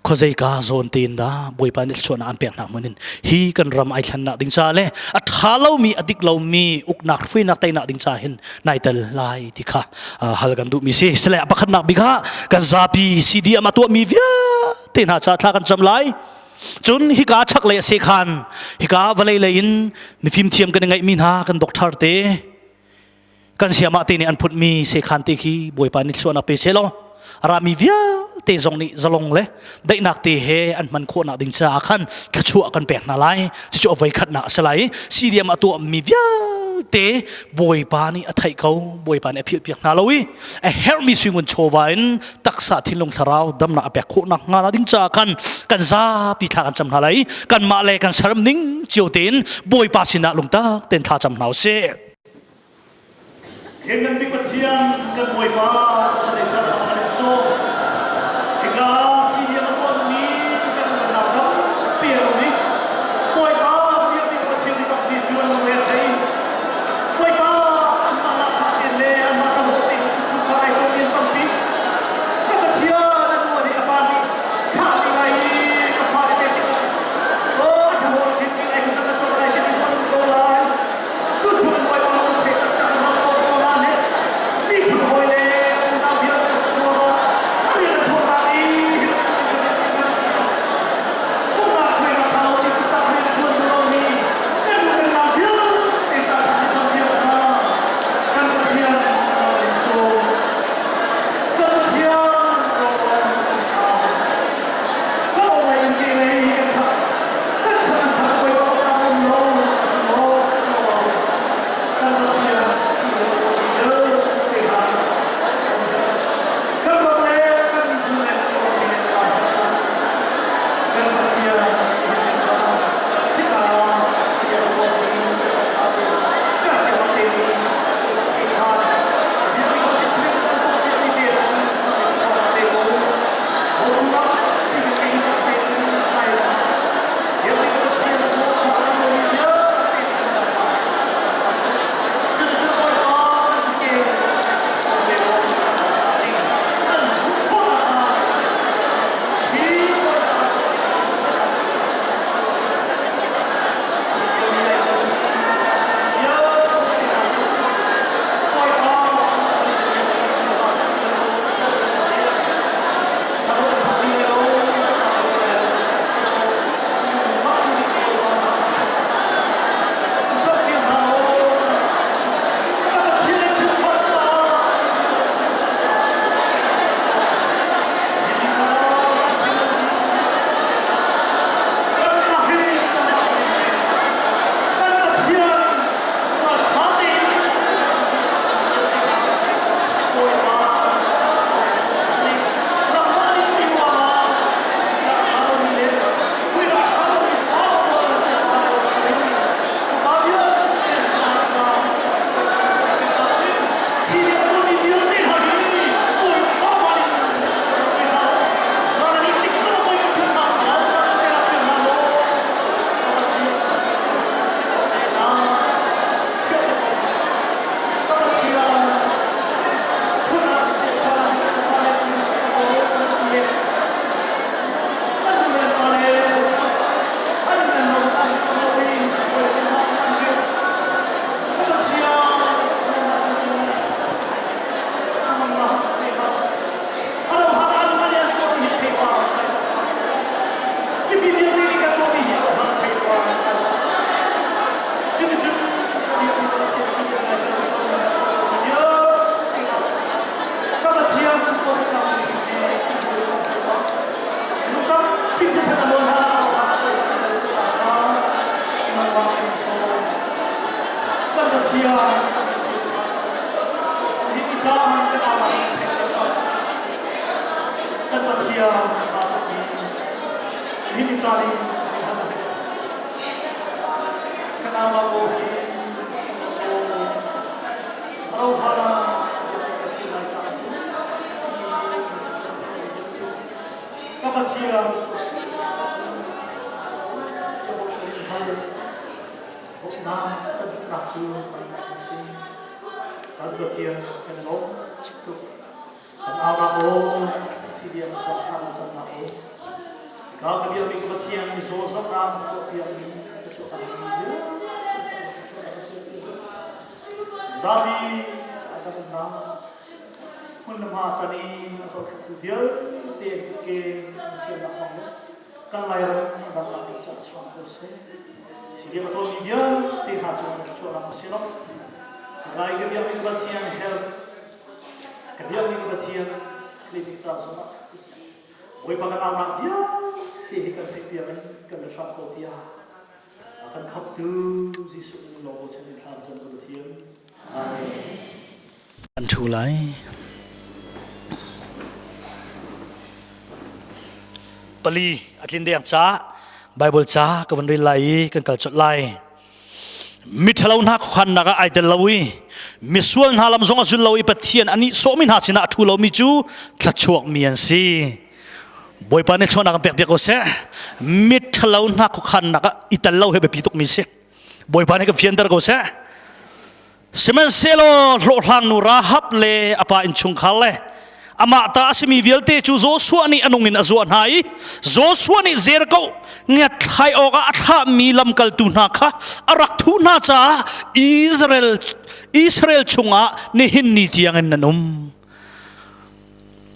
khuazei ka zawn tein dah Bawipa nih thluachuahnak an pek hna hmun in hi kan ram ai thlennak ding ca le a ṭha lomi a dik lomi uknak hruainak teinak ding ca hin nai tel lai ti kha hal kan duhmi si. Sile a pakhatnak bik ah kan zapi CDM a tuahmi vialte hna ca thla kan cam lai. Cun hika chaklei a sekhan hika vawlei lei in mifim thiam kan i ngeihmi hna kan doctor te kan siamah te nih an phutmi sekhan te khi Bawipa nih thluachuahnak pe seh law rami vialte zong nih zalong le daihnak te he an hman khawhnak ding caah khan thluachuah kan pek hna lai. Cucu a voikhatnak a si lai. CDM a tuahmi vialte Bawipa nih a theih ko. Bawipa nih a philhpiak hna lo i a herhmi suingun chawva in taksa thinlung thlarau damnak a pek khawhnak hnga ding caah khan kan zapi thla kan cam hna lai. Kanmah le kan serm ning cio tein Bawipa sinah lungtak tein thla cam hna usih. Lianngan Bik Pathian kan Bawipa kan ei ser kan in sawm. Hika CDM a tuanmi kan nunnak tampi a um i Bawipa biakinn Pathian i tampi cu an lungre a thei. Bawipa anmah lahkhah tein le anmah tlangholh tein chungkhar ai cawm in tampi. Ka Pathian an uan i a pa nih thah ding ai i ka fale pek tikah oh a thaw chin ding ai ka zan a chuak lai ti mi um ko lai. Tuchun Bawipa lungpek a sak hna ko ko na nih miphun hawi le unau vialte ruangah a rian a chuahnak i pumnak hruainak hna lo in tak rian a ṭuan lomi kan nu kan nau vialte ca kan i campiak hna. Kan Pathian cu kan Pathian kan awlei in ke lei kan khat kan khat kan khat Bawipa kan um lo kan Pathian kan ram le kan miphun le kan Pathian hika CDM ca thla kan camnak u. Ka ka biakmi ka Pathian mizaw zawtnak na tuahpiakmi ka chuah kan si Zapi a kan umnak hmun le hma can i a zohkhenhtu vialte an kutke an thiamnak hmang in kan Lairam a damnak ding caah chuang ko seh. CDM a tuahmi vialte hna cu an chuahnak a si lo. Lai ka biakmi ka Pathian help ka biakmi ka Pathian clinic ca zongah siseh Bawipa kan aunak vialte hi kan theihpiak in kan la hram ko tiah a kan khamhtu Jesuh min lawng bochan in hram cam ka Pathian. Amen. An thu lai. Pali a tlin deng ca Bible ca ka van rel lai i kan kal colh lai. Miṭhalo hna khuakhannak ah ai tel lo i misual hna lam zong a zul lo i Pathian a nihsawhmi hna sinah a ṭhu lomi cu thluachuakmi an si. Bawipa nih chuahnak an pek piak ko seh. Miṭhalo hna khuakhannak ah i tel lo hi biapi tukmi si. Bawipa nih kan fianter ko seh. Sihmanhsehlaw hlawhhlang nu Rahab le a pa innchungkhar le amah ta a simi vialte cu Joshua nih a nung in a zuah hna i Joshua nih Jericho ngiatthlai awkah a thlahmi lamkaltu hna kha a rak thuh hna caah Israel Israel chungah nihin ni tiangin nan um.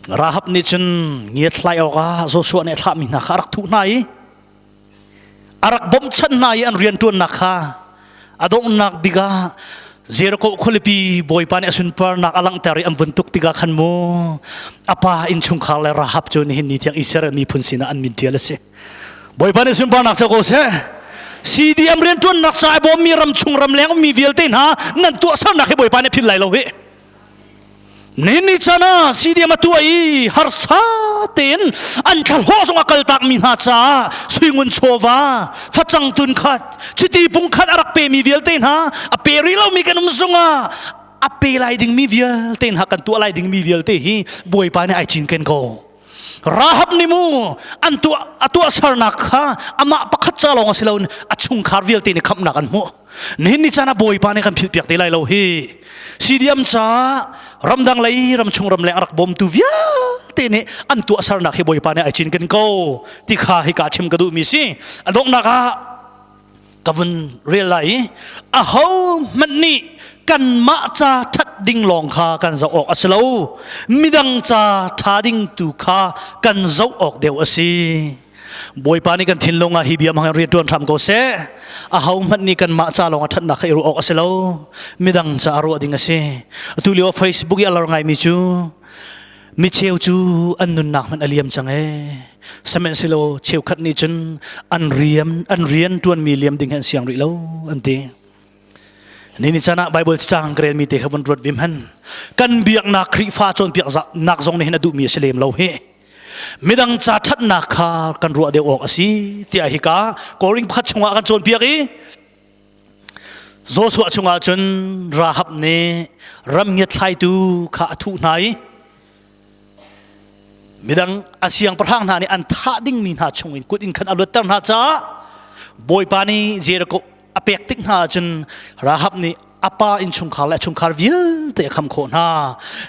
Rahab nih cun ngiatthlai awkah Joshua nih a thlahmi hna kha a rak thuh hna i a rak bawmhchanh hna i an rianṭuannak kha a donghnak bik ah Jericho khualipi Bawipa nih a sunparnak a langhter i an vun tuk tikah khan mu a pa innchungkhar le Rahab cu nihin ni tiang Israel miphun sinah an min ṭial a si. Bawipa nih sunparnak co ko seh. CDM rianṭuannak ca i bawmmi ramchung ramleng ummi vialte hna nan tuahsernak hi Bawipa nih philh lai lo hi. Nihin ni chan ah CDM a tuah i harsa tein an thlahlawh zong a kaltak mi hna caah suingun chawva facang tun khat chiti pung khat a rak pemi vialte hna a pe rih lomi kan um zongah a pe lai dingmi vialte hna kan tuah lai dingmi vialte hi Bawipa nih ai cinken ko. Rahab nih mu an tuah a tuahsernak kha amah pakhat ca lawng a si lo a chungkhar vialte nih khamhnak an hmuh. Nihin ni caan ah Bawipa nih kan philhpiak te lai lo hi. CDM ca ramdang lei ramchung ramleng a rak bawmtu vialte nih an tuahsernak hi Bawipa nih ai cinken ko ti kha hika chim ka duhmi si. A donghnak ah ka vun rel lai i aho hmanh nih kanmah ca ṭhat ding lawng kha kan zoh awk a si lo midang ca ṭha ding tu kha kan zoh awk deuh a si Bawipa nih kan thinlung ah hi bia hmang in rian ṭuan hram ko seh aho hmanh nih kanmah ca lawng a ṭhatnak kha i ruah awk a si lo midang ca a ruah ding a si atu lio Facebook i a lar ngaimi cu micheu cu an nunnak hmanh a liam cang ee sihmanhsehlaw cheukhat nih cun an rian an rian ṭuanmi liam ding hi an siang rih lo an ti ni ni chan ah Bible cang ka relmi te kha vun ruat vim han kan biaknak Khrihfa cawnpiak nak zong nih hin a duhmi a si lem lo hi midang ca ṭhatnak kha kan ruah deuh awk a si tiah hika Korin pakhat chungah kan cawnpiak i Joshua chungah cun Rahab nih ram ngiathlaitu kha a thuh hna i midang a siangpahrang hna nih an thah dingmi hna chungin kut in khan a luatter hna caah Bawipa nih Jericho a pek tik hna ahcun Rahab nih a pa innchungkhar le a chungkhar vialte a kham khawh hna.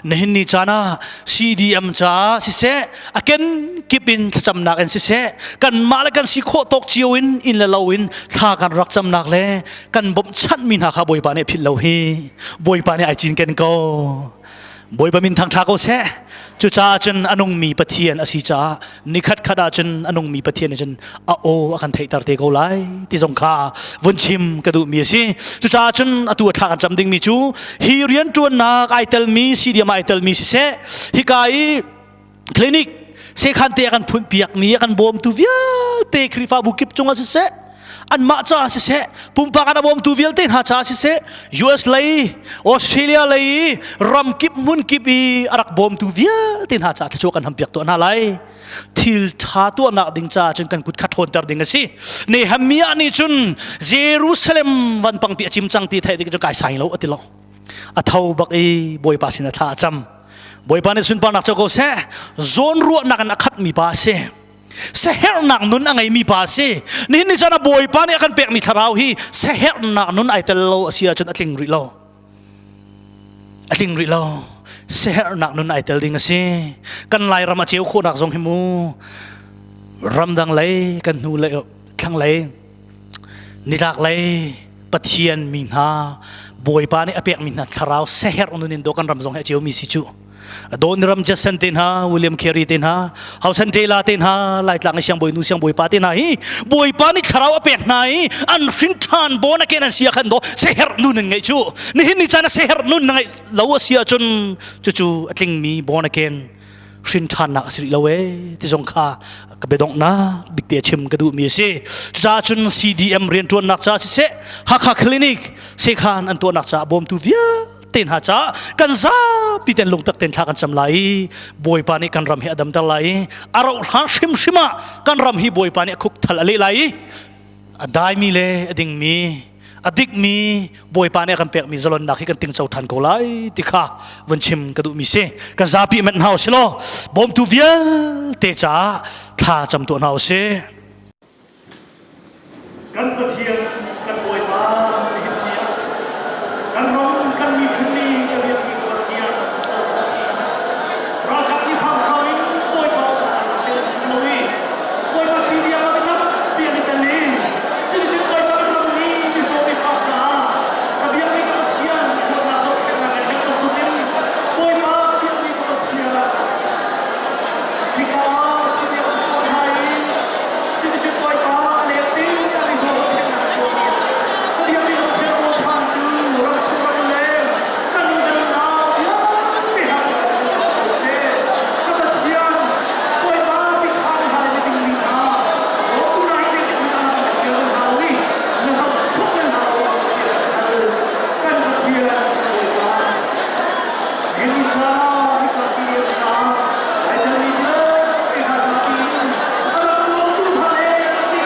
Nihin ni caan ah CDM caah siseh, a kenkip in thlacamnak in siseh, kanmah le kan si khawh tawk cio in inn le lo in thla kan rak camnak le kan bawmhchanhmi hna kha Bawipa nih philh lo hi. Bawipa nih ai cinken ko. Bawipa min thangṭha ko seh. Cucaah cun a nungmi Pathian a si caah nikhat khat ah cun a nungmi Pathian nih cun a aw a kan theihter te ko lai ti zong kha vun chim ka duhmi a si. Cucaah cun atu a thla kan cam dingmi cu hi rianṭuannak ai telmi CDM ai telmi siseh hika i clinic sekhan te a kan phunpiakmi a kan bawmtu vialte Khrihfabu kip cungah siseh anmah caah siseh pumpak an a bawmtu vialte hna caah siseh US lei Australia lei ram kip hmun kip i a rak bawmtu vialte hna caah thluachuah kan hampiak tuah hna lai thil ṭha tuahnak ding caah cun kan kut kha ṭhawnter ding a si Nehemiah nih cun Jerusalem vanpangpi a cim cang ti theih ding cu kai sai lo a ti lo a tho bak i Bawipa sin a thla a cam Bawipa nih sunparnak co ko seh zawnruahnak in a khatmi pa a si Sehernak nun a ngeimi pa a si. Nihin ni caan ah Bawipa nih a kan pekmi thlarau hi sehernak nun ai tel lo a si ahcun a tling rih lo. A tling rih lo. Siaherhnak nun ai tel ding a si. Kan Lairam a ceu khawhnak zong hi mu ramdang lei kan hnu lei thlang lei nitlak lei Pathian mi hna Bawipa nih a pekmi hna thlarau siaherh nun in do kan ram zong hi a ceumi si cu. Donram Jason te hna, William Carey te hna, Hausan Taylor te hna, Laitlang i siangbawi nu siangbawipa te hna hi Bawipa nih thlarau a pek hna i an hrin ṭhan born again an si ah khan do seherh nun in ngeih cu. Nihin ni caan a seherh nun na ngeih lo a si ahcun cucu a tlingmi born again hrin ṭhannak a si rih lo ee ti zong kha ka biadonghnak bikte chim ka duhmi a si. Cucaah cun CDM rianṭuannak caah siseh, Hakha Clinic sekhan an tuahnak caah bawmtu vialte te hna caah kan zapi ten lungtak ten thla kan cam lai i Bawipa nih kan ram hi a damter lai i a rauh hlan hrimhrim ah kan ram hi Bawipa nih a khuk thal a leh lai i a daimi le a dingmi a dikmi Bawipa nih a kan pekmi zalonnak hi kan tingco ṭhan ko lai ti kha vun chim ka duhmi si. Kan zapi manh hna usih law bawmtu vialte caah thla cam tuah hna usih. Kan Pathian, kan Bawipa, nihin ni ah kan ram, kan miphun nih kan biakmi Pathian ralkap nih hranghrang in Bawipa lo i Bawipa si tiang ah tampi an i tel i cuticun Bawipa kan ram nih mizaw mifak caah ka biakmi ka Pathian zawtnak zohkhenhnak in kan bantukin Bawipa biakmi ka Pathian hika si tiang tuah hna i cuticun Bawipa a leng ding a mizaw zohkhenhnak a tuahmi ka biakmi ka Pathian bochan cu ram chung ram leng kan kan nau vialte hna ka Pathian Bawipa miṭha hna le miding mi hna rawlulai te hna sial hna i na zohchuk hna kan Pathian Bawipa Hini cha hika si hna lai mi vialte hna tiin a rak tuahtu hna le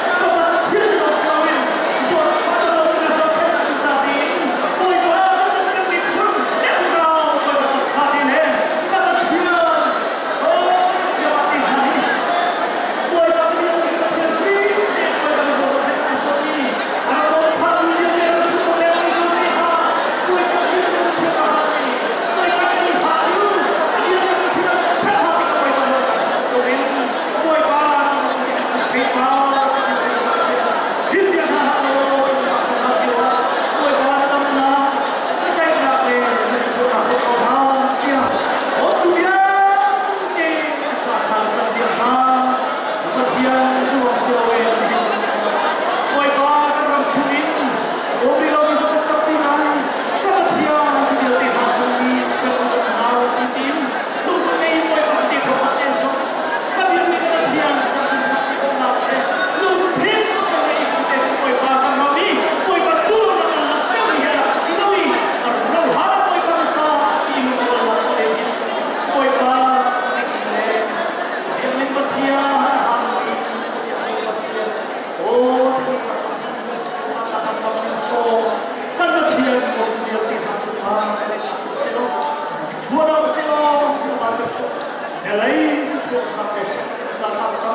a ti khatu vialte hna ka Pathian lo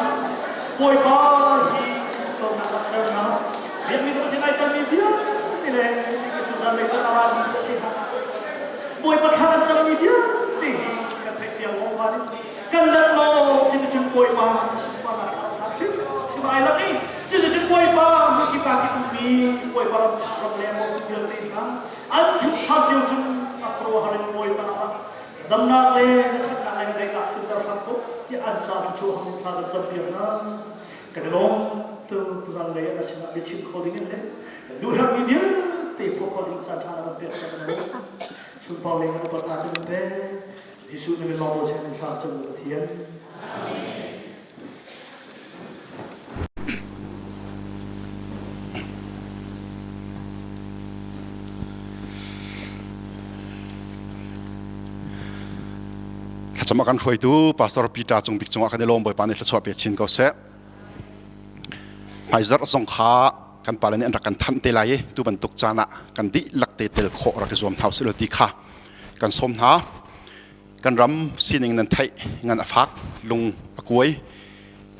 in Bawipa hi tonak a thernak biakmi Pathian ai telmi vialte le Bawipa thla kan cammi vialte hi kan theih cia lo kan lat lo cuticun Bawipa ai lak i cuticun Bawipa hmunkip ah ummi Bawipa ram ram le vialte hna an chungkhar cio cung a khuaruahhar in Bawipa damnak le thatnak le daihnak tlunter hram ko tiah an ca cu hang thla kan campiak hna. Kan i lawm tu tuzan lei an sinah biachim kho ding in le duhherhmi vialte phuah kho ding caan ṭha na kan pek kan lawm. Sunpar lei kan upat hna cu pe. Jesuh na min lawng bochan in thla cam Pathian. Amen. Thlacam a kan hruaitu Pastor Peter Cung Bik cungah kan i lawm. Bawipa nih thluachuah pe chin ko seh. Hmaizarh zong kha kan pale nih an rak kan thanh te lai i tu bantuk caan ah kan dihlak te tel khawh rak i zuam hna usih law ti kha kan sawm hna. Kan ram sining nan theih ngan a fak, lung a kuai,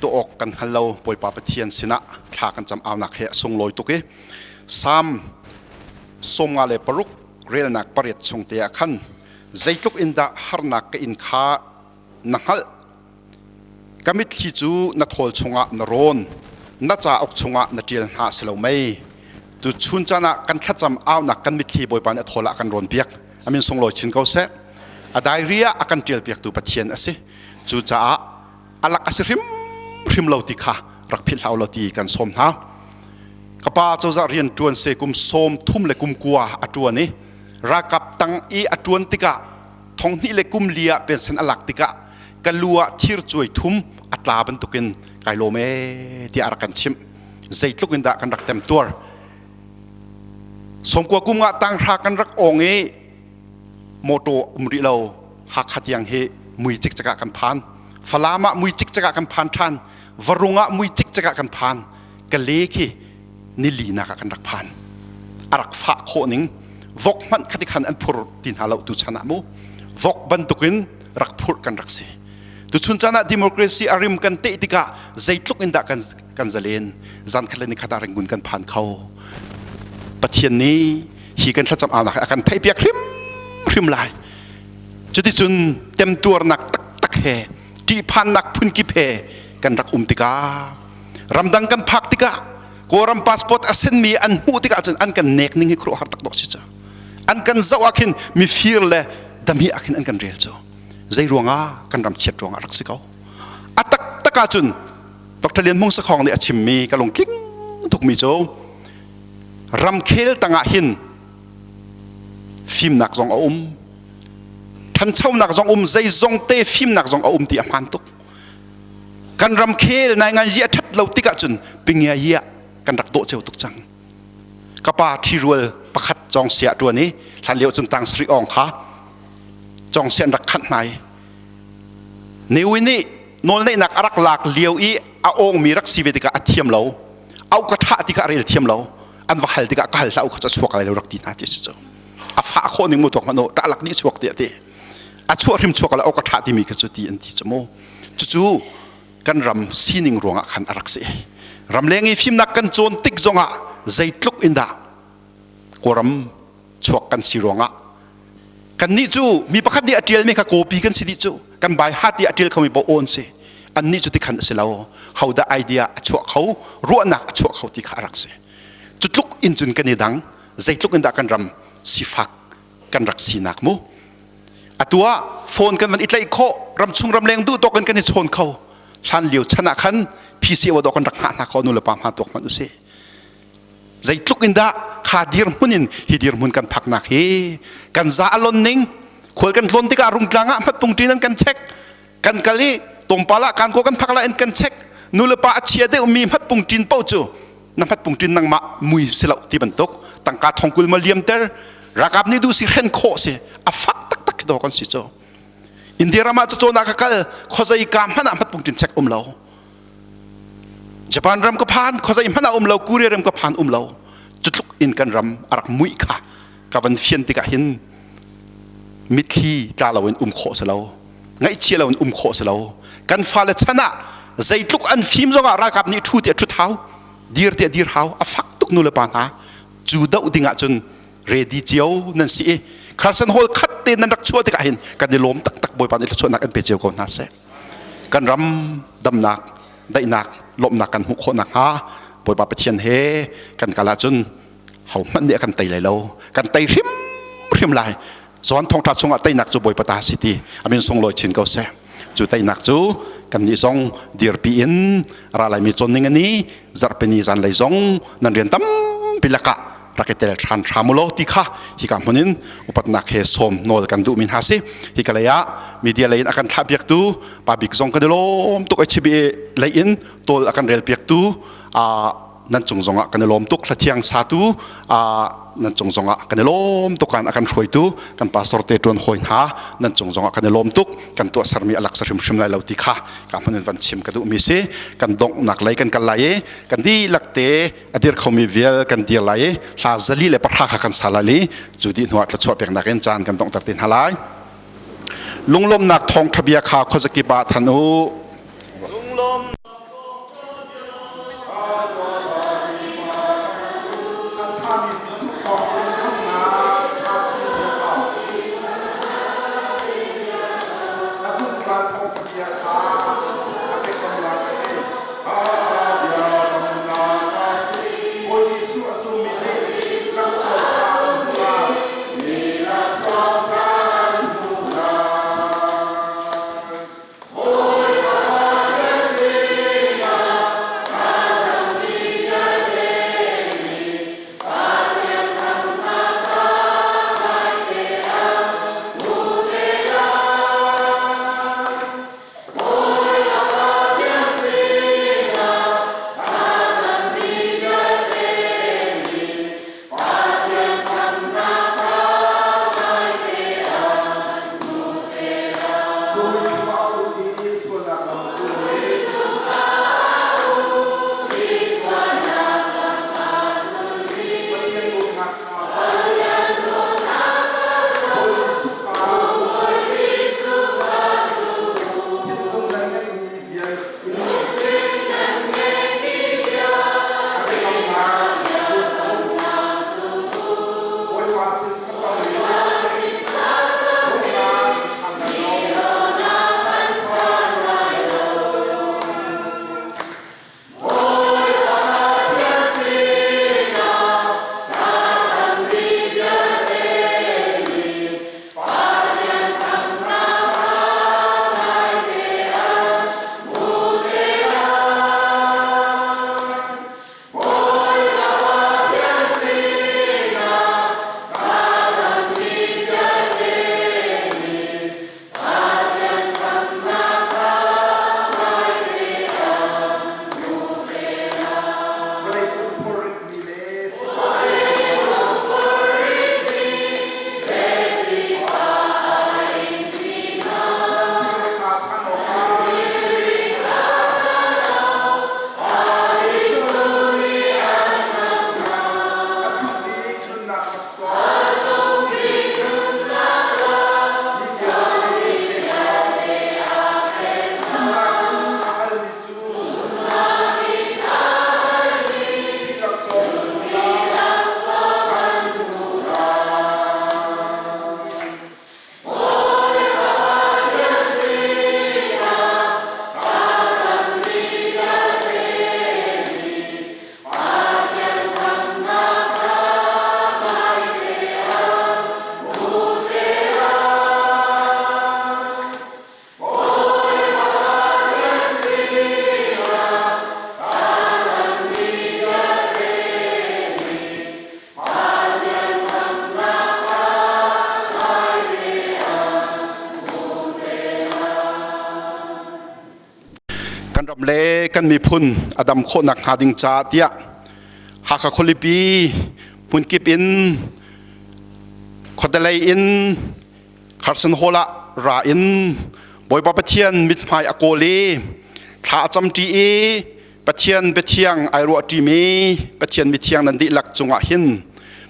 tuah awk kan hngal lo. Bawipa Pathian sinah thla kan cam aunak he a sunglawi tuk i Salm 56. relnak pariat chung te ah khan zeitluk in dah harnak ka in kha na hngalh. Ka mitthli cu na thawl chungah na rawn, na cauk chungah na ṭial hna si lo mei? Tu chun caan ah kan thlacam aunak kan mitthli Bawipa nih a thawl ah a kan rawn piak. A min sunglawi chin ko seh. A diary ah a kan ṭial piaktu Pathian a si. Cucaah a lak a si hrimhrim lo ti kha rak philh hlah u law ti kan sawm hna. Ka pa cozah rian ṭuan se kum sawm thum le kum kua a ṭuan i ralkap tang i a ṭuan tikah thong hnih le kum li ah pension a lak tikah ka lu ah thir cuai thum a tla bantukin kai lawm ee tiah a rak kan chimh. Zeitluk in dah kan rak temtuar. Sawmkua kum ah tanghra kan rak awng i motor um rih lo Hakha tiang hi mui cikcek ah kan phan. Falam ah mui cikcek ah kan phan ṭhan. Varung ah mui cikcek ah kan phan. Kale khi nili nak ah kan rak phan. A rak fah khawh ning vok hmanh khati khan an phur ti hna lo tu chan ah mu. Vok bantukin rak phurh kan rak si. Tuchun caan ah democracy a rim kan teh tikah zeitluk in dah kan kan zalen zan khat le nikhat ah Rangoon kan phan kho. Pathian nih hi kan thlacam aunak a kan theihpiak hrimhrim lai. Cuticun temtuarnak taktak he ṭihphannak phunkip he kan rak um tikah ramdang kan phak tikah Kawlram passport a senmi an hmuh tikah cun an kan nek ning hi khuaruahhar tak dawh si cu. An kan zoh ah khin mifir le dami ah khin an kan rel cu. Zei ruangah kan ram chiat ruangah rak si ko. A taktak ah cun Dr. Lian Hmung Sakhong nih a chimmi ka lungtling tukmi cu ramkhel tangah hin fimnak zong a um ṭhanchonak zong um zeizong te fimnak zong a um ti a hmaan tuk kan ramkhel nai ngan yi a ṭhat lo tikah cun pingia yi ah kan rak dawh ceu tuk cang ka pa ṭhirual pakhat cong sia ṭuan i hlan lio cun tang sri ong kha cong sia an rak khanh hna i Newi nih nawlneihnak a rak lak lio i a awngmi rak si ve tikah a thiam lo au ka thah tikah a rel thiam lo an va hal tikah ka hal hlah u kha cu a chuak lai lo rak ti hna ti si cu a fah khawh ning mu tuak hmanh ṭah lak nih chuak tiah ti a chuah hrim chuak la au ka thah timi kha cu ti an ti cu mu cucu kan ram sining ruangah khan a rak si ramleng i fimnak kan cawn tik zongah zeitluk in dah Kawlram chuak kan si ruangah kannih cu mi pakhat nih a ṭialmi kha copy kan si dih cu kan bai hat i a ṭial khomi paoh awn si annih cu tikhan a si lo hodah idea a chuah kho ruahnak a chuah kho ti kha a rak si cu tluk in cun kan i dang zeitluk in dah kan ram sifak kan rak sinak mu atu ah phone kan van i tlaih khawh ramchung ramleng duh tawk in kan i chawn kho hlan lio chan ah khan PCO dawh kan rak hngah hna kho nu le pa hma tuak hmanh usih Zeitluk in dah kha dirhmun in hi dirhmun kan phaknak hi kan za a lon ning khual kan tlawn tikah rungtlang ah hmatpung ṭin an kan check kan kal i tawmpal ah kan ko kan phak lai an kan check nu le pa a chia deuh mi hmatpung ṭin paoh cu na hmatpung ṭin nangmah mui si lo ti bantuk tangka thongkul ma liamter ralkap nih duh si hren khawh si a fak taktak khi dawh kan si cu India ram ah cacawn ah ka kal khuazei ka hmanh ah hmatpung ṭin check um lo Japan ram ka phan khuazei hmanh ah um lo Korea ram ka phan um lo cutluk in kan ram a rak muih kha ka van fian tikah hin mitthli tla loin um khawh si lo ngaihchia loin um khawh si lo kan fale chan ah zeitluk an fim zongah ralkap nih ṭhu tiah ṭhut hau dir tiah dir hau a fak tuk nu le pa hna cu doh ding ah cun ready cio nan si i Carson Hall khat te nan rak chuah tikah hin kan i lawm taktak Bawipa nih thluachuahnak an pe cio ko hna seh kan ram damnak daihnak lawmhnak kan hmuh khawh nakhnga Bawipa Pathian he kan kal ahcun hohmanh nih a kan tei lai lo kan tei hrimhrim lai John thawngṭha chungah teinak cu Bawipa ta si ti a min sunglawi chin ko seh cu teinak cu kannih zong dirpi in ra laimi cawn ning ani zarhpini zanlei zong nan rian tampi lakah rak i tel ṭhan hram u law ti kha hika hmun in upatnak he sawm nawl kan duhmi hna si hika lei ah media lei in a kan thlah piaktu pa bik zong kan i lawm tuk HBA lei in tawl a kan rel piaktu nan cung zongah kan i lawm tuk hlathiang satu nan cung zongah kan i lawm tuk kan a kan hruaitu kan pastor te ṭuan hawi hna nan cung zongah kan i lawm tuk kan tuahsermi a laksa hrimhrim lai lo ti kha ka hmun in van chim ka duhmi si kan donghnak lei kan kal lai i kan dihlak te a dir khomi vial kan dir lai i hla 410 kha kan sa lai i cu dih hnuah thluachuah peknak in caan kan donghter te hna lai lunglawmnak thawngṭha bia kha khuazakip ah than u Lunglawm ram le kan miphun a dam khawhnak hnga ding caah tiah Hakha khualipi hmunkip in khuatelei in Carson Hall ah ra in Bawipa Pathian mithmai a kawl i thla a camṭi i Pathian biathiang ai ruahṭimi Pathian mithiang nan dihlak cungah hin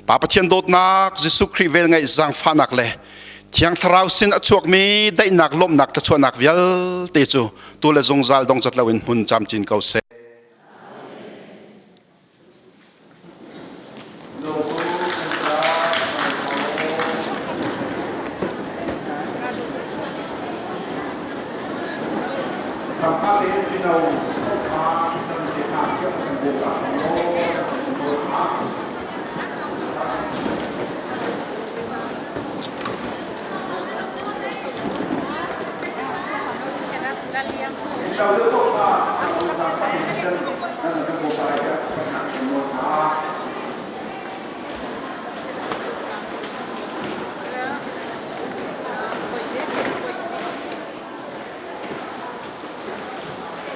Pa Pathian dawtnak Jesuh Khrih velngeih zaangfahnak le Thiang Thlarau sin a chuakmi daihnak lawmhnak thluachuahnak vialte cu tu le zungzal dongcat loin hmun camcin ko seh.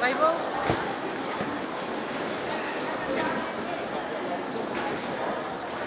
Bible.